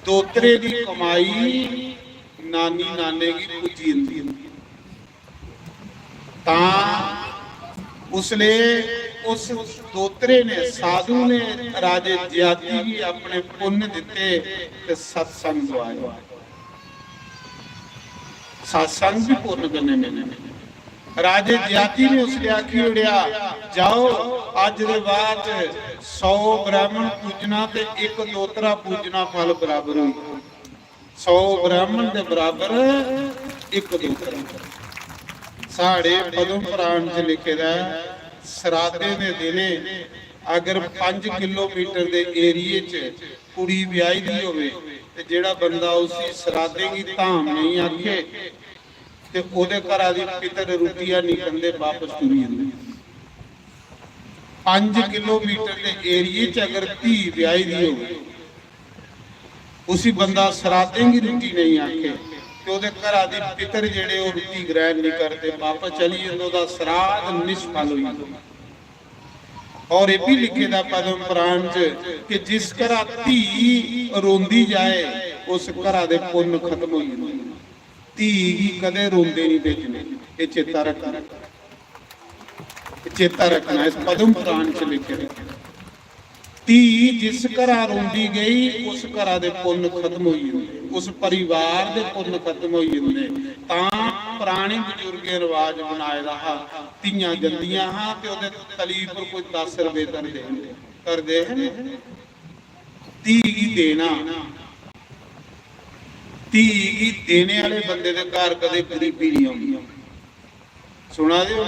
दोतरे दी कमाई नानी नाने गी पुज्जी जंदी। तां उसले उस दोतरे ने, साधु ने राजे ज्याति गी अपने पुन्न दित्ते ते सत्संग दोआया। सत्संग भी पुन्न कन्नै मिलने। राजे ज्याति ने उसले आखी ओड़ेआ, "जाओ, अज्ज दे बाद सौ ब्राह्मण पूजना ते इक दोतरा पूजना फल बराबर होई।" सौ ब्राह्मण दे बराबर इक दोतरा। साढ़े पद्म पुराण च लिखे दा ऐ, सराधें दे दिने अगर पंज किलोमीटर दे एरिये च कुड़ी ब्याही दी होवे ते जेह्ड़ा बंदा उसी सराधें गी धाम नेईं आखे ते ओह्दे घरा दी पितर रुट्टी हैनी खंदे, बापस टुरी जंदे। पंज किलोमीटर दे एरिये च अगर धी ब्याही दी होवे, उसी बंदा सराधें गी रुट्टी नेईं आखे ते ओह्दे घरा दी पितर जेह्ड़े ओह् रुट्टी ग्रहण निं करदे, बापस चली जंदे, ओह्दा सराध निष्फल होई जंदा। और एह् बी लिखे दा पद्म पुराण च कि जिस घरा धी रोंदी जाए, उस घरा दे पुन्न खत्म होई जंदे। धी गी कदें रोंदे निं भेजने, एह् चेता रखना। चेता रखना, इस पद्म पुराण च लिखे दा। धी जिस घरा रोंदी गई, उस घरा दे पुन्न खत्म होई जंदे, उस परिवार दे पुन्न खत्म होई जंदे। तां पराने बजुर्गें रवाज बनाए दा हा, धियां जंदियां हां ते ओह्दे तली पर कोई दस रपेऽ धरदे हे, धरदे हे। धी गी देना, धी गी देने आह्ले बंदे दे घर कदें गरीबी निं औंदी। सुना दे ओ?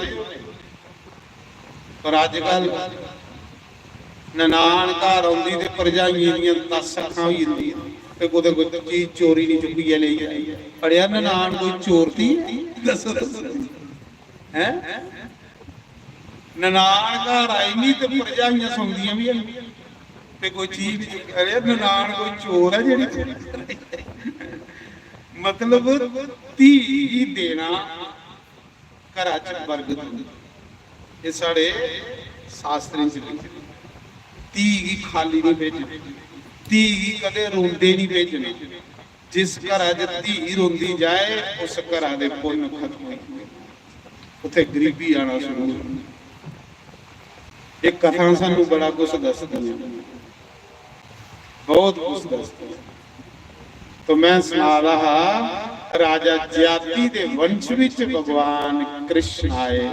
पर अजकल ननान घर औंदी ते भरजाइयें दियां दस अक्खां होई जंदियां ते कुतै कोई चीज चोरी निं चुक्कियै लेई जानी। अड़ेआ, ननान कोई चोर थी? दस्सो, दस्सो। हैं? ननान घर आई निं ते भरजाइयां सौंदियां बी हैन। ते कोई चीज निं चुक्की, अड़ेआ, ननान कोई चोर ऐ जेह्ड़ी चोरी करै? मतलब धी गी देना घरा च बरकत होंदी। एह् साढ़े शास्त्रें च लिखे दा। धी गी खाली नहीं भेजना, धी गी कदें रोंदे नहीं भेजना। जिस घरा च धी रोंदी जाए, उस घरा दे पुन्न खत्म होई जंदे, उत्थे गरीबी आना शुरू होई जंदी। एह् कथां सानू बड़ा कुछ दसदियां, बहुत कुछ दसदियां। तो मैं सना दा हा, राजा जाति दे वंश विच भगवान कृष्ण आए।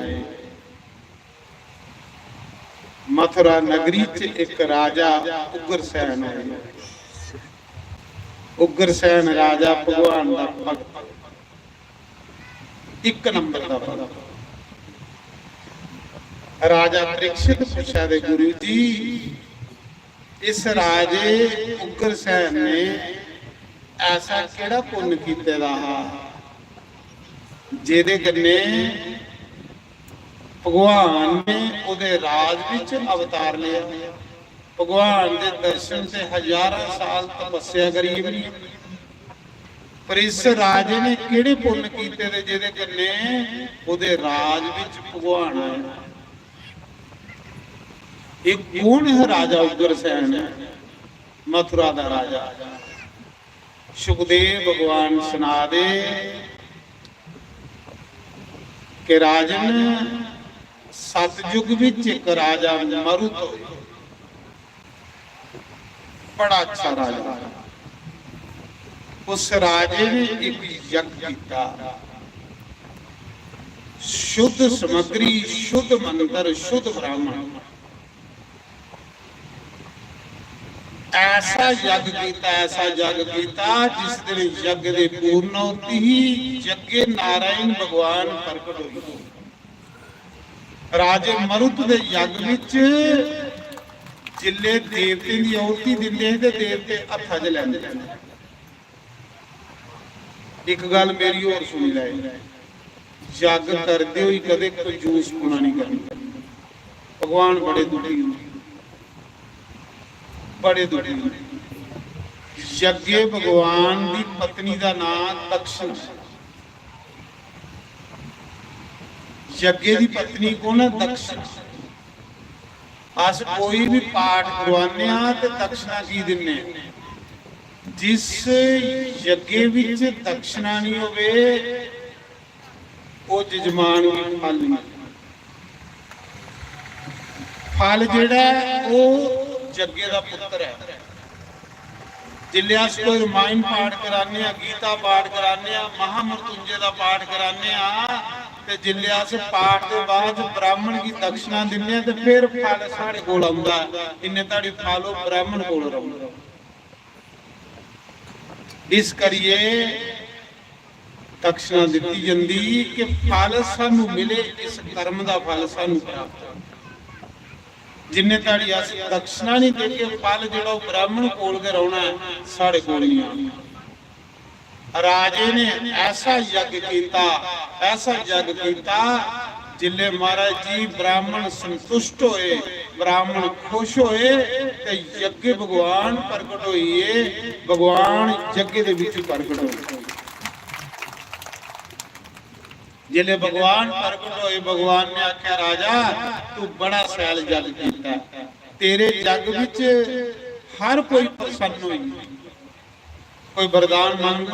मथुरा नगरी च एक राजा उग्रसेन होए। उग्रसेन राजा भगवान दा भक्त, इक नंबर दा भक्त। राजा परीक्षित पुछा दे, गुरु जी, इस राजे उग्रसेन ने ऐसा केड़ा पुन्न कीते दा हा जेदे कन्ने भगवान ने ओदे राज विच अवतार लिया, भगवान दे दर्शन ते हजारां साल तपस्या करिए भी नहीं। पर इस राजे ने केड़े पुन्न कीते दे जेदे कन्ने ओदे राज विच भगवान आया? एक कौन है राजा उग्रसेन, मथुरा दा राजा? सुखदेव भगवान सना दे कि राजन, सतयुग विच एक राजा मरुत होया, बड़ा अच्छा राजा। उस राजे ने एक यज्ञ किया, शुद्ध सामग्री, शुद्ध मंत्र, शुद्ध ब्राह्मण। ऐसा यज्ञ किया, ऐसा यज्ञ किया, जिस दिन यज्ञ की पूर्णाहुति ही, यज्ञ नारायण भगवान प्रकट हुए। राजे मरुत दे यज्ञ विच जिल्ले देवतें दी आहुति दिंदे हे ते देवते हत्था च लैंदे हे। एक गल मेरी होर सुनी लै, जग करदे होई कदे कंजूसपना नहीं करना। भगवान बड़े दुखी होंदे, बड़े दुखी होंदे। यज्ञे भगवान दी पत्नी दा नाम दक्षिणा। यज्ञे दी पत्नी कौन है? दक्षिणा। अस कोई भी पाठ करवाने आं ते दक्षिणा की दिन्ने आं? जिस यज्ञे विच दक्षिणा नहीं होवे, ओह जजमान गी फल नहीं। फल जेड़ा है, ओह यज्ञे दा पुत्र है। जिल्ले अस कोई रामायण पाठ कराने आं, गीता पाठ कराने आं, महामृत्युंजय दा पाठ कराने आं, ते जिल्ले अस पाठ दे बाद ब्राह्मण गी दक्षिणा दिन्ने आं, ते फिर फल साढ़े कोल औंदा ऐ। इन्ने धड़ी फल ओह् ब्राह्मण कोल रौंह्दा। इस करियै दक्षिणा दित्ती जंदी कि फल सानू मिले, इस कर्म दा फल सानू प्राप्त हो। जिन्ने धड़ी अस दक्षिणा नहीं देगे, फल जेड़ा ओह् ब्राह्मण कोल गै रौह्ना ऐ, साढ़े कोल नहीं आना। राजे ने ऐसा यज्ञ कीता, ऐसा यज्ञ कीता, जिल्ले महाराज जी ब्राह्मण संतुष्ट होए, ब्राह्मण खुश होए, ते यज्ञ भगवान प्रकट होइए, भगवान यज्ञ दे विच प्रकट होए। जिल्ले भगवान प्रकट होए, भगवान ने आख्या, "राजा, तू बड़ा सैल जग कीता, तेरे जग विच हर कोई प्रसन्न होई।" कोई वरदान मंग,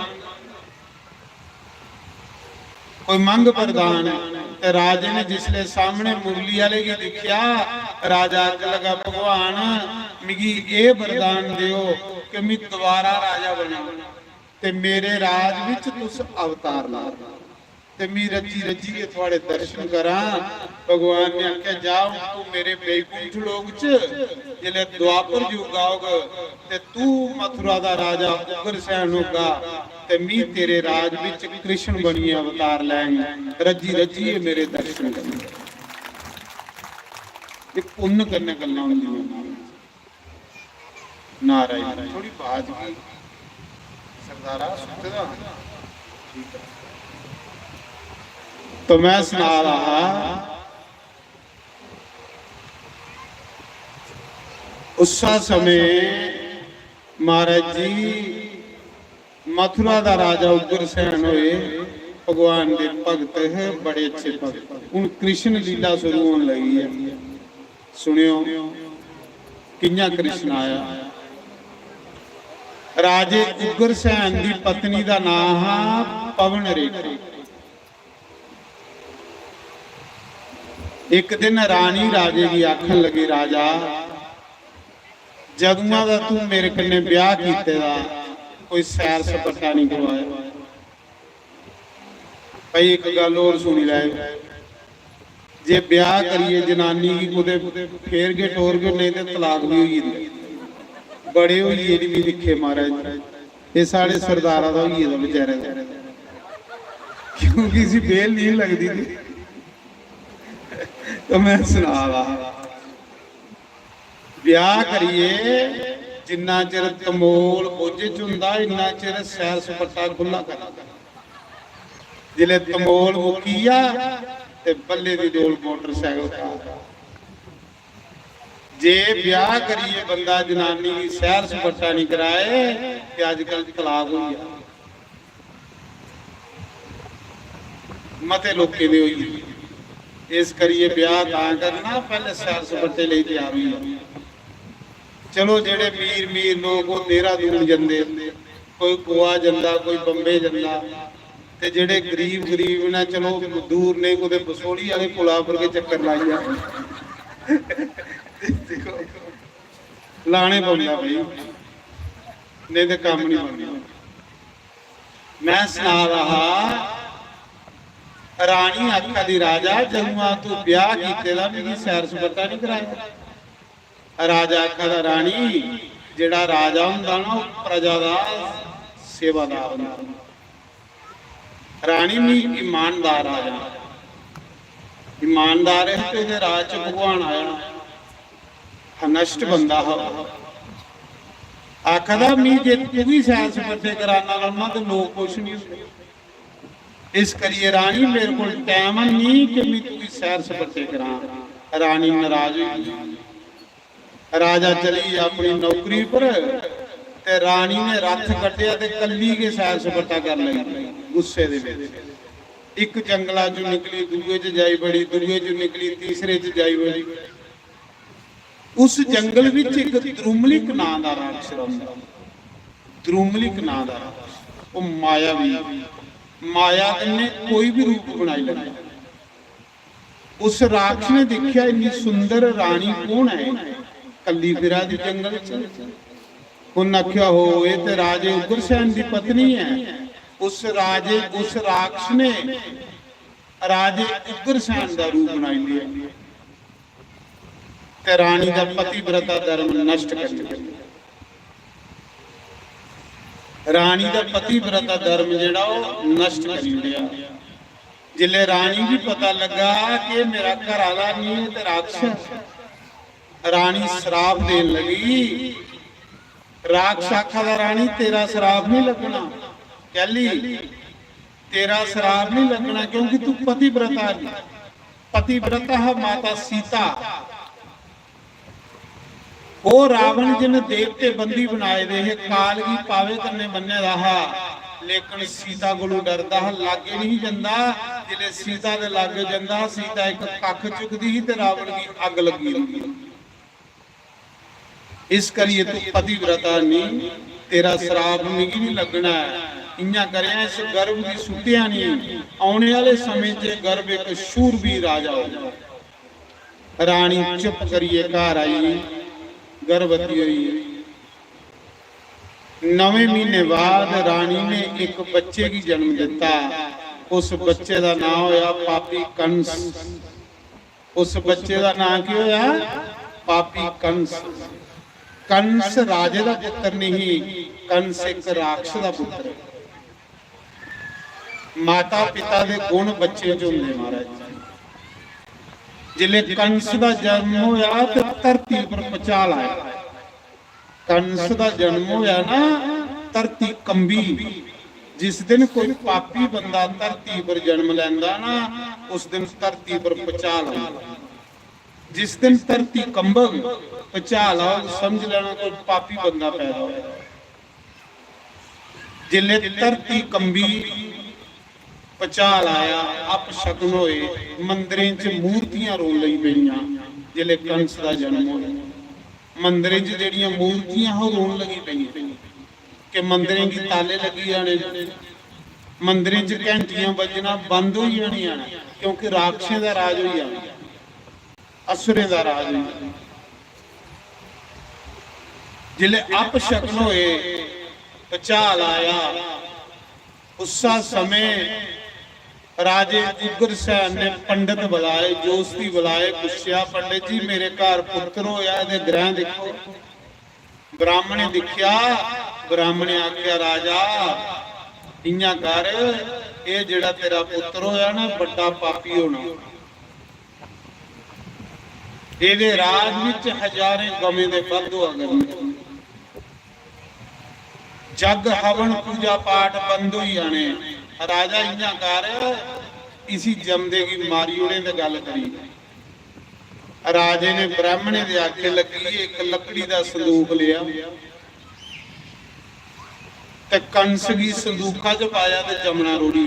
कोई मंग वरदान। ते राजे ने जिसले सामने मुरली आले गी दिखया, राजा आखन लगा, "भगवान, मिगी एह वरदान देओ कि मी दोबारा राजा बनाओ ते मेरे राज विच तुस अवतार लाओ।" ते मी रज्जी रज्जियै थुआड़े दर्शन करां। भगवान ने आखेआ, "जा हून तू मेरे बैकुंठ लोक च, जिसलै द्वापर युग औग ते तू मथुरा दा राजा उग्रसेन होगा ते मी तेरे राज बिच कृष्ण बनियै अवतार लैंग। रज्जी रज्जियै मेरे दर्शन कर।" एह् पुन्न कन्नै गल्लां होंदियां। नारायण, थोड़ी बाज की सरदारा सुते दा। तो मैं सना रहा, उस समय महाराज जी मथुरा दा राजा उग्रसेन होए, भगवान दे भगत हे, बड़े अच्छे भगत। हून कृष्ण लीला शुरू होन लगी ऐ। सुनियो, कि'यां कृष्ण आया। राजे उग्रसेन दी पत्नी दा नां हा पवन रेखा। इक दिन रानी राजे गी आखन लगी, "राजा, जदुआं दा तू मेरे कन्नै ब्याह कीते दा, कोई सैर सपाटा नहीं करवाया।" भाई, इक गल्ल होर सुनी लैओ, जे ब्याह करियै जनानी गी कुतै फेरगे टोरगे, नेईं ते तलाक बी होई जंदी। बड़े होई गे, एह् बी दिक्खे महाराज, एह् साढ़े सरदारा दा होई गेदा बेचारे दा, क्योंकि इसी बेल नहीं लगदी थी। तो मैं सना दा हा, ब्याह करियै जिन्ना चिर तमोल बोझे च हुंदा, इन्ना चिर सैर सपाटा खु'ल्ला करना। जिसलै तमोल मुक्की गेआ ते बल्ले दी डोल मोटरसाइकल का। जे ब्याह करियै बंदा जनानी गी सैर सपाटा नहीं कराए ते अजकल तलाक होई गेआ। मते लोकें दे होई गे। इस करियै ब्याह तां करना, पैह्ले सैर सपाटे लेई त्यार होई जाओ। चलो, जेह्ड़े मीर मीर लोक, ओह् देहरादून जंदे, कोई गोवा जंदा, कोई बम्बे जंदा, ते जेह्ड़े गरीब गरीब न, चलो, दूर नेईं, कुतै बसोहली आह्ले पुला पर गै चक्कर लाई जाओ। लाने पौंदा भाई, नेईं ते कम्म निं बनदा। मैं सना दा हा, रानी आखा दी, "राजा, जदुआं तू ब्याह कीते दा, मिगी सैर सपाटा नहीं कराया।" राजा आखा दा, "रानी, जेह्ड़ा राजा हुंदा ना, ओह् प्रजा दा सेवादार हुंदा।" रानी, "मी ईमानदार राजा, ईमानदार है ते ओह्दे राज च भगवान आया, हनष्ट बंदा हा।" आखा दा, "मी जे तू बी सैर सपाटे कराना रौह्ना ते लोक खुश नहीं होंदे। इस करियै रानी, मेरे कोल टैम नहीं कि मैं तुगी सैर सपाटे करां।" रानी नाराज होई गेई। राजा चली गेआ अपनी नौकरी पर, ते रानी ने रथ कड्ढेआ ते कल्ली गै सैर सपाटा कर लगी गुस्से दे विच। इक जंगला चों निकली, दूए च जाई बड़ी, दूए चों निकली, तीसरे च जाई बड़ी। उस जंगल विच इक द्रुमलिक नां दा राक्षस रौंह्दा। द्रुमलिक नां दा राक्षस, ओह् मायावी, माया कन्नै कोई भी रूप बनाई लैंदा। उस राक्षस ने दिक्खेआ, "इन्नी सुंदर रानी कौन है, कल्ली फिरा दी जंगल च?" उन्न आखेआ, "हो, एह् ते राजे उग्रसेन दी पत्नी है।" उस राजे, उस राक्षस ने राजे उग्रसेन दा रूप बनाई लिया ते रानी दा पतिव्रता धर्म नष्ट करी दित्ता। रानी दा पतिव्रता धर्म जेह्ड़ा, ओह् नष्ट करी ओड़ेआ। जिसलै रानी गी पता लग्गा कि मेरा घर आह्ला नहीं, एह् ते राक्षस ऐ, रानी श्राप देन लगी। राक्षस आखा दा, "रानी, तेरा श्राप नहीं लगना।" कैली? "तेरा श्राप नहीं लगना, क्योंकि तू पतिव्रता नहीं।" पतिव्रता हा माता सीता। ओह् रावण जिन देवते बंदी बनाए दे हे, काल गी पावे कन्नै बन्ने दा हा, लेकिन सीता कोलू डरदा हा, लागे नहीं जंदा। जिसलै सीता दे लागे जंदा हा, सीता इक कक्ख चुकदी ही ते रावण गी अग्ग लग्गी जंदी। इस करियै तू पतिव्रता नहीं, तेरा श्राप मिगी नहीं लगना है। इयां करेआं, इस गर्भ गी सुट्टेआ नहीं, औने आह्ले समें च गर्भ इक शूरवीर राजा होगा। रानी चुप करियै घर आई, गर्भवती होई। नवें म्हीने बाद रानी ने इक बच्चे गी जन्म दित्ता। उस बच्चे दा नांऽ होया पापी कंस। उस बच्चे दा नांऽ की होया? पापी कंस। कंस राजे दा पुत्र नहीं, कंस इक राक्षस दा पुत्र है। माता पिता दे गुण बच्चे च होंदे महाराज। जिसले कंस दा जन्म होया ते धरती पर भुचाल आया। कंस दा जन्म होया ना, धरती कंबी। जिस दिन कोई पापी बंदा धरती पर जन्म लैंदा ना, उस दिन धरती पर भुचाल आंदा। जिस दिन धरती कंबग, भुचाल आग, समझ लेना कोई पापी बंदा पैदा होया। जिसलै धरती कंबी, भचाल आया, अपशकन होए, मंदरें च मूर्तियां रोन लगी पेइयां। जिसलै कंस दा जन्म होया, मंदरें च जेह्ड़ियां मूर्तियां हा, ओह् रोन लगी पेइयां कि मंदरें गी ताले लगी जाने, मंदरें च घैंटियां बज्जना बंद होई जानियां न, क्योंकि राक्षसें दा राज होई जाना, असुरें दा राज होई जाना। जिसलै अपशकन होए, भचाल आया, उस्सा समें राजे उग्रसेन ने पंडित बुलाए, जोशी बुलाए, पुच्छेआ, "पंडित जी, मेरे घर पुत्र होया, एह्दे ग्रह दिक्खो।" ब्राह्मणे दिक्खेआ, ब्राह्मणे आखेआ, "राजा, इ'यां कर, एह् जेह्ड़ा तेरा पुत्र होया ना, बड्डा पापी होना। एह्दे राज विच हजारें गवें दे बध होआ करने, जग हवन पूजा पाठ बंद होई जाने। राजा, इ'यां कर, इसी जमदे गी मारी ओड़ें ते गल्ल करी।" राजे ने ब्राह्मणे दे आखे लग्गी, इक लकड़ी दा संदूक लेआ ते कंस गी संदूका च पाया ते जमना रोड़ी।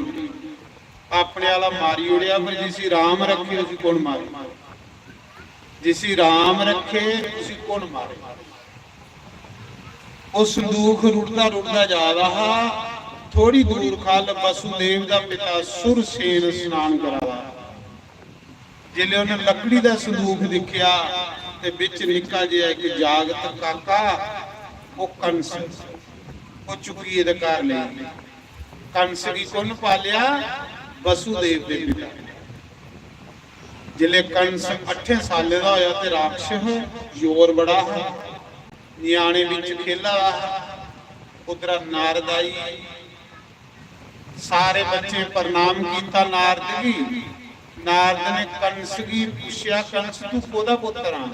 अपने आह्ला मारी ओड़ेआ, पर जिसी राम रखे, उसी कु'न मारे? जिसी राम रखे, उसी कु'न मारे? ओह् संदूक रुढ़दा रुढ़दा जा दा हा। थोड़ी दूर खल वसुदेव दा पिता सुरसेन स्नान करा दा हा। जिसलै उन्नै लकड़ी दा संदूक दिक्खेआ ते बिच निक्का जेहा इक जागत काका, ओह् कंस, ओह् चुक्कियै ते घर लेई गे। कंस गी कु'न पालेआ? वसुदेव दे पिता। जिसलै कंस अट्ठें सालें दा होया ते राक्षस जोर बड़ा हा, ञ्याणे बिच खेला दा हा। उद्धरा नारद आई, सारे बच्चे प्रणाम कीता नारद गी। नारद ने कंस गी पुच्छेआ, "कंस, तू कोह्दा पुत्तर आं?"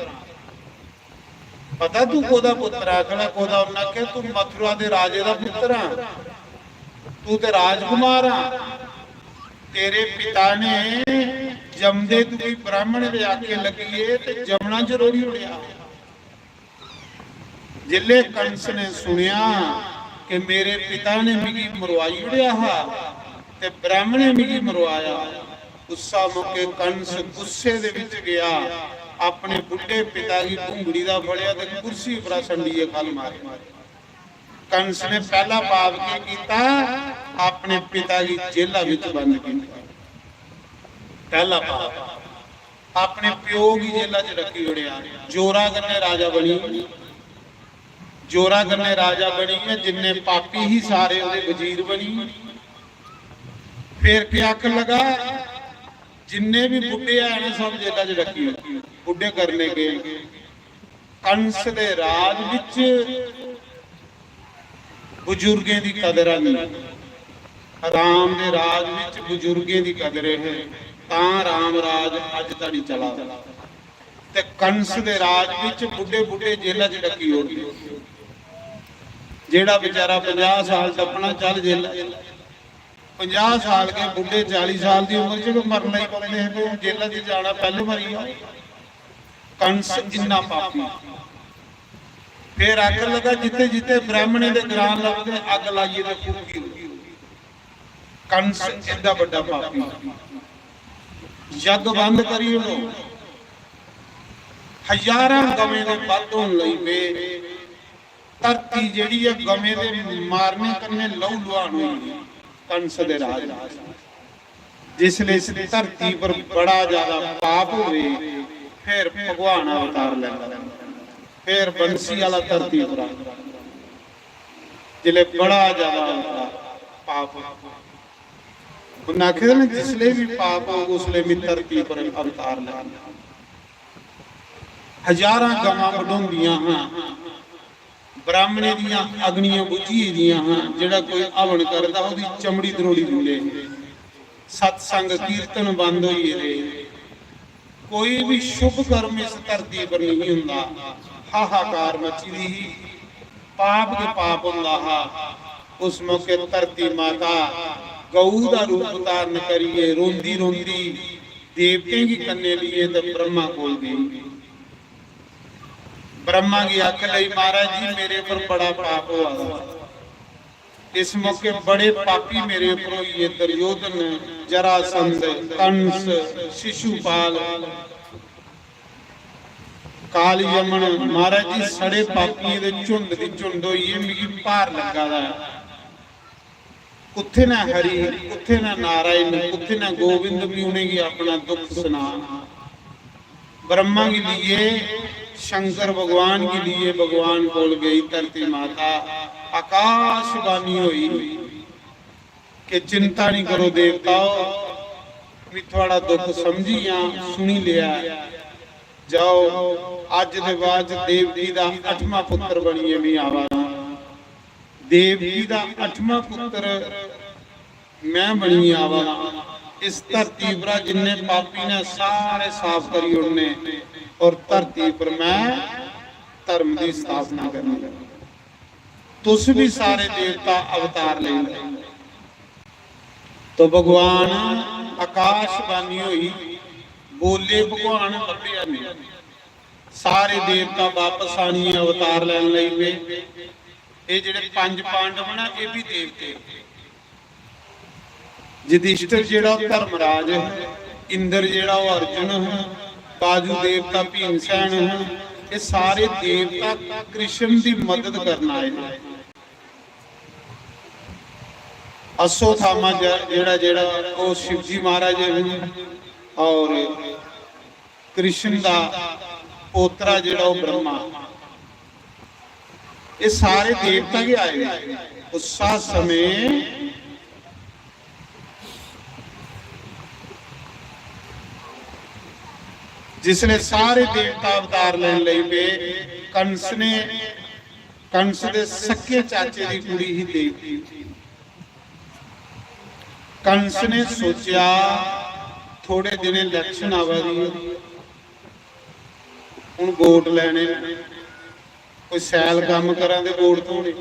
"पता तू कोह्दा पुत्तर आं?" आखना कोह्दा? उन्नै आखेआ, "तू मथुरा दे राजे दा पुत्तर आं, तू ते राजकुमार आं। तेरे पिता ने जमदे तुगी ब्राह्मण दे आखे लग्गिए ते जमना जरूरी उड़ेआ।" जिसलै कंस ने सुनेआ कि मेरे पिता ने मिगी मरवाई ओड़ेआ हा ते ब्राह्मणे मिगी मरवाया, उस्सा मौके कंस गुस्से दे विच गेआ, अपने बुड्ढे पिता गी घुंगड़ी दा फड़ेआ ते कुर्सी परा संडियै खल मारे। कंस ने पैह्ला पाप केह् कीता? अपने पिता गी जेला विच बंद कीता। पैह्ला पाप। अपने प्यो गी जेला च रक्खी ओड़ेआ। जोरा कन्नै राजा बनी, जोरा कन्नै राजा बनियै जिन्ने पापी ही सारे ओह्दे वजीर बनी। फिर केह् आखन लगा, "जिन्ने भी बुड्ढे हैन सब जेला च रक्खी ओड़ो।" बुड्ढे करने गे। कंस दे राज विच बुजुर्गें दी कदर है नहीं। राम दे राज विच बुजुर्गें दी कदर है, तां राम राज अज धड़ी चला दा। ते कंस दे राज विच बुड्ढे बुड्ढे जेला च डकी ओड़दे। जेड़ा बेचारा पंजाह साल टप्पना, चल जेला। पंजाह साल के बुड्ढे चाली साल दी उम्र च गै मरन लगी पौंदे हे, ते हून जेला च जाना, पैह्ले मरी जाओ। कंस इन्ना पापी। फिर आखन लगा, "जित्थे जित्थे ब्राह्मणें दे ग्रां लभदे, अग्ग लाइयै ते फूकी ओड़ो।" कंस एड्डा बड्डा पापी। जग बंद करी ओड़ो। हजारां गवें दे बध होन लगी पे। धरती जेह्ड़ी ऐ, गवें दे मारने कन्नै लहू लुहान होई गेई कंस दे राज। जिसलै इस धरती पर बड़ा ज्यादा पाप होवे, फिर भगवान अवतार लैंदा, फिर बंसी आह्ला धरती पर आंदा। जिसलै बड़ा ज्यादा अवतार पाप, उन्नै आखे दा ना, "जिसलै भी पाप होग, उसलै मैं धरती पर अवतार लैंदा।" हजारां गवां बढोंदियां हां, ब्राह्मणें दियां अग्नियां बुझी गेदियां हां। जेह्ड़ा कोई हवन करदा, ओह्दी चमड़ी त्रोड़ी दिंदे। सत्संग कीर्तन बंद होई गेदे। कोई भी शुभ कर्म इस धरती पर नहीं हुंदा। हाहाकार मची दी ही, पाप गै पाप हुंदा हा। उस मौके धरती माता गऊ दा रूप धारण करियै रोंदी रोंदी देवतें गी कन्नै लेइयै ते ब्रह्मा कोल गेई। ब्रह्मा गी आखन लगी, "महाराज जी, मेरे पर बड़ा पाप होआ दा।" इस मौके बड़े पापी मेरे उप्पर होई गे, दुर्योधन, जरासंध, कंस, शिशुपाल, काल यमन। महाराज जी, सड़े पापियें दे झुंड दी झुंड होई गे, मिगी भार लग्गा दा ऐ। कुत्थे न हरि, कुत्थे न नारायण, कुत्थे न गोविंद भी उनेंगी अपना दुख सुना। ब्रह्मा गी लिए, शंकर भगवान गी लिए, भगवान कोल गई धरती माता, आकाशवाणी होई कि चिंता नहीं करो देवताओ, मैं थुआड़ा दुख समझी आ, सुनी लिया। जाओ, अज दे बाद देवकी दा अठवां पुत्र बनिए मैं आवा। देवकी दा अठवां पुत्र मैं बनिए आवा। इस धरती पर जिन्ने पापी ने सारे साफ करी उड़ने और धरती पर मैं धर्म की स्थापना करनी। तुस भी सारे देवता अवतार ले लो। तो भगवान आकाशवाणी हुई, बोले भगवान लभेआ नहीं। सारे देवता वापस आनिए अवतार लैन लई पे। ये जेड़े पंज पांडव ना, ये भी देवते। युधिष्ठिर जेड़ा धर्मराज है, इंद्र जेड़ा वो अर्जुन है, बाजू देवता भीमसेन है, ये सारे देवता कृष्ण की मदद करना आए हैं। अश्वत्थामा ज-, जेड़ा, जेड़ा वो शिव जी महाराज है और कृष्ण दा पोतरा जेड़ा वो ब्रह्मा, ये सारे देवता गै आए। उस समय जिसले सारे देवता अवतार लेन लई पे, कंस ने, कंस दे सक्के चाचे दी कुड़ी ही देवकी। कंस ने सोचा, थोड़े दिन इलेक्शन आवा दी है, हुण वोट लैने न, कोई सैल काम करां ते वोट थ्होने।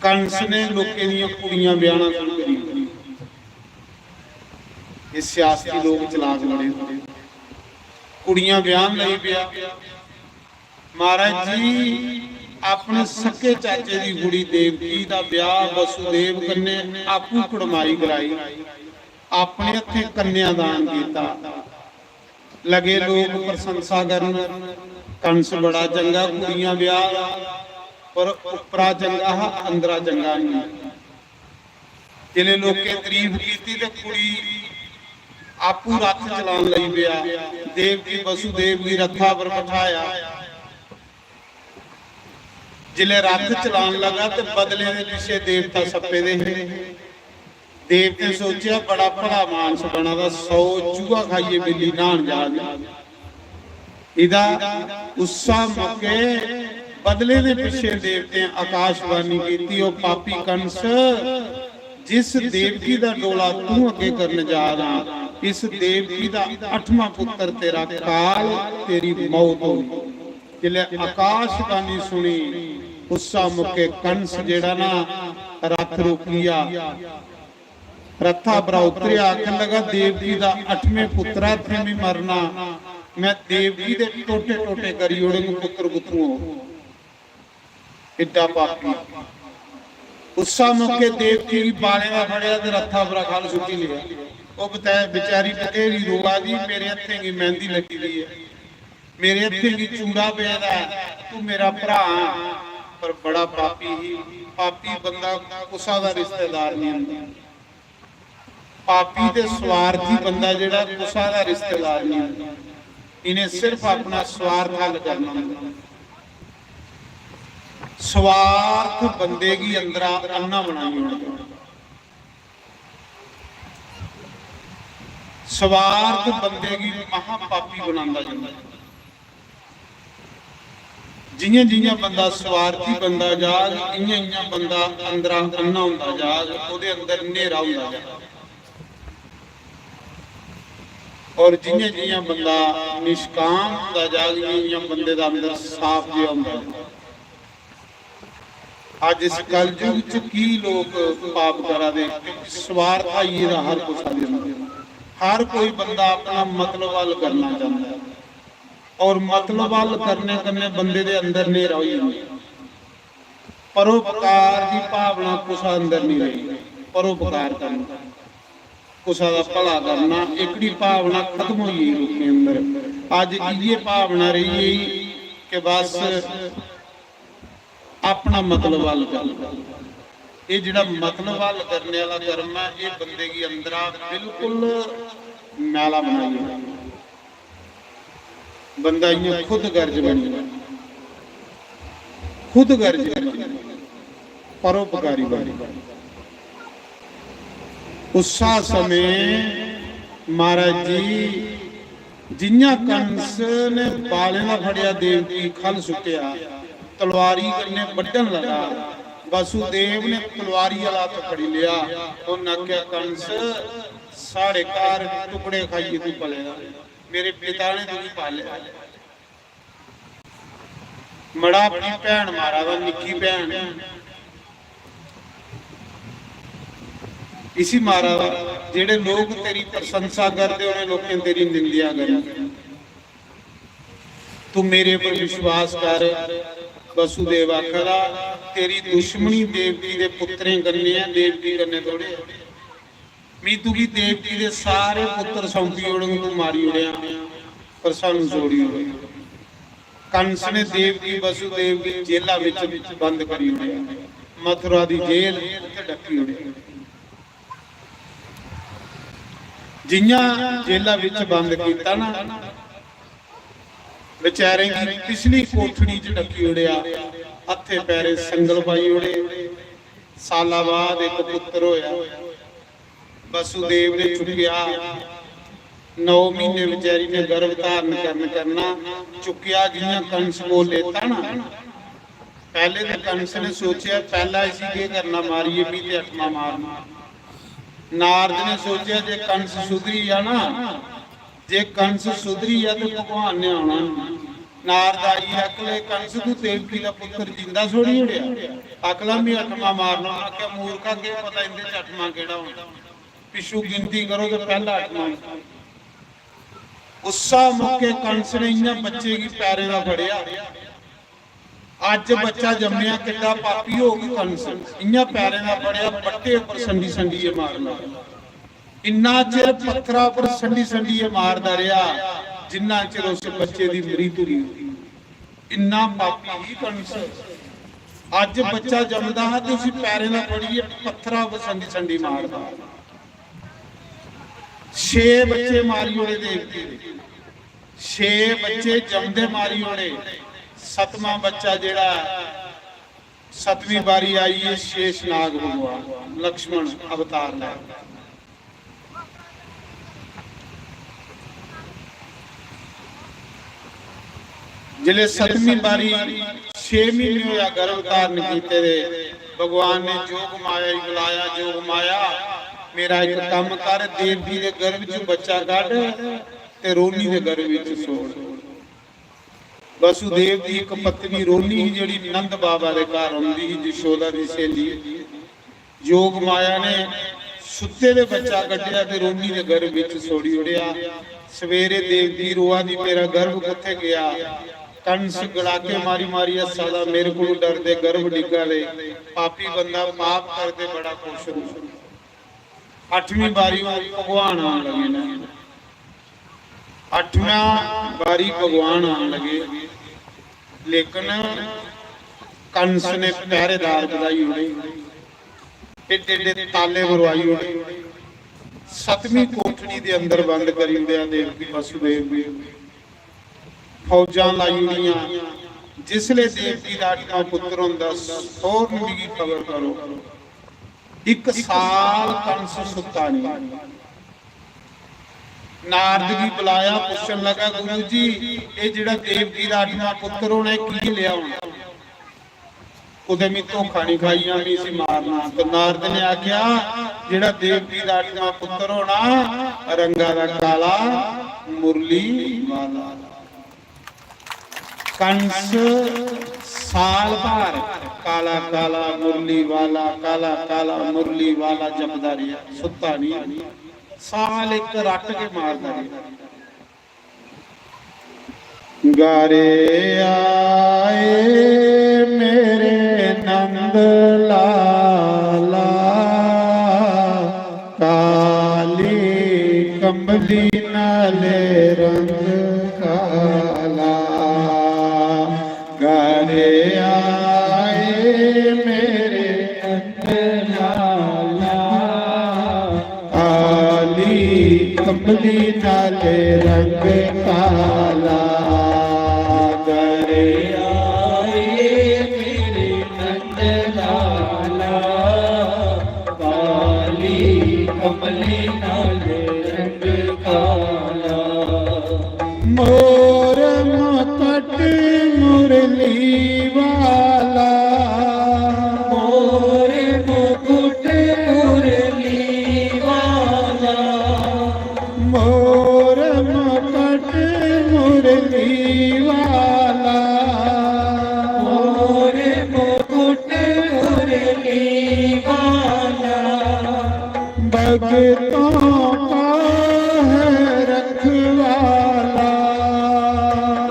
कंस ने लोकें दियां कुड़ियां ब्याहना शुरू करी दित्तियां। ये सियासती लोक चलाक बड़े होंदे। कुड़ियां ब्याहन लगी पेआ। महाराज जी, अपने सक्के चाचे दी कुड़ी देवकी दा ब्याह वसुदेव कन्नै आपूं कड़माई कराई, अपने हत्थें कन्यादान कीता। लगे लोक प्रशंसा करन, कंस बड़ा चंगा कुड़ियां ब्याह, पर उप्परा चंगा हा, अंदरा चंगा नहीं। जिसलै लोकें तारीफ कीती ते कुड़ी आपूं रथ चलान लगी पेआ। देवकी वसुदेव गी रथा पर बठाया। जिसलै रथ चलान लगा ते बदले दे पिच्छे देवता सप्पे दे हे। देवतें सोचेआ, बड़ा भला मानस बना दा, सौ चूहा खाइयै बिल्ली न्हान जा दी। इदा उस्सा मौके बदले दे पिच्छे देवतें आकाशवाणी कीती, "ओ पापी कंस, जिस देवकी दा डोला तू अगे करने जा रहा, इस देवकी दा अठवां पुत्र तेरा काल, तेरी मौत होनी।" जिसलै आकाशवाणी सुनी, उस्सा मौके कंस जेड़ा ना, रथ रोकी लिया, रथा परा उतरेआ, आखन लगा, "देवकी दा अठवें पुत्तरा, इत्थें भी मरना, मैं देवकी दे टोटे टोटे करी ओड़ंग, पुत्तर कुत्थों हो?" एड्डा पापी। उस्सा मौके देवकी गी बालें दा फड़ेआ ते रथा परा ख'ल्ल सुट्टी लेआ। ओह् बतै-, बेचारी बथेरी रोआ दी, "मेरे हत्थें गी मैंह्दी लग्गी दी ऐ, मेरे हत्थें गी चूड़ा पेदा ऐ, तू मेरा भ्राऽ ऐ।" पर बड़ा पापी ही। पापी बंदा कुसा दा रिश्तेदार नहीं होंदा। पापी ते स्वार्थी बंदा जेड़ा कुसा दा रिश्तेदार नहीं होंदा। इन्हें सिर्फ अपना स्वार्थ हल करना होंदा। स्वार्थ बंदे गी अंदरा अन्ना बनाई ओड़दा। स्वार्थ बंदे गी महापापी बनांदा जंदा। जियां जियां बंदा स्वार्थी बनदा जाग, इयां इयां बंदा अंदरा अन्ना होंदा जाग, ओह्दे अंदर न्हेरा होंदा जाग। और जियां जियां बंदा निष्काम होंदा जाग, इयां इयां बंदे दा अंदर साफ जेहा होंदा जाग। अज्ज इस कलयुग च की लोक पाप करा दे? क्योंकि स्वार्थ आई गेदा हर कुसै दे अंदर। हर कोई बंदा अपना मतलब हल करना चांहदा है, और मतलब हल करने कन्नै बंदे दे अंदर न्हेरा होई जंदा। परोपकार दी भावना कुसै अंदर नहीं रही। परोपकार करना, कुसै दा भला करना, एह्कड़ी भावना खत्म होई गेई लोकें अंदर। अज्ज इ'यै भावना रेही गेई कि बस अपना मतलब हल करना। एह् जेह्ड़ा मतलब हल करने आह्ला कर्म ऐ, एह् बंदे गी अंदरा बिल्कुल मैला बनाई ओड़दा। बंदा इ'यां खुद गर्ज बनी, खुद गर्ज बनी, परोपकारी बनी। उस्सा समें महाराज जी, जि'यां कंस ने बालें दा फड़ेआ, देवकी खल सुट्टेआ, तलवारी कन्नै बड्ढन लगा। वसुदेव ने तलवारी आह्ला हत्थ फड़ी लेआ। उन्न आखेआ, "कंस, साढ़े घर टुकड़े खाइयै तू पले दा, मेरे पिता ने तुगी पालेआ।" मड़ा अपनी भैन मारा दा, निक्की भैन, इसी मारा दा। जेह्ड़े लोक तेरी प्रशंसा करदे, उ'नें लोकें तेरी निंदेआ करनी। तू मेरे पर विश्वास कर। वसुदेव आखा दा, "तेरी दुश्मनी देवकी दे पुत्तरें कन्नै ऐ, देवकी कन्नै थोड़े ऐ। मी तुगी देवकी दे सारे पुत्तर सौंपी ओड़ङ, तू मारी ओड़ेआ, पर सानू छोड़ी ओड़ेआ।" कंस ने देवकी वसुदेव गी जेला विच बंद करी ओड़ेआ, मथुरा दी जेल ते डक्की ओड़ेआ। जियां जेला विच बंद कीता ना, बेचारे गी पिछली कोठड़ी च डक्की ओड़ेआ, हत्थे पैरे संगल पाई ओड़े। साला बाद इक पुत्तर होया। वसुदेव ने चुक्केआ, नौ महीने बेचारी ने गर्भ धारण करन करना, चुक्केआ जियां कंस को लेता ना, पहले तो कंस ने सोचेआ, पहला इसी केह् करना, मारिए भी ते अठमा मारना। नारद ने सोचेआ, जे कंस सुधरी जा ना, जे कंस सुधरी जा ते भगवान ने आना नहीं। नारद आई, "अकल, कंस तू देवकी दा पुत्र जिंदा छोड़ी ओड़ेआ।" अकला, "मैं अठमा मारना।" उन्हें आखेआ, "मूर्खा, केह् पता इंदे च अठमा केह्ड़ा होना, पिच्छू गिनती करो ते पहला अठमा।" उस्सा मौके कंस ने इयां बच्चे गी पैरें दा फड़ेआ। अज्ज बच्चा जम्मेआ, किड्डा पापी होग कंस, इयां पैरें दा फड़ेआ, बट्टे उप्पर संडी संडियै मारना। इन्ना चिर पत्थरा पर संडी संडियै मारदा रेहा, जिन्ना चिर उस बच्चे दी मृत्यु नहीं होई। इन्ना पापी ही कंस। अज्ज बच्चा जमदा हा ते उसी पैरें दा फड़ियै पत्थरा पर संडी संडी मारदा। छे बच्चे मारी ओड़े देवकी दे, छे बच्चे जमदे मारी ओड़े। सतवां बच्चा जेह्ड़ा, सतवीं बारी आई है शेषनाग भगवान, लक्ष्मण अवतार लै। जिसलै सतवीं बारी छे महीने होया गर्भ धारण कीते दे, भगवान ने जोग माया गी बुलाया, "जोग माया, मेरा इक कम्म कर, देवकी दे गर्भ च बच्चा कड्ढ ते रोहिणी दे गर्भ च छोड़।" वसुदेव दी इक पत्नी रोहिणी ही, जेह्ड़ी नंद बाबा दे घर औंदी ही, यशोदा दी स्हेली। जोग माया ने सुत्ते दे बच्चा कड्ढेआ ते रोहिणी दे गर्भ विच छोड़ी ओड़ेआ। सवेरे देवकी रोआ दी, "मेरा गर्भ कुत्थे गेआ?" कंस गड़ाके मारी मारी हस्सा दा, "मेरे कोलू डरदे गर्भ डिग्गा दे, पापी बंदा पाप करदे बड़ा खुश होंदा।" अठवीं बारी ओह् भगवान आन लगे न। अठवां बारी भगवान आन लगे, लेकिन कंस ने पहरेदार बधाई ओड़े, एड्डे एड्डे ताले मरवाई ओड़े, सतवीं कोठड़ी दे अंदर बंद करी ओड़ेआ देवकी वसुदेव गी। फौजां लाई ओड़ियां। जिसले देवकी दा अठवां पुत्र होंदा, सौरन मिगी खबर करो। इक साल कंस सुत्ता नहीं। नारद गी बुलाया, पुच्छन लगा, "गुरु जी, एह् जेह्ड़ा देवकी दा अठवां पुत्र होना, एह् की लेआ होना? कुतै मी धोखा नहीं खाई जां मी इसी मारना।" तो नारद ने आखेआ, "जेह्ड़ा देवकी दा अठवां पुत्र होना, रंगा दा काला, मुरली वाला।" कंस साल भर काला काला मुरली वाला, काला काला मुरली वाला जपदा रेहा, सुत्ता नहीं। साल इक रट के मारदा रेहा। गारे आए मेरे नंद लाला, काली कंबली नाल रंग काला, घर आए मेरे नंद लाला। काली कंबली नाल रंग काला, घर आए मेरे नंद लाला। काली कंबली नाल रंग काला। मोर मुकुट मुरली वाला। मोर मुकुट मुरली वाला। मोर मुकुट मुरली वाला। मोर मुकुट मुरली वाला। भगतों का है रखवाला।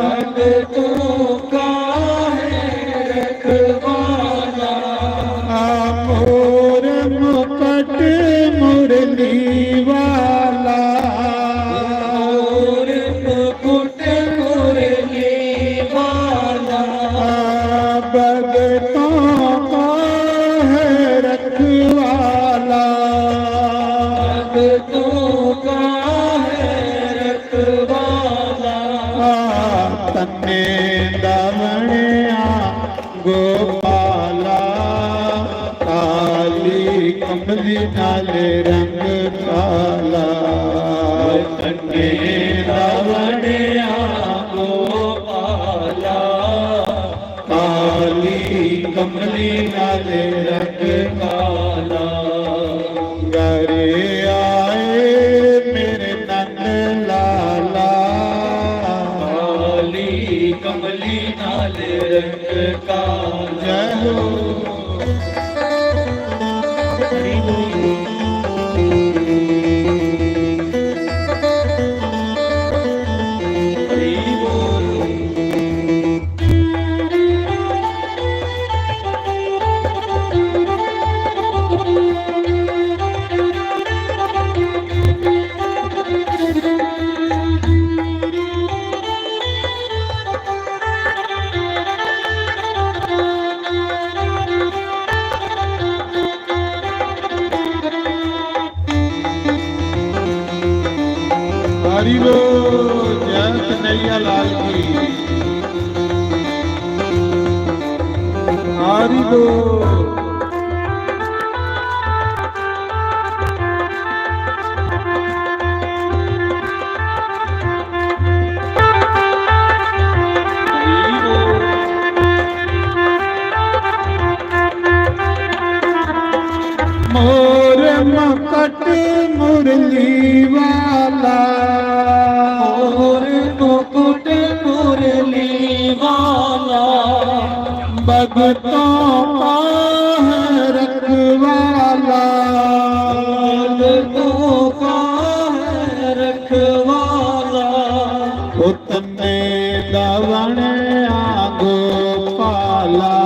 भगतों का है रखवाला। आ मोर मुकुट मुरली वाला। मोर मुकुट मुरली वाला। आ भगतों का है रखवाला। भगतों का है रखवाला। तन्ने दा बणिया गोपाला, काली कंबली नाल रंग काला। तन्ने दा बणिया गोपाला, काली कंबली नाल रंग काला। घर आए मेरे नंद लाला। काली कंबली नाल रंग काला। जय हो। हरि बोल, जय कन्हैया लाल की। हरि बोल। मोर मुकुट मुरली वाला। मोर मुकुट मुरली वाला। भगतों का है रखवाला। भगतों का है रखवाला। ओ तन्ने दा बणिया गोपाला,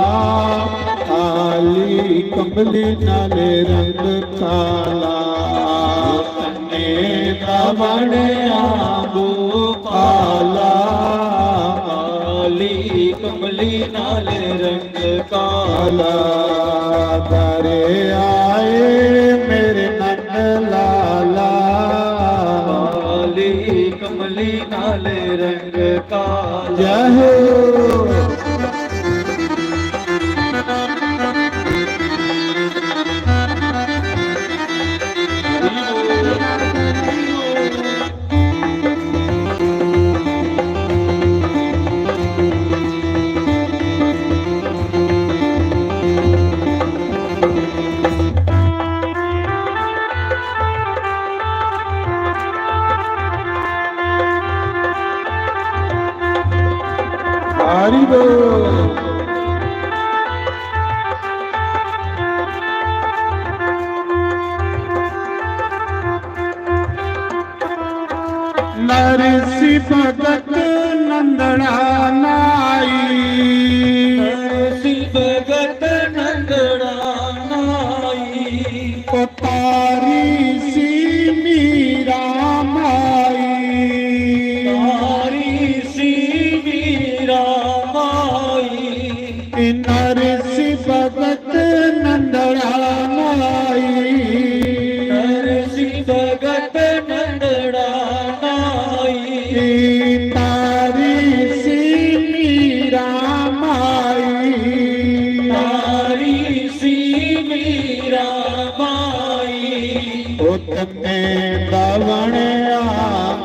काली कंबली नाल रंग काला। तन्ने दा बणिया गोपाला, काली कंबली नाल रंग काला। घर आए मेरे नंद लाला। काली कंबली नाल रंग काला। जय हो। हरि बोल। नरसी भगत नंदड़ा नाई। नरसी भगत नंदड़ा ओ तारी सी मीरा माई। तारी सी मीरा माई। नरसी भगत नंदड़ा माई। नरसी भगत नंदड़ा माई। तारी सी मीरा माई। तारी सी मीरा माई। ओ तन्ने दावणिया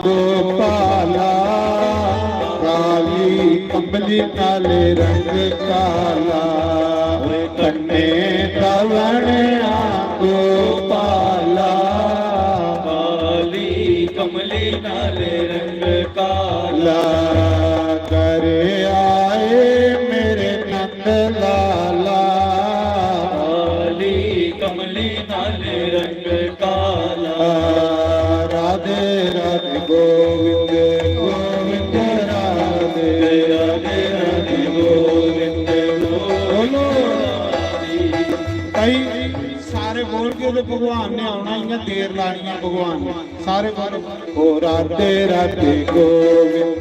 गोपाला, काली कंबली नाले रंग काला। ओ तन्ने दावणिया गोपाला, काली कंबली नाले रंग काला। करे आए मेरे नंद लाला। काली कमली नाले रंग काला। राधे राधे गोविंद, गोविंद राधे। राधे राधे गोविंद, गोविंद बोलो। राधे। ताई, सारे बोल के तो भगवान ने आना, इ'यां देर लानी है भगवान ने। सारे बोलो। ओ राधे राधे गोविंद,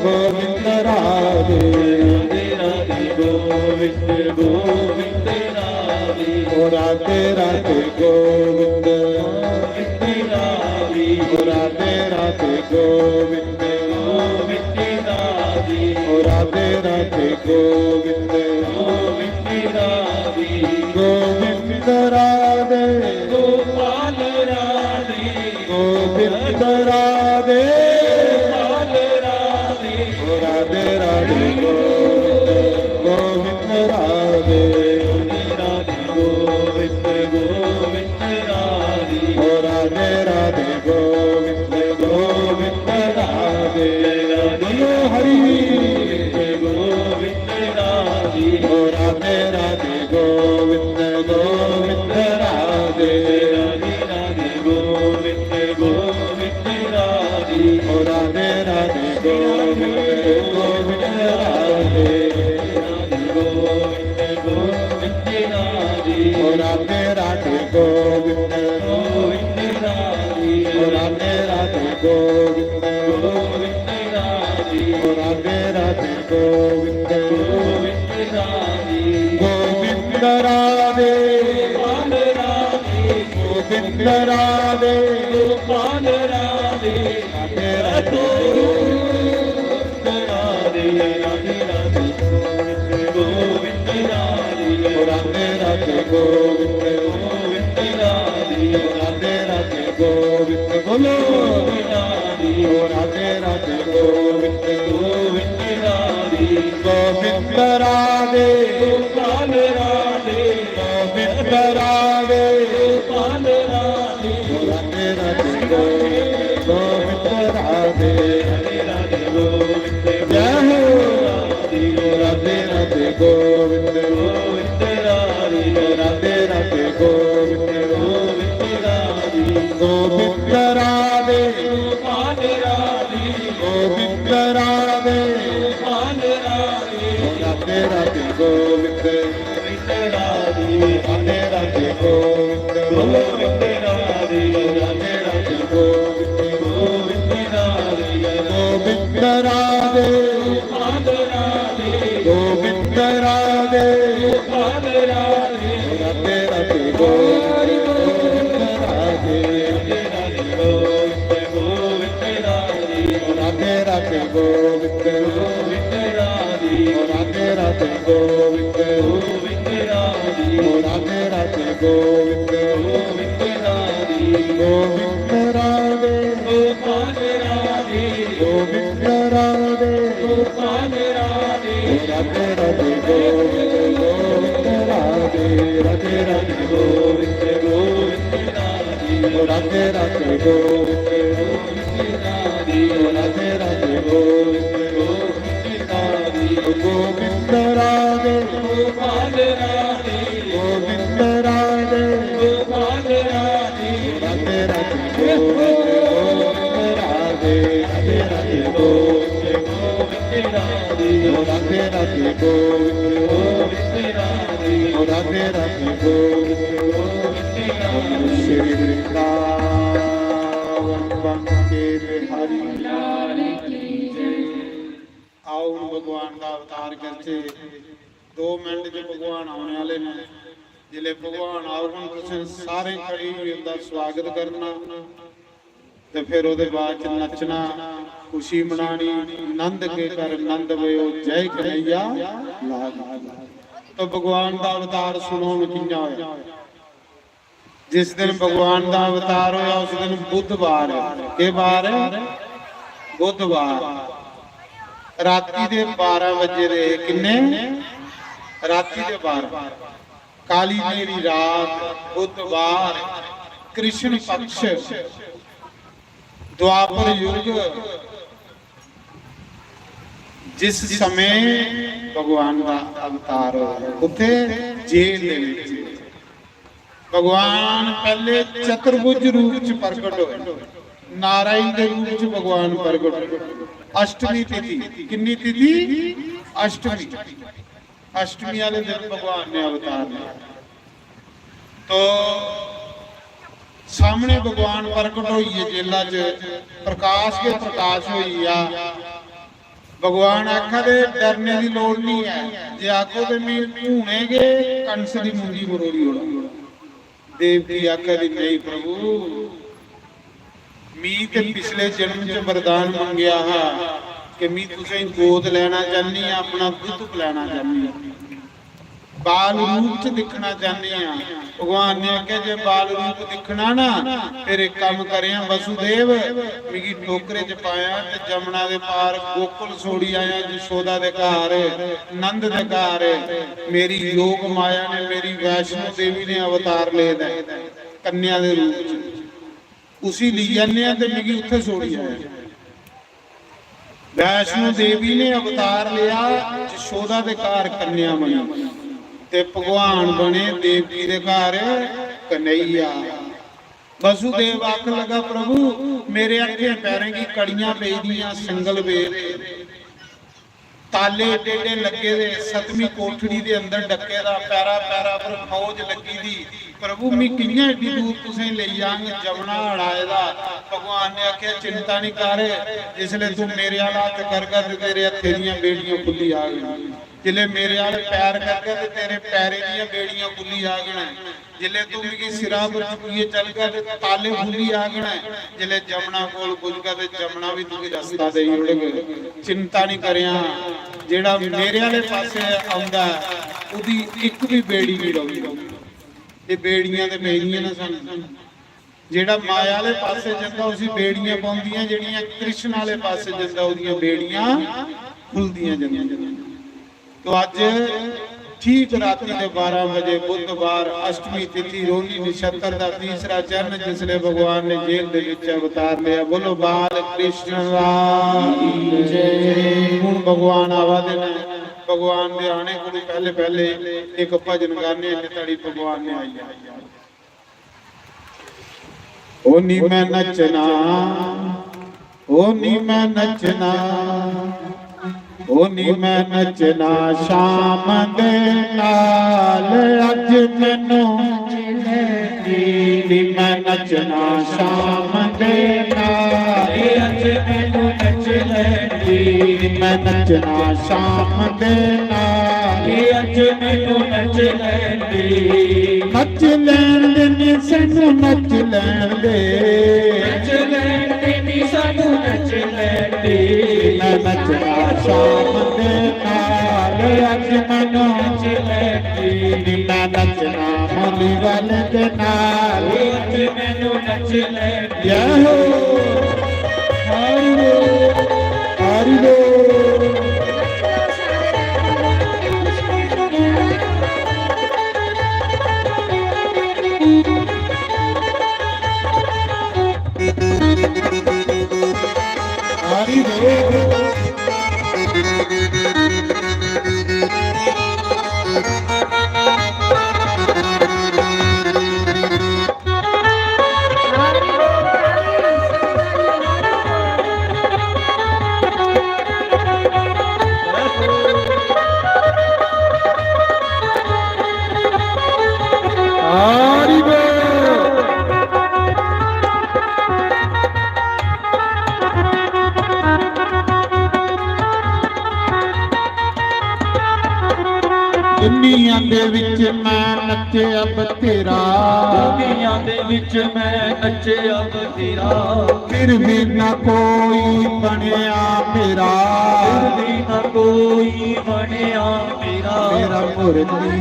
गोविंद राधे। राधे राधे गोविंद, गोविंद राधे। ओ राधे राधे गोविंद, गोविंद राधे। ओ राधे राधे गोविंद, गोविंद राधे। ओ राधे राधे गोविंद, गोविंद राधे। गोविंद राधे। गोपाल राधे। गोविंद राधे। गोपाल राधे। ओ राधे राधे गोविंद, गोविंद राधे। राधे गोविंद, गोविंद राधे। ओ राधे राधे गोविंद, गोविंद राधे। बोलो हरि। गोविंद राधे। ओ राधे राधे गोविंद, गोविंद राधे। राधे राधे गोविंद, गोविंद राधे। ओ राधे राधे गोविंद, गोविंद राधे। राधे गोविंद, गोविंद राधे। ओ राधे राधे गोविंद, गोविंद राधे। ओ राधे राधे गोविंद, गोविंद राधे। ओ राधे राधे गोविंद, गोविंद राधे। गोविंद राधे। गोपाल राधे। गोविंद राधे। गोपाल राधे। राधे राधे। राधे राधे। गोविंद राधे। गोविंद राधे। ओ राधे राधे गोविंद, गोविंद राधे। ओ राधे राधे गोविंद। बोलो। राधे। ओ राधे राधे गोविंद, गोविंद राधे। गोविंद राधे। गोपाल राधे। गोविंद राधे। गोपाल राधे। ओ राधे राधे गोविंद, गोविंद राधे। राधे राधे गोविंद। जय हो। राधे राधे गोविंद, गोविंद राधे। राधे राधे गोविंद, गोविंद राधे। गोविंद राधे। गोपाल राधे। गोविंद राधे। गोपाल राधे। राधे राधे गोविंद। गोविंद राधे। राधे राधे गोविंद। गोविंद राधे। राधे राधे गोविंद। गोविंद राधे। गोविंद राधे। गोपाल राधे। गोविंद राधे। गोपाल राधे। राधे राधे गोविंद, गोविंद राधे। राधे राधे गोविंद, गोविंद राधे। राधे राधे गोविंद। गोविंद राधे। राधे राधे गोविंद। गोविंद राधे। राधे राधे गोविंद। गोविंद राधे। गोविंद राधे। गोपाल राधे। गोविंद राधे। गोपाल राधे। राधे राधे गोविंद, गोविंद राधे। राधे राधे गोविंद, गोविंद राधे। राधे राधे गोविंद, गोविंद राधे। राधे राधे गोविंद, गोविंद राधे। गोविंद राधे। गोपाल राधे। गोविंद राधे। गोपाल राधे। राधे राधे गोविंद, गोविंद राधे। राधे राधे गोविंद, गोविंद राधे राधे गोविंद, ओ राधे राधे गोविंद, ओ श्री वृंदावन के बिहारी। आओ, हुण भगवान दा अवतार करचै। दो मिनट च भगवान औने आह्ले न। जिसलै भगवान औङन, तुसें सारें खड़ी होइयै उं'दा स्वागत करना ते फिर ओह्दे बाद च नच्चना, खुशी मनानी। नंद के कर नंद भयो, जय कन्हैया लाल की। तो भगवान दा अवतार सुनो हुण कि'यां होया। जिस दिन भगवान दा अवतार होया, उस दिन बुधवार है। केह् बार है? बुधवार। राती दे बारां बजे दे। किन्ने? राती दे बारां। काली मेरी रात, बुधवार, कृष्ण पक्ष, द्वापर युग, जिस समय भगवान दा अवतार होया। उत्थे जेल दे विच। भगवान पहले चतुर्भुज रूप च प्रकट होए, नारायण दे रूप च भगवान प्रकट होए। अष्टमी तिथि, किन्नी तिथि? अष्टमी। अष्टमी वाले दिन भगवान ने अवतार लिया। तो सामने भगवान प्रकट होइए जेला च, प्रकाश के प्रकाश होई गया। भगवान आखा दे, "डरने दी लोड़ नहीं है, जे आखो ते मैं हुने गै कंस दी मुंडी मरोड़ी ओड़ां।" देवकी आखा दी, "नहीं प्रभु, मी ते पिछले जन्म च वरदान मंगेआ हा कि मी तुसें गोद लैना चाहनी आं, अपना दुद्ध पलैना चाहनी आं, बाल रूप च दिक्खना चाहनी आं।" भगवान ने आखेआ, "जे बाल रूप दिक्खना ना, फिर इक कम्म करेआं वसुदेव, मिगी टोकरे च पायां ते जमुना दे पार गोकुल छोड़ी आयां, यशोदा दे घर, नंद दे घर। मेरी योग माया ने, मेरी वैष्णो देवी ने अवतार ले दा ऐ कन्या दे रूप च, उसी लेई जन्ने आं ते मिगी उत्थे छोड़ी आयां।" वैष्णो देवी ने अवतार लिया, यशोदा दे घर कन्या बनी ते भगवान बने देवकी दे घर कन्हैया। वसुदेव आखन लगा, "प्रभु, मेरे हत्थें पैरें गी कड़ियां पेई दियां, संगल पेदे, ताले एड्डे एड्डे लग्गे दे, सतवीं कोठड़ी दे अंदर डक्के दा, पैरा पैरा पर फौज लग्गी दी। प्रभु, मी कि'यां एड्डी दूर तुसें लेई जांग? जमुना हड़ आए दा।" भगवान ने आखेआ, "चिंता निं कर, जिसलै तूं मेरे आह्ला हत्थ करगा ते तेरे हत्थे दियां बेड़ियां खु'ल्ली जाङन, जिसलै मेरे आह्ले पैर करगा ते तेरे पैरें दियां बेड़ियां खु'ल्ली जाङन, जिसलै तूं मिगी सिरा पर चुक्कियै चलगा ते ताले खु'ल्ली जाङन, जिसलै जमुना कोल पुजगा ते जमुना बी तुगी रस्ता देई ओड़ग। चिंता निं करेआं, जेह्ड़ा मेरे आह्ले पासै औंदा ऐ, ओह्दी इक बी बेड़ी निं रौंह्दी।" एह् बेड़ियां ते पेदियां न सानूं। जेह्ड़ा माया आह्ले पासै जंदा, उसी बेड़ियां पौंदियां, जेह्ड़ियां कृष्ण आह्ले पासै जंदा, ओह्दियां बेड़ियां खु'लदियां जंदियां। तो अज्ज ठीक राती दे बारां बजे बुधवार, अष्टमी तिथि, रोहिणी नक्षत्र दा तीसरा चरण, जिसले भगवान ने जेल दे विच अवतार लिया। बोलो बाल कृष्ण राम की जय। हुण भगवान आवा दे न। भगवान दे आने कोलू पैहले पैहले इक भजन गाने आं, ते तड़ी भगवान ने आई जाना। ओ नी मैं नचना, ओ नी मैं नचना, ओ नी मैं नचना शाम दे नाल। अज मैनू नी मैं नचना शाम दे नाल। अज मैनू नच लैंदी। नी मैं नचना शाम दे नाल। अज मैनू नच लैंदी। नच लैन दे नी सैनू नच लैन दे। नच लैन दे नी सानू नच लैन दे। मैं नचना शाम दे नाल। अज मैनू नच लैन दे। मैं नचना मौली वाले दे नाल। अज मैनू नच लैन दे। जय हो। हरि बोल, हरि बोल। हरि बोल। नच्चेआ बथेरा। दुनिया दे विच मैं नच्चेआ बथेरा। फिर भी ना कोई बनेआ मेरा। फिर भी ना कोई बनेआ मेरा। मेरा मुरली,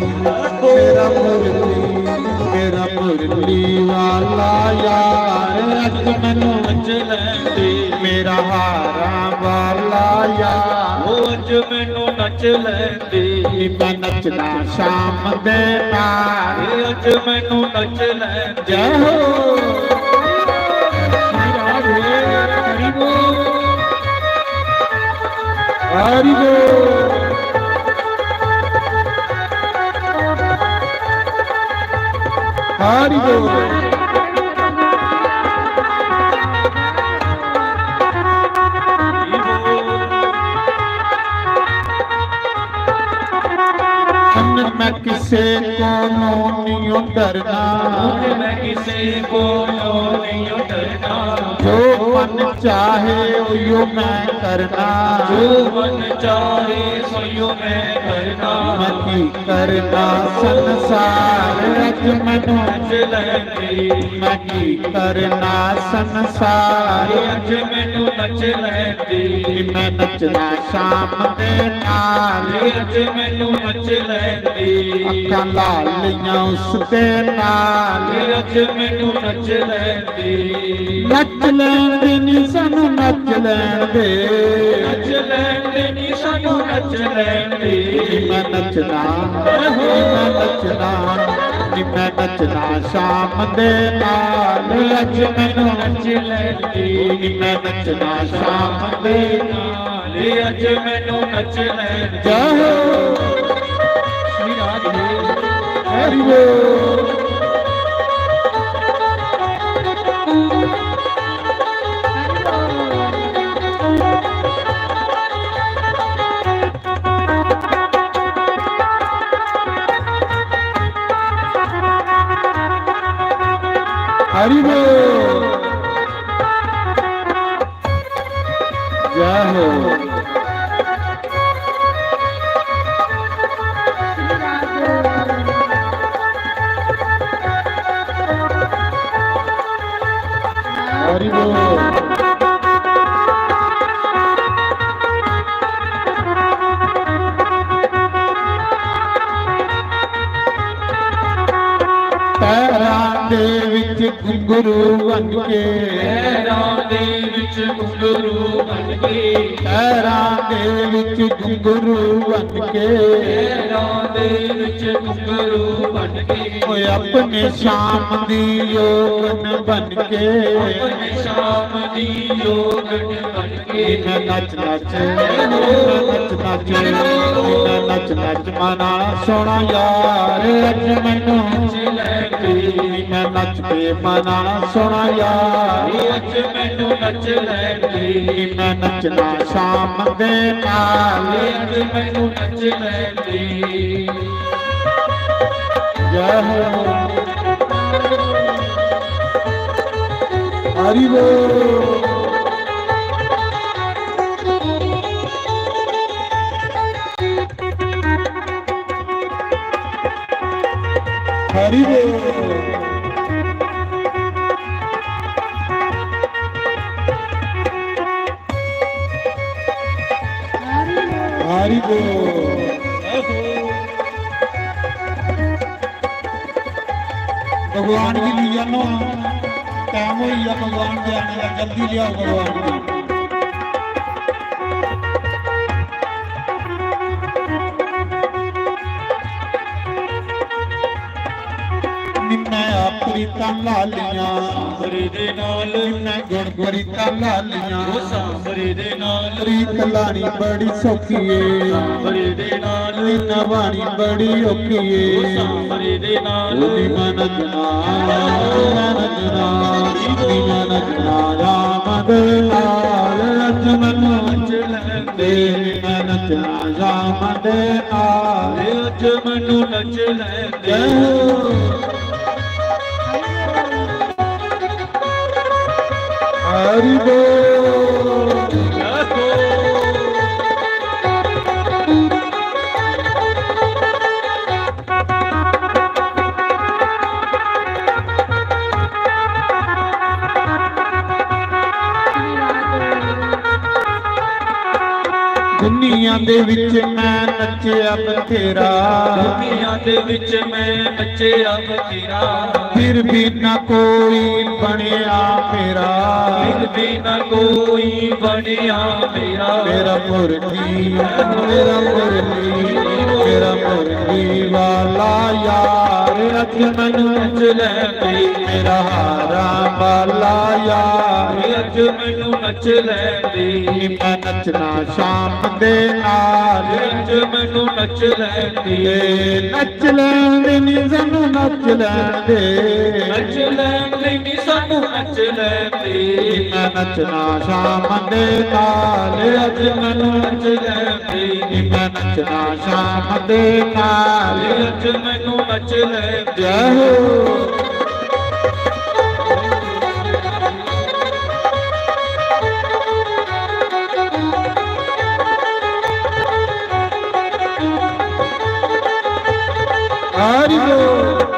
मेरा मुरली, मेरा मुरली वाला यार, अज मैनू नच लैंदे। मेरा हारा वाला यार, ओ अज मैनू नच लैंदे। नी मैं नचना शाम दे नाल। ए अज मैनू नच लैंदे। जय हो। हरि बोल। हरि बोल। हरि बोल। हुण मैं किसे कोलों नहीं डरना। हुण मैं किसे कोलों नहीं डरना। जो मन चाहे उयो मैं करना। जो मन चाहे सोयो मैं करना। मैं की करना संसार अज मैनू नच लैंदे। मैं की करना संसार अज मैनू नच लैंदे। मैं नचना शाम दे नाल। अज मैनू नच लैंदे। अखां लालियां उस दे नाल। अज मैनू नच लैंदे। नच लैंदे नी सानू नच लैंदे। नच लैंदे नी सानू नच लैंदे। मैं नचना, मैं नचना, मैं नचना शाम दे नाल। अज मैनू नच लैंदे। मैं नचना शाम दे नाल। अज मैनू नच लैंदे। जय हो। श्री राधे। हरि बोल। हरि बोल। जय हो। हरि बोल। पैरां दे विच घुंघरू बन के। पैरां दे विच घुंघरू बन के। पैरां दे विच घुंघरू बन के। पैरां दे विच घुंघरू बन के। ओए अपने शाम दी योगन बन के। अपने शाम दी योगन बन के। मैं नच नच, मैं नच नच, मैं नच नच मना सोना यार, अज मैनू नच लैंदे। मैं नच के मना सोना यार, अज मैनू नच लैंदे। मैं नचना शाम दे नाल, अज मैनू नच लैंदे। जय हो। हरि बोल। हरि बोल। हरि बोल। भगवान गी लेई आनो, टाइम होई गेआ भगवान दे आने दा, जल्दी लेआओ भगवान गी। निम्मै अपनी तां लालियां, सांबरे दे नाल। निम्मै गुण करी तां लालियां, ओ सांबरे दे नाल। रीत लानी बड़ी सौखी ऐ, सांबरे दे नाल। निम्मै बानी बड़ी औखी ऐ, ओ सांबरे दे नाल। ओ निम्मै नचना, निम्मै नचना, निम्मै नचना राम दे नाल। अज मैनू नच लैंदे, निम्मै नचना राम दे नाल। अज मैनू नच लैंदे। जय हो। हरि बोल। जय हो। दुनिया दे विच मैं नच्चेआ बथेरा, दुनिया दे विच मैं नच्चेआ बथेरा, फिर भी ना कोई बनेआ मेरा, फिर भी ना कोई बनेआ मेरा। मेरा मुरली, मेरा मुरली, मेरा मुरली वाला यार, अज मैनू नच लैंदे। मेरा हारा वाला यार, अज मैनू नच लैंदे। मैं नचना शाम दे नाल, अज मैनू नच लैंदे। नच लैंदे नी सानू, नच लैंदे। नच लैंदे नी सानू, नच लैंदे। मैं नचना शाम दे नाल, अज मैनू नच लैंदे। मैं नचना शाम दे नाल, अज मैनू नच लैंदे। जय हो। हरि बोल।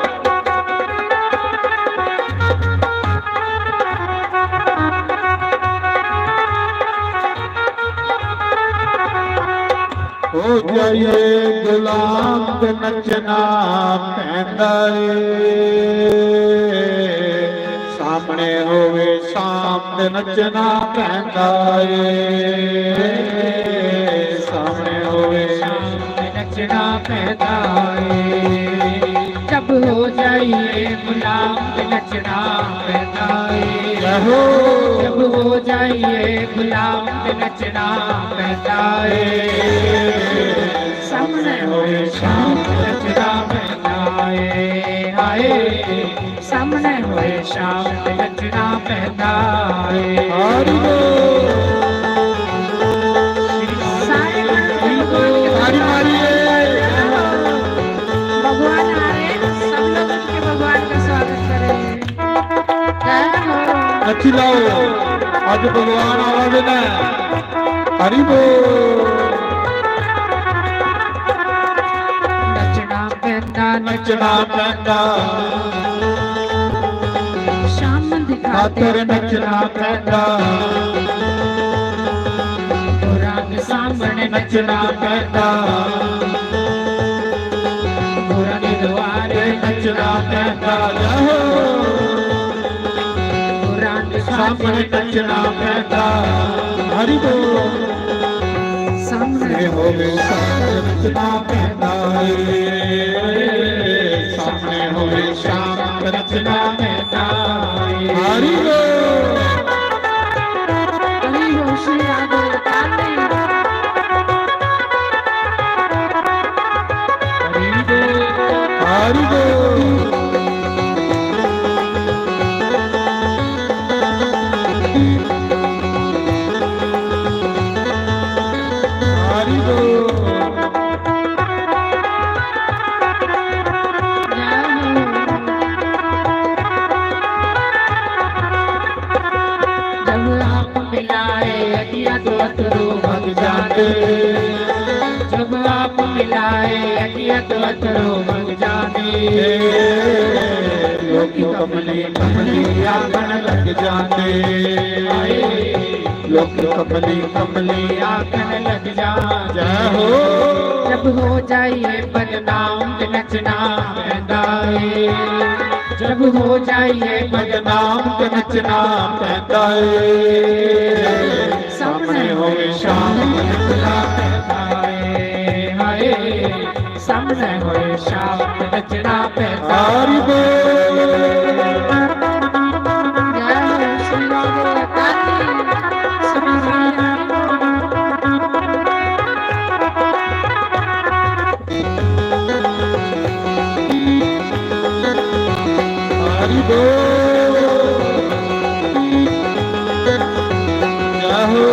हो जाइए गुलाम ते नचना पैंदा ਏ। सामने होवे शाम ते नचना पैंदा ਏ। सामने होवे शाम ते नचना पैंदा ਏ। जब हो जाइए गुलाम ते नचना पैंदा ਏ। जय हो। जब हो जाइए गुलाम ते नचना पैंदा ਏ। सामने होवे शाम ते नचना पैंदा ਏ। हाय, सामने होए शाम ते नचना पैंदा ਏ। हरि बोल। सारे ताली मारिए। भगवान आ रहे हैं, सब लोग उठ के भगवान का स्वागत करें। जय हो। नची लाओ, अज भगवान आवा दे ने। हरि बोल। नचना पैंदा, नचना पैंदा। शाम दिखा खातर नचना पैंदा। गुरां दे सामने नचना पैंदा। गुरां दे दुआरे नचना पैंदा। जय हो। गुरां दे सामने नचना पैंदा। हरि बोल। सामने होवे शाम ते नचना पैंदा ਏ। सामने होवे शाम ते नचना पैंदा ਏ। हरि बोल। हरि बोल, श्री राधे राधे। हरि बोल। हरि बोल। हरि बोल। जब आप मिलाए अखियाँ तो अथरू भग जाते। जब आप मिलाए अखियाँ तो अथरू भग जाते। लोकी कमली कमली आखन लग जाते। लोकी कमली कमली आखन लग जाते। जय हो। जब हो जाइए बदनाम ते नचना पैंदा ਏ। जब हो जाइए बदनाम ते नचना पैंदा ਏ। सामने होवे शाम ते नचना पैंदा ਏ। हाय, सामने होवे शाम ते नचना पैंदा। हरि बोल। जय हो श्री राधे राधे। हरि बोल। जय हो।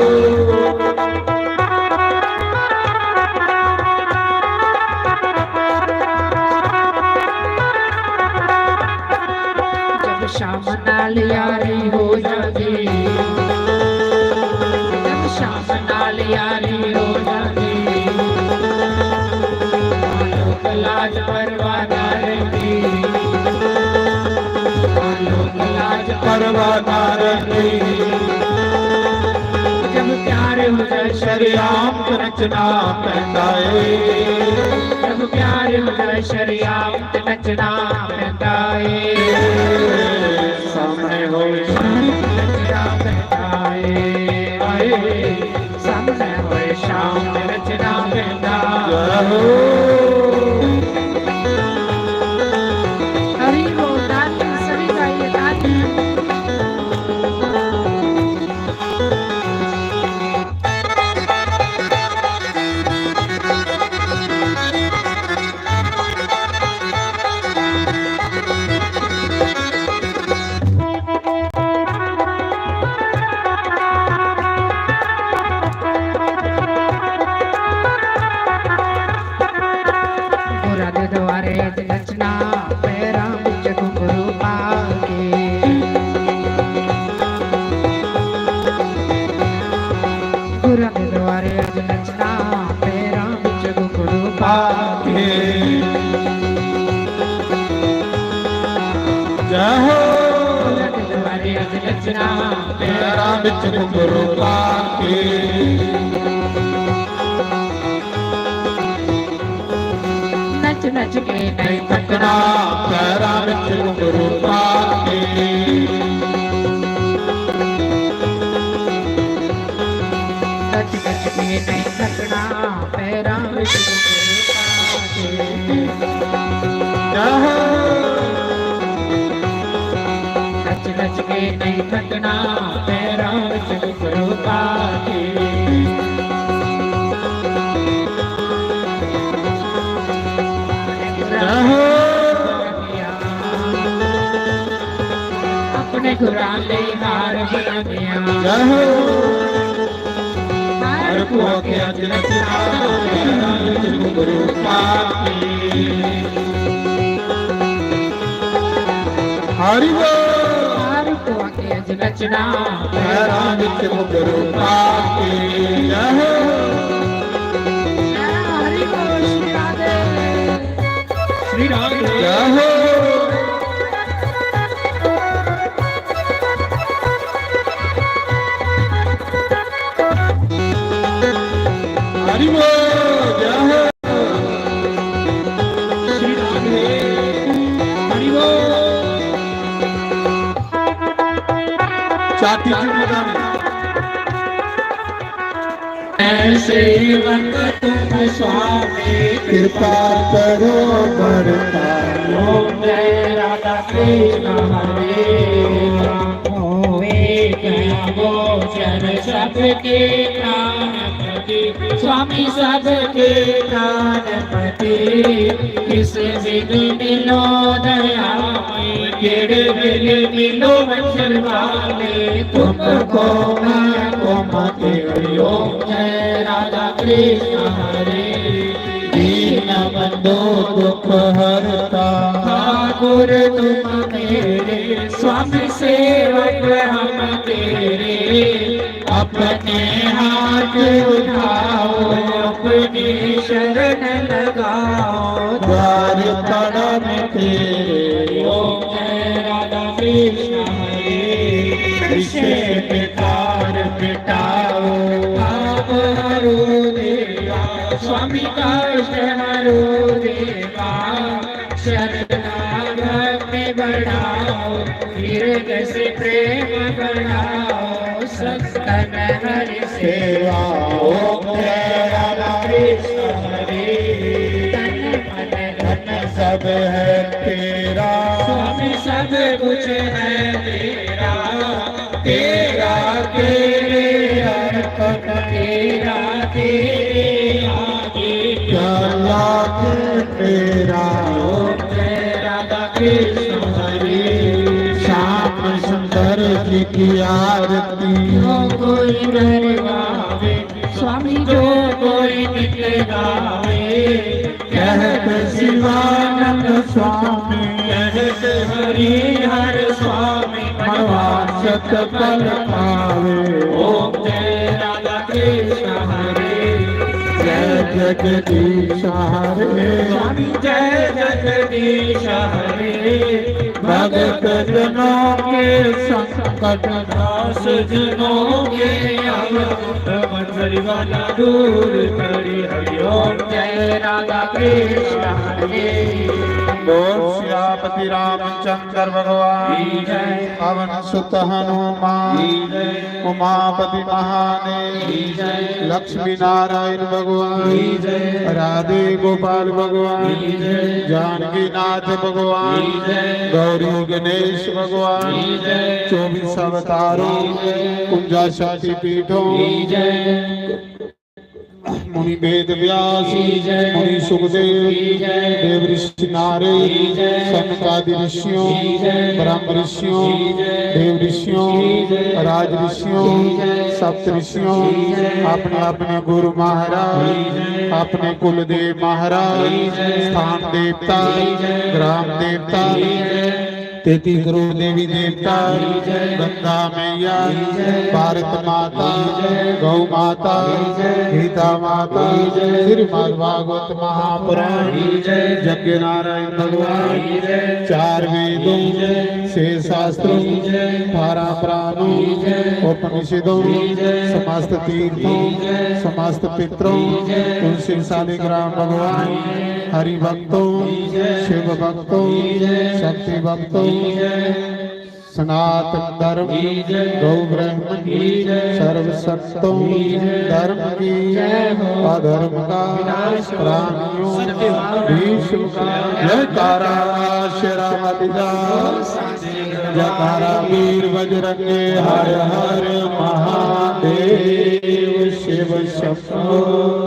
जब शाम नाल यारी हो जाती, जब शाम नाल यारी हो जाती, लोक लाज परवाह ना रहिंदी, लोक लाज परवाह ना रहिंदी। जब प्यार हो जाए शरेआम नचना पैंदा ਏ। जब प्यार हो जाए शरेआम ते नचना पैंदा ਏ। सामने होए शाम नचना पैंदा ਏ। ਆਏ ਸਾਹਮਣੇ ਹੋਏ ਸ਼ਾਮ ਤੇ ਨੱਚਣਾ ਪੈਂਦਾ। हरी बोल, ताली सभी गाइए, ताली। गुरां दे द्वारे अज नचना, पैरां विच घुंघरू पा के। गुरां दे द्वारे अज नचना, पैरां विच घुंघरू पा के। जय हो। गुरां दे द्वारे अज नचना, पैरां विच घुंघरू पा के। नच नच के नहीं थकना, पैरां विच घुंघरू पा के। नच नच के नहीं थकना, पैरां विच घुंघरू पा के। नच नच के नहीं थकना, पैरां विच घुंघरू पा के। अपने गुरां दे हार बनांदियां। हर भुआ के अज नचना, घुंघरू पा के। हरि बोल। हर भुआ के अज नचना, पैरां विच घुंघरू पा के। जय हो। हरि बोल श्री राधे। श्री राधे। जय हो। हरि बोल, जय हो। श्री राधे। हरि बोल। चाटी चुमदानी। ऐ सेवक तुम स्वामी कृपा करो बरता। ओम जय राधा कृष्ण हरे राम। होवे गया गोचर सबके प्राणपति, स्वामी सबके प्राणपति। किस विध मिलो दया केड़े वेले मिलो मंझल वाले, तुमको मैं को मत करियो। जय राधा कृष्ण हरे। दीन बंधु दुख हरता। ठाकुर तुम मेरे, स्वामी सेवक हम तेरे। अपने हाथ उठाओ, अपनी शरण लगाओ, द्वार ताला में तेरे। ओम जय राधा कृष्ण हरे। विषय विकार मिटाओ, पाप हरो देवा, स्वामी कष्ट हरो देवा। शरणागत में बढ़ाओ, हृदय से प्रेम बढ़ाओ, सत्तन हरि सेवा। ओम जय राधा कृष्ण हरे। तन मन धन सब है तेरा, स्वामी सब कुछ है तेरा। तेरा तेरे अर्पण, तेरा तेरे आगे, क्या लाख तेरा। ओम जय राधा कृष्ण हरे। श्याम सुंदर जी की आरती। जो कोई करवावे स्वामी, जो कोई नित गावे। कहत शिवानंद स्वामी, कहत हरि हर स्वामी, मनवांछित फल पावे। ओम जय राधा कृष्ण हरे। जय जगदीश हरे। स्वामी जय जगदीश हरे। भगत जनों के संकट नाश, जनों के आया मंजरी वाला दूर करी। हरि ओम जय राधा कृष्ण हरे। बोल सियापति रामचंद्र भगवान की जय। पवन सुत हनुमान की जय। उमापति महादेव की जय। लक्ष्मी नारायण भगवान की जय। राधे गोपाल भगवान की जय। जानकी नाथ भगवान की जय। गौरी गणेश भगवान की जय। चौबीस अवतारों की जय। कुंजा शक्ति पीठों की जय। मुनि वेद व्यास की जय। मुनि सुखदेव की जय। देव ऋषि नारद की जय। सनकादि ऋषियों की जय। ब्रह्म ऋषियों की जय। देव ऋषियों की जय। राज ऋषियों की जय। सप्त ऋषियों की जय। अपने अपने गुरु महाराज की जय। अपने कुलदेव महाराज की जय। स्थान देवता की जय। ग्राम देवता की जय। तैंतीस करोड़ देवी देवता की जय। गंगा मैया की जय। भारत माता की जय। गौ माता की जय। गीता माता की जय। श्रीमद् भागवत महापुराण की जय। यज्ञ नारायण भगवान की जय। चार वेदों की जय। छह शास्त्रों की जय। अठारह पुराणों की जय। उपनिषदों की जय। समस्त तीर्थों की जय। समस्त पितरों की जय। तुलसी शालिग्राम भगवान हरि भक्तों की जय। शिव भक्तों की जय। शक्ति भक्तों की जय। सनातन धर्म की जय। गौ ब्राह्मण की जय। सर्व संतों की जय। धर्म की जय हो। अधर्म का विनाश हो। प्राणियों सत्य का भीष्म का जयकारा। श्री राम जयकारा वीर बजरंगे हर हर महादेव शिव शंभो।